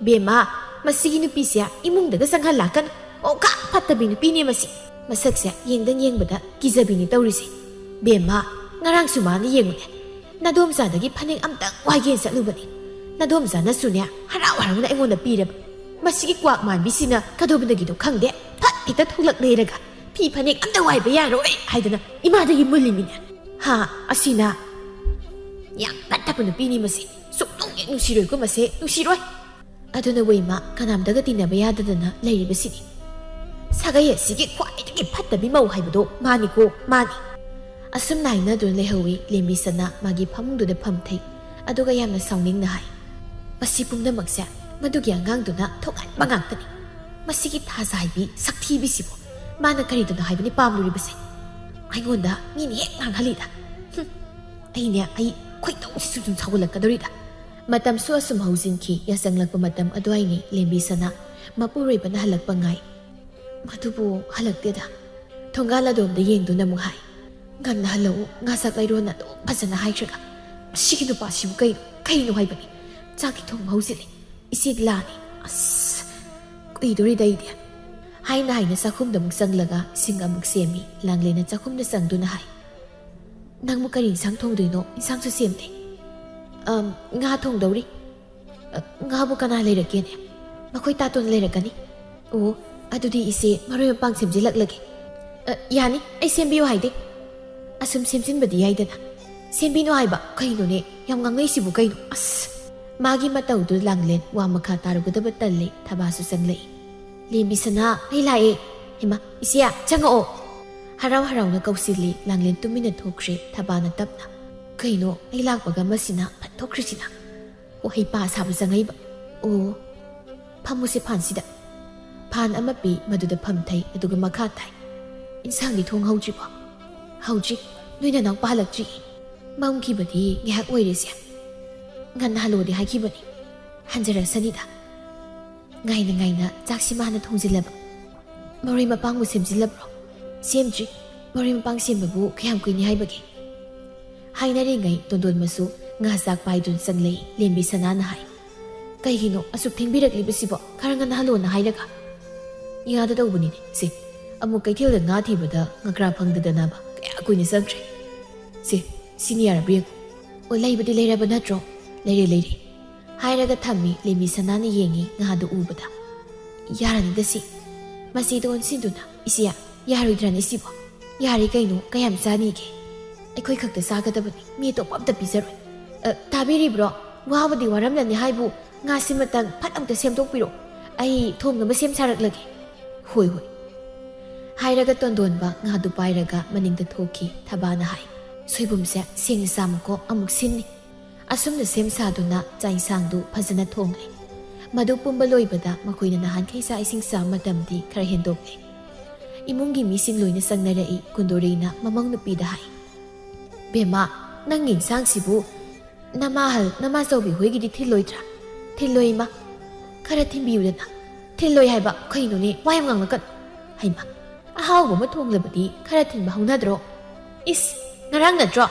ꯕꯦꯝꯃ, ꯃꯁꯤꯒꯤ ꯅꯨꯄꯤꯁꯦ ꯏꯃꯨꯡꯗꯒ ꯆꯪꯍꯜꯂꯛꯀꯅꯨ꯫ ꯑꯣ, ꯈꯥ ꯐꯠꯇꯕꯤ ꯅꯨꯄꯤꯅꯦ ꯃꯁꯤ꯫ ꯃꯁꯛꯁꯦ ꯌꯦꯡꯗꯪ ꯌꯦꯡꯕꯗ ꯀꯤꯖꯕꯤꯅꯤ ꯇꯧꯔꯤꯁꯦ꯫ ꯕꯦꯝꯃ, ꯉꯔꯥꯡꯁꯨ ꯃꯥꯅ ꯌꯦꯡꯉꯨꯅꯦ꯫ ꯅꯗꯣꯝꯆꯥꯗꯒꯤ ꯐꯅꯦꯛ ꯑꯝꯇꯪ ꯋꯥꯏꯒꯦꯅ ꯆꯠꯂꯨꯕꯅꯤ꯫ ꯅꯗꯣꯝꯆꯥꯅꯁꯨꯅꯦ ꯍꯔꯥꯎ ꯍꯔꯥꯎꯅ ꯑꯩꯉꯣꯟꯗ ꯄꯤꯔꯕ꯫ ꯃꯁꯤꯒꯤ ꯀ꯭ꯋꯥꯛ ꯃꯥꯟꯕꯤꯁꯤꯅ ꯀꯗꯧꯕꯗꯒꯤꯅꯣ ꯈꯪꯗꯦ, ꯐꯠ ꯍꯦꯛꯇ ꯊꯣꯛꯂꯛ ꯂꯩꯔꯒ ꯐꯤ ꯐꯅꯦꯛ ꯑꯝꯇ ꯋꯥꯏꯕ ꯌꯥꯔꯣꯏ ꯍꯥꯏꯗꯅ ꯏꯃꯥꯗꯒꯤ ꯃꯨꯜꯂꯤꯃꯤꯅꯦ꯫ ꯍꯥ, ꯑꯁꯤꯅ ꯌꯥꯝ ꯐꯠꯇꯕ ꯅꯨꯄꯤꯅꯤ ꯃꯁꯤ꯫ ꯁꯨꯛꯅꯨꯡ ꯍꯦꯛ ꯅꯨꯡꯁꯤꯔꯣꯏꯀꯣ ꯃꯁꯦ, ꯅꯨꯡꯁꯤꯔꯣꯏ꯫ ꯑꯗꯨꯅ ꯋꯦꯃ ꯀꯅꯥꯝꯇꯒ ꯇꯤꯟꯅꯕ ꯌꯥꯗꯗꯅ ꯂꯩꯔꯤꯕꯁꯤꯅꯤ꯫ ꯁꯥꯒꯩ ꯑꯁꯤꯒꯤ ꯈ꯭ꯋꯥꯏꯗꯒꯤ ꯐꯠꯇꯕꯤ ꯃꯧ ꯍꯥꯏꯕꯗꯣ ꯃꯥꯅꯤꯀꯣ, ꯃꯥꯅꯤ꯫" ꯑꯁꯨꯝꯅ ꯍꯥꯏꯅꯗꯨꯅ ꯂꯩꯍꯧꯋꯤ ꯂꯦꯝꯕꯤꯁꯅꯥ ꯃꯥꯒꯤ ꯐꯃꯨꯡꯗꯨꯗ ꯐꯝꯊꯩ꯫ ꯑꯗꯨꯒ ꯌꯥꯝꯅ ꯁꯥꯎꯅꯤꯡꯅ ꯍꯥꯏ, "ꯃꯁꯤ ꯄꯨꯝꯅꯃꯛꯁꯦ ꯃꯗꯨꯒꯤ ꯑꯉꯥꯡꯗꯨꯅ ꯊꯣꯛꯍꯟꯕ ꯉꯥꯛꯇꯅꯤ꯫ ꯃꯁꯤꯒꯤ ꯊꯥꯖ ꯍꯥꯏꯕꯤ ꯁꯛꯊꯤꯕꯤꯁꯤꯕꯨ ꯃꯥꯅ ꯀꯔꯤꯗꯅꯣ ꯍꯥꯏꯕꯅꯤ ꯄꯥꯝꯂꯨꯔꯤꯕꯁꯦ? ꯑꯩꯉꯣꯟꯗ ꯃꯤꯅ ꯍꯦꯛ ꯉꯥꯡꯍꯜꯂꯤꯗ꯫ ꯍꯨꯝ, ꯑꯩꯅꯦ, ꯑꯩ ꯈꯣꯏꯗꯧꯁꯤꯁꯨ ꯁꯨꯝ ꯁꯥꯎꯒꯠꯂꯛꯀꯗꯧꯔꯤꯗ꯫ ꯃꯇꯝꯁꯨ ꯑꯁꯨꯝ ꯍꯧꯖꯤꯟꯈꯤ꯫ ꯌꯥꯆꯪꯂꯛꯄ ꯃꯇꯝ ꯑꯗꯨꯋꯥꯏꯅꯤ꯫ ꯂꯦꯝꯕꯤꯁꯅꯥ ꯃꯄꯨꯔꯣꯏꯕꯅ ꯍꯜꯂꯛꯄ ꯉꯥꯏ꯫ ꯃꯗꯨꯕꯨ ꯍꯜꯂꯛꯇꯦꯗ꯫ ꯊꯣꯡꯒꯥꯜ ꯑꯗꯣꯝꯗ ꯌꯦꯡꯗꯨꯅ ꯑꯃꯨꯛ ꯍꯥꯏ, "ꯉꯟꯅ ꯍꯜꯂꯛꯎ, ꯉꯥ ꯆꯥꯛ ꯂꯩꯔꯣꯅ ꯑꯗꯨꯝ ꯐꯖꯅ ꯍꯥꯏꯈ꯭ꯔꯒ꯫ ꯃꯁꯤꯒꯤ ꯅꯨꯄꯥꯁꯤꯕꯨ ꯀꯩꯅꯣ, ꯀꯩꯅꯣ ꯍꯥꯏꯕꯅꯤ? ꯆꯥꯛꯀꯤ ꯊꯣꯡꯕ ꯍꯧꯖꯤꯜꯂꯦ꯫ ꯏꯆꯦꯗꯤ ꯂꯥꯛꯑꯅꯤ꯫ ꯑꯁ, ꯀꯨꯏꯗꯣꯔꯤꯗ ꯑꯩꯗꯤ꯫" ꯍꯥꯏꯅ ꯍꯥꯏꯅ ꯆꯥꯛꯈꯨꯝꯗ ꯑꯃꯨꯛ ꯆꯪꯂꯒ ꯁꯤꯡ ꯑꯃꯨꯛ ꯁꯦꯝꯃꯤ꯫ ꯂꯥꯡꯂꯦꯟꯅ ꯆꯥꯛꯈꯨꯝꯗ ꯆꯪꯗꯨꯅ ꯍꯥꯏ, "ꯅꯪꯕꯨ ꯀꯔꯤ ꯏꯟꯁꯥꯡ ꯊꯣꯡꯗꯣꯏꯅꯣ? ꯏꯟꯁꯥꯡꯁꯨ ꯁꯦꯝꯗꯦ꯫" "ꯑꯝ, ꯉꯥ ꯊꯣꯡꯗꯧꯔꯤ꯫" "ꯑ, ꯉꯥꯕꯨ ꯀꯅꯥ ꯂꯩꯔꯛꯀꯦꯅꯦ?" "ꯃꯈꯣꯏ ꯇꯥꯇꯣꯟ ꯂꯩꯔꯛꯀꯅꯤ꯫" "ꯑꯣ, ꯑꯗꯨꯗꯤ ꯏꯆꯦ ꯃꯔꯣꯏ ꯃꯄꯥꯡ ꯁꯦꯝꯖꯤꯜꯂꯛꯂꯒꯦ꯫" "ꯑ, ꯌꯥꯅꯤ, ꯑꯩ ꯁꯦꯝꯕꯤꯌꯨ ꯍꯥꯏꯗꯦ꯫" "ꯑꯁꯨꯝ ꯁꯦꯝꯖꯤꯟꯕꯗꯤ ꯌꯥꯏꯗꯅ꯫" "ꯁꯦꯝꯕꯤꯅꯨ ꯍꯥꯏꯕ? ꯀꯩꯅꯣꯅꯦ, ꯌꯥꯝ ꯉꯥꯡꯅꯩꯁꯤꯕꯨ ꯀꯩꯅꯣ?" ꯑꯁ! ꯃꯥꯒꯤ ꯃꯇꯧꯗꯨ ꯂꯥꯡꯂꯦꯟ ꯋꯥ ꯃꯈꯥ ꯇꯥꯔꯨꯒꯗꯕ ꯇꯜꯂꯦ꯫ ꯊꯕꯥꯁꯨ ꯆꯪꯂꯛꯏ꯫ "ꯂꯦꯝꯕꯤꯁꯅꯥ, ꯑꯩ ꯂꯥꯛꯑꯦ꯫" "ꯍꯩꯃꯥ, ꯏꯆꯦ, ꯆꯪꯉꯛꯑꯣ꯫" ꯍꯔꯥꯎ ꯍꯔꯥꯎꯅ ꯀꯧꯁꯤꯜꯂꯤ꯫ ꯂꯥꯡꯂꯦꯟ ꯇꯨꯃꯤꯟꯅ ꯊꯣꯛꯈ꯭ꯔꯦ꯫ ꯊꯕꯥꯅ ꯇꯞꯅ, "ꯀꯩꯅꯣ, ꯑꯩ ꯂꯥꯛꯄꯒ ꯃꯁꯤꯅ ꯐꯠ ꯊꯣꯛꯈ꯭ꯔꯤꯁꯤꯅ?" ꯑꯣ, ꯍꯩꯄꯥ ꯁꯥꯕ ꯆꯪꯉꯛꯏꯕ꯫ "ꯑꯣ, ꯐꯝꯃꯨꯁꯦ ꯐꯥꯟꯁꯤꯗ꯫" ꯐꯥꯟ ꯑꯃ ꯄꯤ, ꯃꯗꯨꯗ ꯐꯝꯊꯩ, ꯑꯗꯨꯒ ꯃꯈꯥ ꯇꯥꯏ, "ꯏꯟꯁꯥꯡꯗꯤ ꯊꯣꯡ ꯍꯧꯗ꯭ꯔꯤꯕꯣ?" "ꯍꯧꯗ꯭ꯔꯤ꯫ ꯅꯣꯏ ꯅꯅꯥꯎꯄꯥ ꯍꯜꯂꯛꯇ꯭ꯔꯤꯌꯦ꯫ ꯃꯝꯈꯤꯕꯗꯤ ꯉꯥꯏꯍꯥꯛ ꯑꯣꯏꯔꯦꯁꯦ꯫ ꯉꯟꯅ ꯍꯜꯂꯣꯗꯤ ꯍꯥꯏꯈꯤꯕꯅꯤ꯫ ꯍꯟꯖꯔꯛꯁꯅꯤꯗ꯫" ꯉꯥꯏꯅ ꯉꯥꯏꯅ ꯆꯥꯛꯁꯤ ꯃꯥꯅ ꯊꯣꯡꯖꯤꯜꯂꯕ꯫ "ꯃꯔꯣꯏ ꯃꯄꯥꯡꯕꯨ ꯁꯦꯝꯖꯤꯜꯂꯕ꯭ꯔꯣ?" "ꯁꯦꯝꯗ꯭ꯔꯤ꯫ ꯃꯔꯣꯏ ꯃꯄꯥꯡ ꯁꯦꯝꯕꯕꯨ ꯀꯌꯥꯝ ꯀꯨꯏꯅꯤ ꯍꯥꯏꯕꯒꯦ?" ꯍꯥꯏꯅꯔꯤꯉꯩ ꯇꯣꯟꯗꯣꯟꯕꯁꯨ ꯉꯥ ꯆꯥꯛ ꯄꯥꯏꯗꯨꯅ ꯆꯪꯂꯛꯏ꯫ ꯂꯦꯝꯕꯤꯁꯅꯥꯅ ꯍꯥꯏ, "ꯀꯩꯒꯤꯅꯣ ꯑꯁꯨꯛ ꯊꯦꯡꯕꯤꯔꯛꯂꯤꯕꯁꯤꯕꯣ? ꯈꯔ ꯉꯟꯅ ꯍꯜꯂꯣꯅ ꯍꯥꯏꯔꯒ?" ꯌꯥꯗ ꯇꯧꯕꯅꯤꯅꯦ ꯁꯦ꯫ ꯑꯃꯨꯛ ꯀꯩꯊꯦꯜꯗ ꯉꯥ ꯊꯤꯕꯗ ꯉꯀ꯭ꯔꯥ ꯐꯪꯗꯗꯅꯕ ꯀꯌꯥ ꯀꯨꯏꯅ ꯆꯪꯈ꯭ꯔꯦ꯫ ꯁꯦ, ꯁꯤꯅꯤ ꯌꯥꯔꯕ ꯌꯦꯡꯉꯨ꯫ "ꯑꯣ, ꯂꯩꯕꯗꯤ ꯂꯩꯔꯕ ꯅꯠꯇ꯭ꯔꯣ?" "ꯂꯩꯔꯦ, ꯂꯩꯔꯦ꯫" ꯍꯥꯏꯔꯒ ꯊꯝꯃꯤ꯫ ꯂꯦꯝꯕꯤꯁꯅꯥꯅ ꯌꯦꯡꯉꯤ ꯉꯥꯗꯨ ꯎꯕꯗ꯫ "ꯌꯥꯔꯅꯤꯗ ꯁꯤ꯫" ꯃꯁꯤꯗ ꯑꯣꯟꯁꯤꯟꯗꯨꯅ, "ꯏꯆꯦ, ꯌꯥꯔꯣꯏꯗ꯭ꯔꯅꯦ ꯁꯤꯕꯣ?" "ꯌꯥꯔꯦ ꯀꯩꯅꯣ, ꯀꯌꯥꯝ ꯆꯥꯅꯤꯒꯦ? ꯑꯩꯈꯣꯏ ꯈꯛꯇ ꯆꯥꯒꯗꯕꯅꯤ, ꯃꯤ ꯑꯇꯣꯞꯄ ꯑꯝꯇ ꯄꯤꯖꯔꯣꯏ꯫" "ꯑ, ꯇꯥꯕꯤꯔꯤꯕ꯭ꯔꯣ? ꯋꯥꯕꯨꯗꯤ ꯋꯥꯔꯝꯂꯅꯤ ꯍꯥꯏꯕꯨ, ꯉꯥꯁꯤꯃꯇꯪ ꯐꯠ ꯑꯝꯇ ꯁꯦꯝꯗꯣꯛꯄꯤꯔꯣ꯫ ꯑꯩ ꯊꯣꯡꯅꯕ ꯁꯦꯝ ꯁꯥꯔꯛꯂꯒꯦ꯫" "ꯍꯣꯏ, ꯍꯣꯏ꯫" ꯍꯥꯏꯔꯒ ꯇꯣꯟꯗꯣꯟꯕ ꯉꯥꯗꯨ ꯄꯥꯏꯔꯒ ꯃꯅꯤꯡꯗ ꯊꯣꯛꯈꯤ꯫ ꯊꯕꯥꯅ ꯍꯥꯏ, "ꯁꯣꯏꯕꯨꯝꯁꯦ ꯁꯦꯡꯅ ꯆꯥꯝꯃꯨꯀꯣ, ꯑꯃꯨꯛ ꯁꯤꯟꯅꯤ꯫" ꯑꯁꯨꯝꯅ ꯁꯦꯝ ꯁꯥꯗꯨꯅ ꯆꯥꯛ ꯏꯟꯁꯥꯡꯗꯨ ꯐꯖꯅ ꯊꯣꯡꯂꯦ꯫ ꯃꯗꯨ ꯄꯨꯝꯕ ꯂꯣꯏꯕꯗ ꯃꯈꯣꯏꯅ ꯅꯍꯥꯟꯈꯩ ꯆꯥꯛ ꯏꯁꯤꯡ ꯆꯥꯕ ꯃꯇꯝꯗꯤ ꯈꯔ ꯍꯦꯟꯗꯣꯛꯂꯦ꯫ ꯏꯃꯨꯡꯒꯤ ꯃꯤꯁꯤꯡ ꯂꯣꯏꯅ ꯆꯪꯅꯔꯛꯏ꯫ ꯀꯨꯟꯗꯣꯔꯩꯅ ꯃꯃꯧ ꯅꯨꯄꯤꯗ ꯍꯥꯏ, "ꯕꯦꯝꯃ, ꯅꯪꯒꯤ ꯏꯟꯁꯥꯡꯁꯤꯕꯨ ꯅꯃꯥꯍꯜ ꯅꯃꯥꯆꯧꯕꯤ ꯍꯣꯏꯒꯤꯗꯤ ꯊꯤꯜꯂꯣꯏꯗ꯭ꯔꯥ?" "ꯊꯤꯜꯂꯣꯏ ꯏꯃꯥ꯫ ꯈꯔ ꯊꯤꯟꯕꯤꯌꯨꯗꯅ꯫" "ꯊꯤꯜꯂꯣꯏ ꯍꯥꯏꯕ ꯀꯩꯅꯣꯅꯦ? ꯋꯥ ꯌꯥꯝ ꯉꯥꯡꯂꯛꯀꯅꯨ꯫ ꯍꯩꯃ, ꯑꯍꯥꯎꯕ ꯑꯃ ꯊꯣꯡꯂꯕꯗꯤ ꯈꯔ ꯊꯤꯟꯕ ꯍꯧꯅꯗ꯭ꯔꯣ? ꯏꯁ, ꯉꯔꯥꯡ ꯅꯠꯇ꯭ꯔꯣ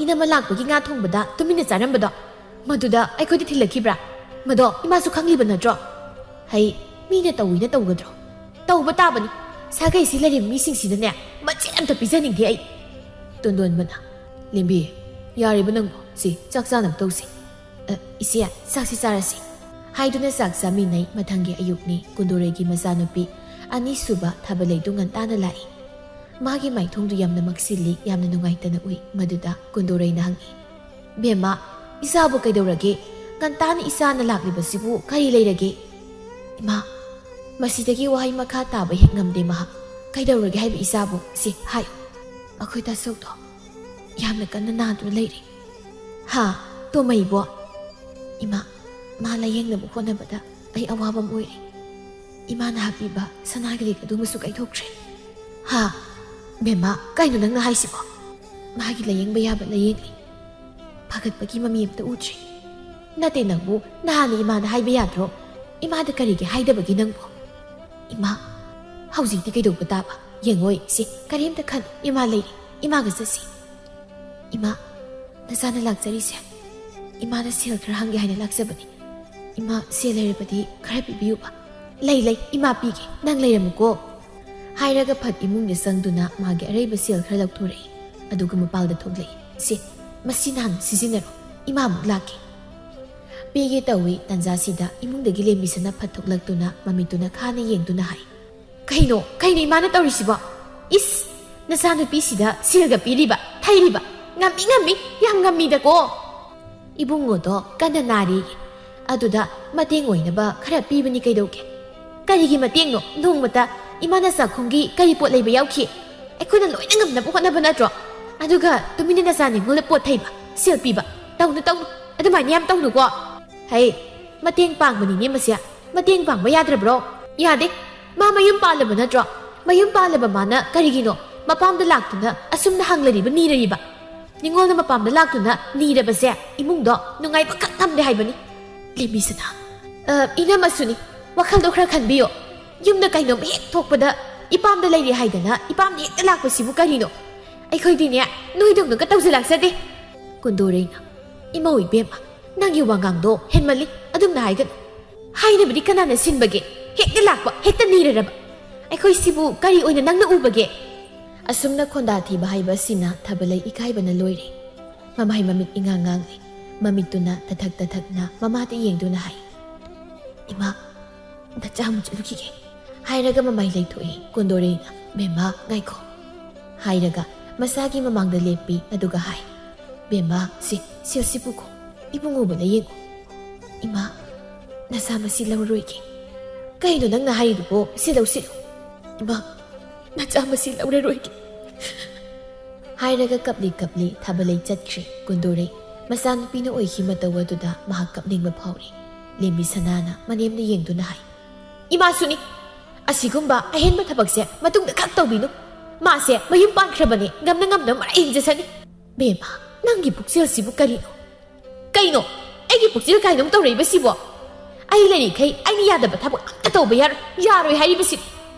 ꯏꯅꯝꯃ ꯂꯥꯛꯄꯒꯤ ꯉꯥ ꯊꯣꯡꯕꯗ ꯇꯨꯃꯤꯟꯅ ꯆꯥꯔꯝꯕꯗꯣ? ꯃꯗꯨꯗ ꯑꯩꯈꯣꯏꯗꯤ ꯊꯤꯜꯂꯛꯈꯤꯕ꯭ꯔꯥ? ꯃꯗꯣ ꯏꯃꯥꯁꯨ ꯈꯪꯂꯤꯕ ꯅꯠꯇ꯭ꯔꯣ?" "ꯍꯩ, ꯃꯤꯅ ꯇꯧꯏꯅ ꯇꯧꯒꯗ꯭ꯔꯣ? ꯇꯧꯕ ꯇꯥꯕꯅꯤ꯫ ꯁꯥꯒꯩꯁꯤ ꯂꯩꯔꯤꯕ ꯃꯤꯁꯤꯡꯁꯤꯗꯅꯦ ꯃꯆꯦꯠ ꯑꯝꯇ ꯄꯤꯖꯅꯤꯡꯗꯦ ꯑꯩ꯫" ꯇꯣꯟꯗꯣꯟꯕꯅ, "ꯂꯦꯝꯕꯤ, ꯌꯥꯔꯦꯕ ꯅꯪꯕꯣ꯫ ꯁꯤ ꯆꯥꯛ ꯆꯥꯅꯕ ꯇꯧꯁꯤ꯫ ꯑ, ꯏꯆꯦ, ꯆꯥꯛꯁꯤ ꯆꯥꯔꯁꯤ꯫" ꯍꯥꯏꯗꯨꯅ ꯆꯥꯛ ꯆꯥꯃꯤꯟꯅꯩ꯫ ꯃꯊꯪꯒꯤ ꯑꯌꯨꯛꯅꯤ꯫ ꯀꯨꯟꯗꯣꯔꯩꯒꯤ ꯃꯆꯥꯅꯨꯄꯤ ꯑꯅꯤꯁꯨꯕ ꯊꯥꯕꯂꯩꯗꯨ ꯉꯟꯇꯥꯅ ꯂꯥꯛꯏ꯫ ꯃꯥꯒꯤ ꯃꯥꯏꯊꯣꯡꯗꯨ ꯌꯥꯝꯅ ꯃꯛꯁꯤꯜꯂꯤ, ꯌꯥꯝꯅ ꯅꯨꯡꯉꯥꯏꯇꯅ ꯎꯏ꯫ ꯃꯗꯨꯗ ꯀꯨꯟꯗꯣꯔꯩꯅ ꯍꯪꯉꯤ, "ꯕꯦꯝꯃ, ꯏꯆꯥꯕꯨ ꯀꯩꯗꯧꯔꯒꯦ? ꯉꯟꯇꯥꯅ ꯏꯆꯥꯅ ꯂꯥꯛꯂꯤꯕꯁꯤꯕꯨ ꯀꯔꯤ ꯂꯩꯔꯒꯦ?" "ꯏꯃꯥ, ꯃꯁꯤꯗꯒꯤ ꯋꯥꯍꯩ ꯃꯈꯥ ꯇꯥꯕ ꯍꯦꯛ ꯉꯝꯗꯦ ꯃꯍꯥꯛ꯫ ꯀꯩꯗꯧꯔꯒꯦ ꯍꯥꯏꯕ ꯏꯆꯥꯕꯨ? ꯁꯤ ꯍꯥꯏꯌꯨ꯫" "ꯑꯩꯈꯣꯏ ꯇꯥꯆꯧꯗꯣ ꯌꯥꯝꯅ ꯀꯟꯅ ꯅꯥꯗꯨꯅ ꯂꯩꯔꯤ꯫" "ꯍꯥ? ꯇꯣꯃꯩꯕꯣ?" "ꯏꯃꯥ, ꯃꯥ ꯂꯥꯌꯦꯡꯅꯕ ꯍꯣꯠꯅꯕꯗ ꯑꯩ ꯑꯋꯥꯕ ꯑꯃ ꯑꯣꯏꯔꯦ꯫ ꯏꯃꯥꯅ ꯍꯥꯞꯄꯤꯕ ꯁꯅꯥꯒꯤ ꯂꯤꯛ ꯑꯗꯨꯃꯁꯨ ꯀꯥꯏꯊꯣꯛꯈ꯭ꯔꯦ꯫" "ꯍꯥ? ꯕꯦꯝꯃ, ꯀꯩꯅꯣ ꯅꯪꯅ ꯍꯥꯏꯁꯤꯕꯣ?" "ꯃꯥꯒꯤ ꯂꯥꯌꯦꯡꯕ ꯌꯥꯕ ꯂꯥꯌꯦꯡꯂꯤ꯫ ꯐꯒꯠꯄꯒꯤ ꯃꯃꯤ ꯑꯝꯇ ꯎꯗ꯭ꯔꯤ꯫" "ꯅꯠꯇꯦ ꯅꯪꯕꯨ, ꯅꯍꯥꯟꯅ ꯏꯃꯥꯗ ꯍꯥꯏꯕ ꯌꯥꯗ꯭ꯔꯣ? ꯏꯃꯥꯗ ꯀꯔꯤꯒꯤ ꯍꯥꯏꯗꯕꯒꯦ ꯅꯪꯕꯨ?" "ꯏꯃꯥ, ꯍꯧꯖꯤꯛꯇꯤ ꯀꯩꯗꯧꯕ ꯇꯥꯕ? ꯌꯦꯡꯉꯣꯏ ꯁꯤ, ꯀꯔꯤꯝꯇ ꯈꯟ, ꯏꯃꯥ ꯂꯩꯔꯤ, ꯏꯃꯥꯒ ꯆꯠꯁꯤ꯫" "ꯏꯃꯥ, ꯅꯆꯥꯅ ꯂꯥꯛꯆꯔꯤꯁꯦ ꯏꯃꯥꯅ ꯁꯦꯜ ꯈꯔ ꯍꯪꯒꯦ ꯍꯥꯏꯅ ꯂꯥꯛꯆꯕꯅꯤ꯫ ꯏꯃꯥ, ꯁꯦꯜ ꯂꯩꯔꯕꯗꯤ ꯈꯔ ꯄꯤꯕꯤꯌꯨꯕ꯫" "ꯂꯩ, ꯂꯩ, ꯏꯃꯥ ꯄꯤꯒꯦ, ꯅꯪ ꯂꯩꯔꯝꯃꯨꯀꯣ꯫" ꯍꯥꯏꯔꯒ ꯐꯠ ꯏꯃꯨꯡꯗ ꯆꯪꯗꯨꯅ ꯃꯥꯒꯤ ꯑꯔꯩꯕ ꯁꯦꯜ ꯈꯔ ꯂꯧꯊꯣꯔꯛꯏ꯫ ꯑꯗꯨꯒ ꯃꯄꯥꯜꯗ ꯊꯣꯛꯂꯛꯏ꯫ "ꯁꯦ, ꯃꯁꯤ ꯅꯍꯥꯟ ꯁꯤꯖꯤꯟꯅꯔꯣ, ꯏꯃꯥ ꯑꯃꯨꯛ ꯂꯥꯛꯀꯦ꯫" ꯄꯤꯒꯦ ꯇꯧꯏ꯫ ꯇꯟꯖꯥꯁꯤꯗ ꯏꯃꯨꯡꯗꯒꯤ ꯂꯦꯝꯕꯤꯁꯅ ꯐꯠ ꯊꯣꯛꯂꯛꯇꯨꯅ ꯃꯃꯤꯠꯇꯨꯅ ꯈꯥꯅ ꯌꯦꯡꯗꯨꯅ ꯍꯥꯏ, "ꯀꯩꯅꯣ, ꯀꯩꯅꯣ ꯏꯃꯥꯅ ꯇꯧꯔꯤꯁꯤꯕꯣ? ꯏꯁ, ꯅꯆꯥꯅꯨꯄꯤꯁꯤꯗ ꯁꯦꯜꯒ ꯄꯤꯔꯤꯕ, ꯊꯩꯔꯤꯕ? ꯉꯝꯃꯤ, ꯉꯝꯃꯤ, ꯌꯥꯝ ꯉꯝꯃꯤꯗꯀꯣ꯫" "ꯏꯕꯨꯡꯉꯣꯗꯣ ꯀꯟꯅ ꯅꯥꯔꯤ, ꯑꯗꯨꯗ ꯃꯇꯦꯡ ꯑꯣꯏꯅꯕ ꯈꯔ ꯄꯤꯕꯅꯤ ꯀꯩꯗꯧꯒꯦ?" "ꯀꯔꯤꯒꯤ ꯃꯇꯦꯡꯅꯣ? ꯅꯣꯡꯃꯇ ꯏꯃꯥꯅ ꯆꯥꯛꯈꯨꯝꯒꯤ ꯀꯔꯤ ꯄꯣꯠ ꯂꯩꯕ ꯌꯥꯎꯈꯤ? ꯑꯩꯈꯣꯏꯅ ꯂꯣꯏꯅ ꯉꯝꯅꯕ ꯍꯣꯠꯅꯕ ꯅꯠꯇ꯭ꯔꯣ? ꯑꯗꯨꯒ ꯇꯨꯃꯤꯟꯅ ꯅꯆꯥ ꯅꯤꯉꯣꯜꯗ ꯄꯣꯠ ꯊꯩꯕ, ꯁꯦꯜ ꯄꯤꯕ, ꯇꯧꯅꯨ, ꯇꯧꯅꯨ, ꯑꯗꯨꯃꯥꯏꯅ ꯌꯥꯝ ꯇꯧꯅꯨꯀꯣ꯫" "ꯍꯩ, ꯃꯇꯦꯡ ꯄꯥꯡꯕꯅꯤꯅꯦ ꯃꯁꯦ꯫ ꯃꯇꯦꯡ ꯄꯥꯡꯕ ꯌꯥꯗ꯭ꯔꯕ꯭ꯔꯣ? ꯌꯥꯗꯦ꯫ ꯃꯥ ꯃꯌꯨꯝ ꯄꯥꯜꯂꯕ ꯅꯠꯇ꯭ꯔꯣ? ꯃꯌꯨꯝ ꯄꯥꯜꯂꯕ ꯃꯥꯅ ꯀꯔꯤꯒꯤꯅꯣ ꯃꯄꯥꯝꯗ ꯂꯥꯛꯇꯨꯅ ꯑꯁꯨꯝꯅ ꯍꯪꯂꯔꯤꯕ, ꯅꯤꯔꯔꯤꯕ? ꯅꯤꯉꯣꯜꯅ ꯃꯄꯥꯝꯗ ꯂꯥꯛꯇꯨꯅ ꯅꯤꯔꯕꯁꯦ ꯏꯃꯨꯡꯗꯣ ꯅꯨꯡꯉꯥꯏꯕ ꯈꯛ ꯉꯝꯗꯦ ꯍꯥꯏꯕꯅꯤ꯫ ꯂꯦꯝꯕꯤꯁꯅꯥ, ꯑ, ꯏꯅꯝꯃꯁꯨꯅꯤ꯫ ꯋꯥꯈꯜꯗꯣ ꯈꯔ ꯈꯟꯕꯤꯌꯣ꯫ ꯌꯨꯝꯗ ꯀꯩꯅꯣꯝ ꯍꯦꯛ ꯊꯣꯛꯄꯗ ꯏꯄꯥꯝꯗ ꯂꯩꯔꯦ ꯍꯥꯏꯗꯅ ꯏꯄꯥꯝꯗ ꯍꯦꯛꯇ ꯂꯥꯛꯄꯁꯤꯕꯨ ꯀꯔꯤꯅꯣ? ꯑꯩꯈꯣꯏꯗꯤꯅꯦ ꯅꯣꯏꯗꯧꯅꯒ ꯇꯧꯖ ꯂꯥꯛꯆꯗꯦ꯫ ꯀꯨꯟꯗꯣꯔꯩꯅ, ꯏꯃꯧ ꯏꯕꯦꯝꯃ, ꯅꯪꯒꯤ ꯋꯥꯉꯥꯡꯗꯣ ꯍꯦꯟꯃꯜꯂꯤ, ꯑꯗꯨꯝꯅ ꯍꯥꯏꯒꯅꯨ꯫ ꯍꯥꯏꯅꯕꯗꯤ ꯀꯅꯥꯅ ꯁꯤꯟꯕꯒꯦ? ꯍꯦꯛꯇ ꯂꯥꯛꯄ, ꯍꯦꯛꯇ ꯅꯤꯔꯔꯕ꯫ ꯑꯩꯈꯣꯏ ꯁꯤꯕꯨ ꯀꯔꯤ ꯑꯣꯏꯅ ꯅꯪꯅ ꯎꯕꯒꯦ? ꯑꯁꯨꯝꯅ ꯈꯣꯟꯗꯥ ꯊꯤꯕ ꯍꯥꯏꯕ ꯑꯁꯤꯅ ꯊꯥꯕꯂꯩ ꯏꯀꯥꯏꯕꯅ ꯂꯣꯏꯔꯦ꯫ ꯃꯃꯥꯏ ꯃꯃꯤꯠ ꯏꯉꯥꯡ ꯉꯥꯡꯂꯤ꯫ ꯃꯃꯤꯠꯇꯨꯅ ꯇꯊꯛ ꯇꯊꯛꯅ ꯃꯃꯥꯗ ꯌꯦꯡꯗꯨꯅ ꯍꯥꯏ, "ꯏꯃꯥ, ꯅꯆꯥ ꯑꯃꯨꯛ ꯆꯠꯂꯨꯈꯤꯒꯦ" ꯍꯥꯏꯔꯒ ꯃꯃꯥꯏ ꯂꯩꯊꯣꯛꯏ꯫ ꯀꯨꯟꯗꯣꯔꯩꯅ, "ꯕꯦꯝꯃ, ꯉꯥꯏꯈꯣ" ꯍꯥꯏꯔꯒ ꯃꯁꯥꯒꯤ ꯃꯃꯥꯡꯗ ꯂꯦꯞꯄꯤ꯫ ꯑꯗꯨꯒ ꯍꯥꯏ, "ꯕꯦꯝꯃ, ꯁꯤ ꯁꯦꯜꯁꯤ ꯄꯨꯈꯣ, ꯏꯕꯨꯡꯉꯣꯕ ꯂꯥꯌꯦꯡꯉꯣ"꯫ "ꯏꯃꯥ, ꯅꯆꯥ ꯃꯁꯤ ꯂꯧꯔꯔꯣꯏꯒꯦ"꯫ "ꯀꯩꯅꯣ ꯅꯪꯅ ꯍꯥꯏꯔꯤꯗꯨꯕꯣ? ꯁꯤ ꯂꯧꯁꯤꯜꯂꯨ"꯫ "ꯏꯃꯥ, ꯅꯆꯥ ꯃꯁꯤ ꯂꯧꯔꯔꯣꯏꯒꯦ" ꯍꯥꯏꯔꯒ ꯀꯞꯂꯤ ꯀꯞꯂꯤ ꯊꯥꯕꯂꯩ ꯆꯠꯈ꯭ꯔꯦ꯫ ꯀꯨꯟꯗꯣꯔꯩ ꯃꯆꯥꯅꯨꯄꯤꯅ ꯑꯣꯏꯈꯤ ꯃꯇꯧ ꯑꯗꯨꯗ ꯃꯍꯥꯛ ꯀꯞꯅꯤꯡꯕ ꯐꯥꯎꯔꯤ꯫ ꯂꯦꯝꯕꯤꯁꯅꯥꯅ ꯃꯅꯦꯝꯗ ꯌꯦꯡꯗꯨꯅ ꯍꯥꯏ, "ꯏꯃꯥꯁꯨꯅꯤ꯫ ꯑꯁꯤꯒꯨꯝꯕ ꯑꯍꯦꯟꯕ ꯊꯕꯛꯁꯦ ꯃꯇꯨꯡꯗ ꯈꯛ ꯇꯧꯕꯤꯅꯨ꯫ ꯃꯥꯁꯦ ꯃꯌꯨꯝ ꯄꯥꯟꯈ꯭ꯔꯕꯅꯦ, ꯉꯝꯅ ꯉꯝꯅ ꯃꯔꯥꯏ ꯍꯤꯡꯖꯁꯅꯤ"꯫ "ꯕꯦꯝꯃ, ꯅꯪꯒꯤ ꯄꯨꯛꯆꯦꯜꯁꯤꯕꯨ ꯀꯔꯤꯅꯣ? ꯀꯩꯅꯣ? ꯑꯩꯒꯤ ꯄꯨꯛꯆꯦꯜ ꯀꯥꯏꯅ ꯑꯃꯨꯛ ꯇꯧꯔꯛꯏꯕꯁꯤꯕꯣ? ꯑꯩ ꯂꯩꯔꯤꯈꯩ ꯑꯩꯅ ꯌꯥꯗꯕ ꯊꯕꯛ ꯑꯝꯇ ꯇꯧꯕ ꯌꯥꯔꯣꯏ, ꯌꯥꯔꯣꯏ ꯍꯥꯏꯔꯤꯕꯁꯤꯅꯤ"꯫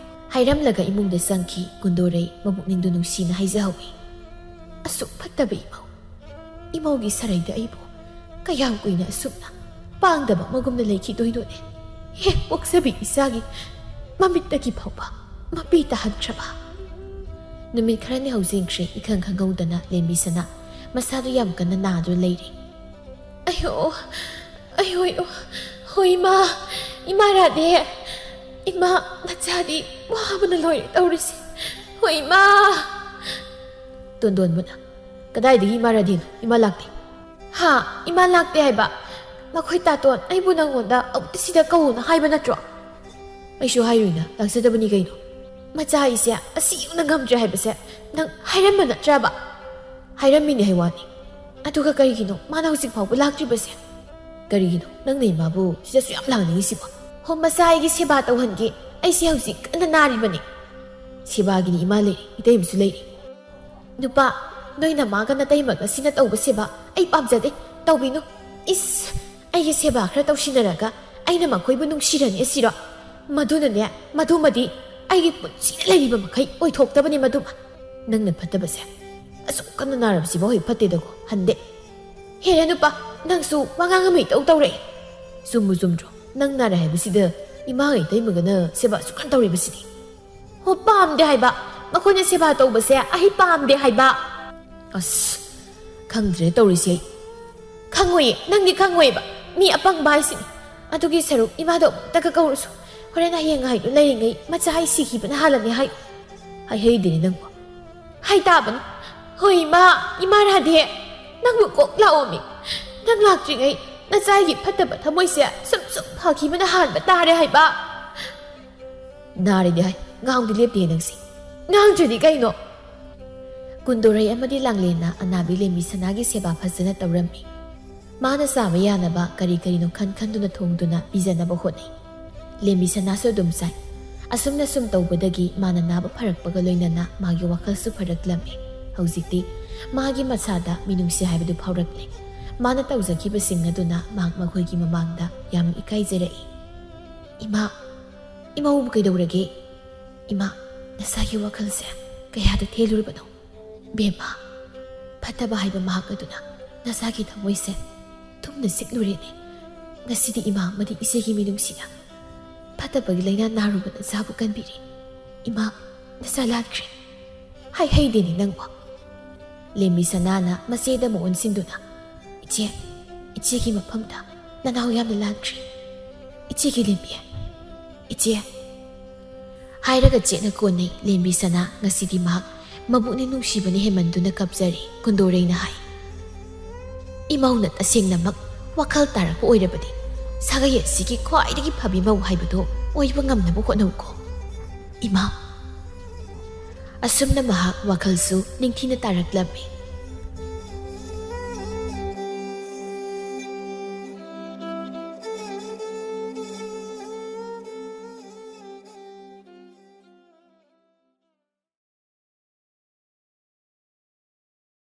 ꯍꯥꯏꯔꯝꯂꯒ ꯏꯃꯨꯡꯗ ꯆꯪꯈꯤ꯫ ꯀꯨꯟꯗꯣꯔꯩ ꯃꯕꯨꯛꯅꯤꯡꯗꯨ ꯅꯨꯡꯁꯤꯅ ꯍꯥꯏꯖꯍꯧꯏ, "ꯑꯁꯨꯛ ꯐꯠꯇꯕ ꯏꯃꯧ, ꯏꯃꯧꯒꯤ ꯁꯔꯩꯗ ꯑꯩꯕꯨ ꯀꯌꯥꯝ ꯀꯨꯏꯅ ꯑꯁꯨꯝꯅ ꯄꯥꯡꯗꯕ ꯑꯃꯒꯨꯝꯅ ꯂꯩꯈꯤꯗꯣꯏꯅꯣꯅꯦ? ꯍꯦꯛ ꯄꯣꯛꯆꯕꯤ ꯏꯆꯥꯒꯤ ꯃꯃꯤꯠꯇꯒꯤ ꯐꯥꯎꯕ ꯃꯄꯤ ꯇꯥꯍꯟꯈ꯭ꯔꯕ"꯫ ꯅꯨꯃꯤꯠ ꯈꯔꯅꯤ ꯍꯧꯖꯤꯟꯈ꯭ꯔꯦ꯫ ꯏꯈꯪ ꯈꯪꯍꯧꯗꯅ ꯂꯦꯝꯕꯤꯁꯅꯥ ꯃꯁꯥꯗꯨ ꯌꯥꯝ ꯀꯟꯅ ꯅꯥꯗꯨꯅ ꯂꯩꯔꯦ꯫ "ꯑꯌꯣ, ꯑꯌꯣ, ꯑꯌꯣ, ꯍꯣꯏ ꯏꯃꯥ, ꯏꯃꯥ ꯔꯥꯙꯦ, ꯏꯃꯥ, ꯅꯆꯥꯗꯤ ꯋꯥꯕꯅ ꯂꯣꯏꯔꯦ ꯇꯧꯔꯤꯁꯦ, ꯍꯣꯏ ꯏꯃꯥ"꯫ ꯇꯣꯟꯗꯣꯟꯕꯅ, "ꯀꯗꯥꯏꯗꯒꯤ ꯏꯃꯥ ꯔꯥꯙꯦꯅꯣ? ꯏꯃꯥ ꯂꯥꯛꯇꯦ"꯫ "ꯍꯥ? ꯏꯃꯥ ꯂꯥꯛꯇꯦ ꯍꯥꯏꯕ? ꯃꯈꯣꯏ ꯇꯥꯇꯣꯟ, ꯑꯩꯕꯨ ꯅꯪꯉꯣꯟꯗ ꯑꯃꯨꯛꯇ ꯁꯤꯗ ꯀꯧꯅ ꯍꯥꯏꯕ ꯅꯠꯇ꯭ꯔꯣ?" "ꯑꯩꯁꯨ ꯍꯥꯏꯔꯨꯏꯅ, ꯂꯥꯛꯆꯗꯕꯅꯤ ꯀꯩꯅꯣ"꯫ "ꯃꯆꯥ ꯑꯩꯁꯦ ꯑꯁꯤ ꯌꯧꯅ ꯉꯝꯗ꯭ꯔꯦ ꯍꯥꯏꯕꯁꯦ ꯅꯪ ꯍꯥꯏꯔꯝꯕ ꯅꯠꯇ꯭ꯔꯕ?" "ꯍꯥꯏꯔꯝꯃꯤꯅꯦ ꯍꯩꯋꯥꯅꯤ"꯫ "ꯑꯗꯨꯒ ꯀꯔꯤꯒꯤꯅꯣ ꯃꯥꯅ ꯍꯧꯖꯤꯛ ꯐꯥꯎꯕ ꯂꯥꯛꯇ꯭ꯔꯤꯕꯁꯦ?" ꯀꯔꯤꯒꯤꯅꯣ ꯅꯪꯅ ꯏꯃꯥꯕꯨ ꯁꯤꯗꯁꯨ ꯌꯥꯝ ꯂꯥꯡꯅꯤꯡꯉꯤꯁꯤꯕꯣ? ꯍꯣ, ꯃꯆꯥ ꯑꯩꯒꯤ ꯁꯦꯕꯥ ꯇꯧꯍꯟꯒꯦ꯫ ꯑꯩꯁꯦ ꯍꯧꯖꯤꯛ ꯀꯟꯅ ꯅꯥꯔꯤꯕꯅꯤ꯫ ꯁꯦꯕꯥꯒꯤꯅꯤ ꯏꯃꯥ ꯂꯩꯔꯤ, ꯏꯇꯩꯃꯁꯨ ꯂꯩꯔꯤ꯫ ꯅꯨꯄꯥ, ꯅꯣꯏ ꯅꯃꯥꯒ ꯅꯇꯩꯃꯒ ꯁꯤꯅ ꯇꯧꯕ ꯁꯦꯕꯥ ꯑꯩ ꯄꯥꯝꯖꯗꯦ꯫ ꯇꯧꯕꯤꯅꯨ꯫ ꯏꯁ, ꯑꯩꯒꯤ ꯁꯦꯕꯥ ꯈꯔ ꯇꯧꯁꯤꯟꯅꯔꯒ ꯑꯩꯅ ꯃꯈꯣꯏꯕꯨ ꯅꯨꯡꯁꯤꯔꯅꯤ ꯁꯤꯔꯣ? ꯃꯗꯨꯅꯅꯦ, ꯃꯗꯨꯃꯗꯤ ꯑꯩꯒꯤ ꯄꯨꯟꯁꯤꯗ ꯂꯩꯔꯤꯕ ꯃꯈꯩ ꯑꯣꯏꯊꯣꯛꯇꯕꯅꯤ ꯃꯗꯨꯃ꯫ ꯅꯪꯅ ꯐꯠꯇꯕꯁꯦ ꯑꯁꯨꯛ ꯀꯟꯅ ꯅꯥꯔꯕꯁꯤꯐꯥꯎ ꯍꯦꯛ ꯐꯠꯇꯦꯗꯀꯣ, ꯍꯟꯗꯦ꯫ ꯍꯦꯔꯦ ꯅꯨꯄꯥ, ꯅꯪꯁꯨ ꯋꯥꯉꯥꯡ ꯑꯃ ꯏꯇꯧ ꯇꯧꯔꯛꯑꯦ꯫ ꯆꯨꯝꯕꯨ ꯆꯨꯝꯗ꯭ꯔꯣ? ꯅꯪ ꯅꯥꯔꯦ ꯍꯥꯏꯕꯁꯤꯗ ꯏꯃꯥꯒ ꯏꯇꯩꯃꯒꯅ ꯁꯦꯕꯥ ꯑꯁꯨꯛ ꯀꯟꯅ ꯇꯧꯔꯤꯕꯁꯤꯗꯤ? ꯍꯣ, ꯄꯥꯝꯗꯦ ꯍꯥꯏꯕ꯫ ꯃꯈꯣꯏꯅ ꯁꯦꯕꯥ ꯇꯧꯕꯁꯦ ꯑꯩ ꯄꯥꯝꯗꯦ ꯍꯥꯏꯕ꯫ ꯑꯁ, ꯈꯪꯗ꯭ꯔꯦ ꯇꯧꯔꯤꯁꯦ ꯑꯩ꯫ ꯈꯪꯉꯣꯏꯌꯦ, ꯅꯪꯗꯤ ꯈꯪꯉꯣꯏꯕ꯫ ꯃꯤ ꯑꯄꯪꯕ ꯍꯥꯏꯁꯤꯅꯤ꯫ ꯑꯗꯨꯒꯤ ꯁꯔꯨꯛ ꯏꯃꯥꯗꯣ ꯑꯃꯨꯛꯇꯒ ꯀꯧꯔꯨꯁꯨ꯫ ꯍꯣꯔꯦꯟ ꯍꯌꯦꯡ ꯍꯥꯏꯗꯨ ꯂꯩꯔꯤꯉꯩ ꯃꯆꯥ ꯑꯩ ꯁꯤꯈꯤꯕꯅ ꯍꯥꯜꯂꯅꯤ ꯍꯥꯏ꯫ ꯍꯥꯏꯍꯩꯗꯦꯅꯦ ꯅꯪꯕꯨ꯫ ꯍꯥꯏ ꯇꯥꯕꯅꯤ꯫ ꯍꯣꯏ ꯏꯃꯥ, ꯏꯃꯥ ꯔꯥꯙꯦ, ꯅꯪꯕꯨ ꯀꯣꯛ ꯂꯥꯛꯑꯣꯃꯤ꯫ ꯅꯪ ꯂꯥꯛꯇ꯭ꯔꯤꯉꯩ ꯅꯆꯥꯒꯤ ꯐꯠꯇꯕ ꯊꯃꯣꯏꯁꯦ ꯁꯨꯝ ꯁꯨꯝ ꯐꯈꯤꯕꯅ ꯍꯥꯟꯕ ꯇꯥꯔꯦ ꯍꯥꯏꯕ꯫ ꯅꯥꯔꯦꯗꯤ ꯍꯥꯏ, ꯉꯥꯡꯗꯤ ꯂꯦꯞꯇꯦ ꯅꯪꯁꯦ꯫ ꯉꯥꯡꯗ꯭ꯔꯗꯤ ꯀꯩꯅꯣ? ꯀꯨꯟꯗꯣꯔꯩ ꯑꯃꯗꯤ ꯂꯥꯡꯂꯦꯟꯅ ꯑꯅꯥꯕꯤ ꯂꯦꯝꯕꯤ ꯁꯅꯥꯒꯤ ꯁꯦꯕꯥ ꯐꯖꯅ ꯇꯧꯔꯝꯃꯤ꯫ ꯃꯥꯅ ꯆꯥꯕ ꯌꯥꯅꯕ ꯀꯔꯤ ꯀꯔꯤꯅꯣ ꯈꯟ ꯈꯟꯗꯨꯅ ꯊꯣꯡꯗꯨꯅ ꯄꯤꯖꯅꯕ ꯍꯣꯠꯅꯩ꯫ ꯂꯦꯝꯕꯤ ꯁꯅꯥꯁꯨ ꯑꯗꯨꯝ ꯆꯥꯏ꯫ ꯑꯁꯨꯝꯅ ꯁꯨꯝ ꯇꯧꯕꯗꯒꯤ ꯃꯥꯅ ꯅꯥꯕ ꯐꯔꯛꯄꯒ ꯂꯣꯏꯅꯅ ꯃꯥꯒꯤ ꯋꯥꯈꯜꯁꯨ ꯐꯔꯛꯂꯝꯃꯤ꯫ ꯍꯧꯖꯤꯛꯇꯤ ꯃꯥꯒꯤ ꯃꯁꯥꯗ ꯃꯤꯅꯨꯡꯁꯤ ꯍꯥꯏꯕꯗꯨ ꯐꯥꯎꯔꯛꯂꯦ꯫ ꯃꯥꯅ ꯇꯧꯖꯈꯤꯕꯁꯤꯡ ꯑꯗꯨꯅ ꯃꯍꯥꯛ ꯃꯈꯣꯏꯒꯤ ꯃꯃꯥꯡꯗ ꯌꯥꯝ ꯏꯀꯥꯏꯖꯔꯛꯏ꯫ "ꯏꯃꯥ, ꯏꯃꯧꯕꯨ ꯀꯩꯗꯧꯔꯒꯦ? ꯏꯃꯥ, ꯅꯁꯥꯒꯤ ꯋꯥꯈꯜꯁꯦ ꯀꯌꯥꯗ ꯊꯦꯜꯂꯨꯔꯕꯅꯣ? ꯕꯦꯝꯃ, ꯐꯠꯇꯕ ꯍꯥꯏꯕ ꯃꯍꯥꯛ ꯑꯗꯨꯅ ꯅꯁꯥꯒꯤ ꯊꯃꯣꯏꯁꯦ ꯊꯨꯝꯅ ꯁꯤꯛꯂꯨꯔꯦꯅꯦ꯫ ꯉꯁꯤꯗꯤ ꯏꯃꯥ ꯑꯃꯗꯤ ꯏꯆꯦꯒꯤ ꯃꯤꯅꯨꯡꯁꯤꯅ ꯐꯠꯇꯕꯒꯤ ꯂꯥꯏꯅꯥ ꯅꯥꯔꯨꯕ ꯅꯆꯥꯕꯨ ꯀꯟꯕꯤꯔꯦ꯫ ꯏꯃꯥ, ꯅꯆꯥ ꯂꯥꯟꯈ꯭ꯔꯦ꯫ ꯍꯥꯏ ꯍꯩꯗꯦꯅꯦ ꯅꯪꯕꯨ꯫" ꯂꯦꯝꯕꯤ ꯁꯅꯥꯅ ꯃꯆꯦꯗ ꯑꯃꯨꯛ ꯑꯣꯟꯁꯤꯟꯗꯨꯅ, "ꯏꯆꯦ, ꯏꯆꯦꯒꯤ ꯃꯐꯝꯗ ꯅꯅꯥꯎ ꯌꯥꯝꯅ ꯂꯥꯟꯈ꯭ꯔꯦ꯫ ꯏꯆꯦꯒꯤ ꯂꯦꯝꯕꯤ, ꯏꯆꯦ꯫" ꯍꯥꯏꯔꯒ ꯆꯦꯠꯅ ꯀꯣꯟꯅꯩ ꯂꯦꯝꯕꯤ ꯁꯅꯥ꯫ ꯉꯁꯤꯗꯤ ꯃꯍꯥꯛ ꯃꯕꯨꯛꯅꯤꯡ ꯅꯨꯡꯁꯤꯕꯅ ꯍꯦꯟꯃꯟꯗꯨꯅ ꯀꯞꯆꯔꯦ꯫ ꯀꯨꯟꯗꯣꯔꯩꯅ ꯍꯥꯏ, "ꯏꯃꯧꯅ ꯇꯁꯦꯡꯅꯃꯛ ꯋꯥꯈꯜ ꯇꯥꯔꯛꯄ ꯑꯣꯏꯔꯕꯗꯤ ꯁꯥꯒꯩ ꯑꯁꯤꯒꯤ ꯈ꯭ꯋꯥꯏꯗꯒꯤ ꯐꯕꯤ ꯃꯧ ꯍꯥꯏꯕꯗꯨ ꯑꯣꯏꯕ ꯉꯝꯅꯕ ꯍꯣꯠꯅꯧꯀꯣ, ꯏꯃꯥ꯫" ꯑꯁꯨꯝꯅ ꯃꯍꯥꯛ ꯋꯥꯈꯜꯁꯨ ꯅꯤꯡꯊꯤꯅ ꯇꯥꯔꯛꯂꯝꯃꯤ꯫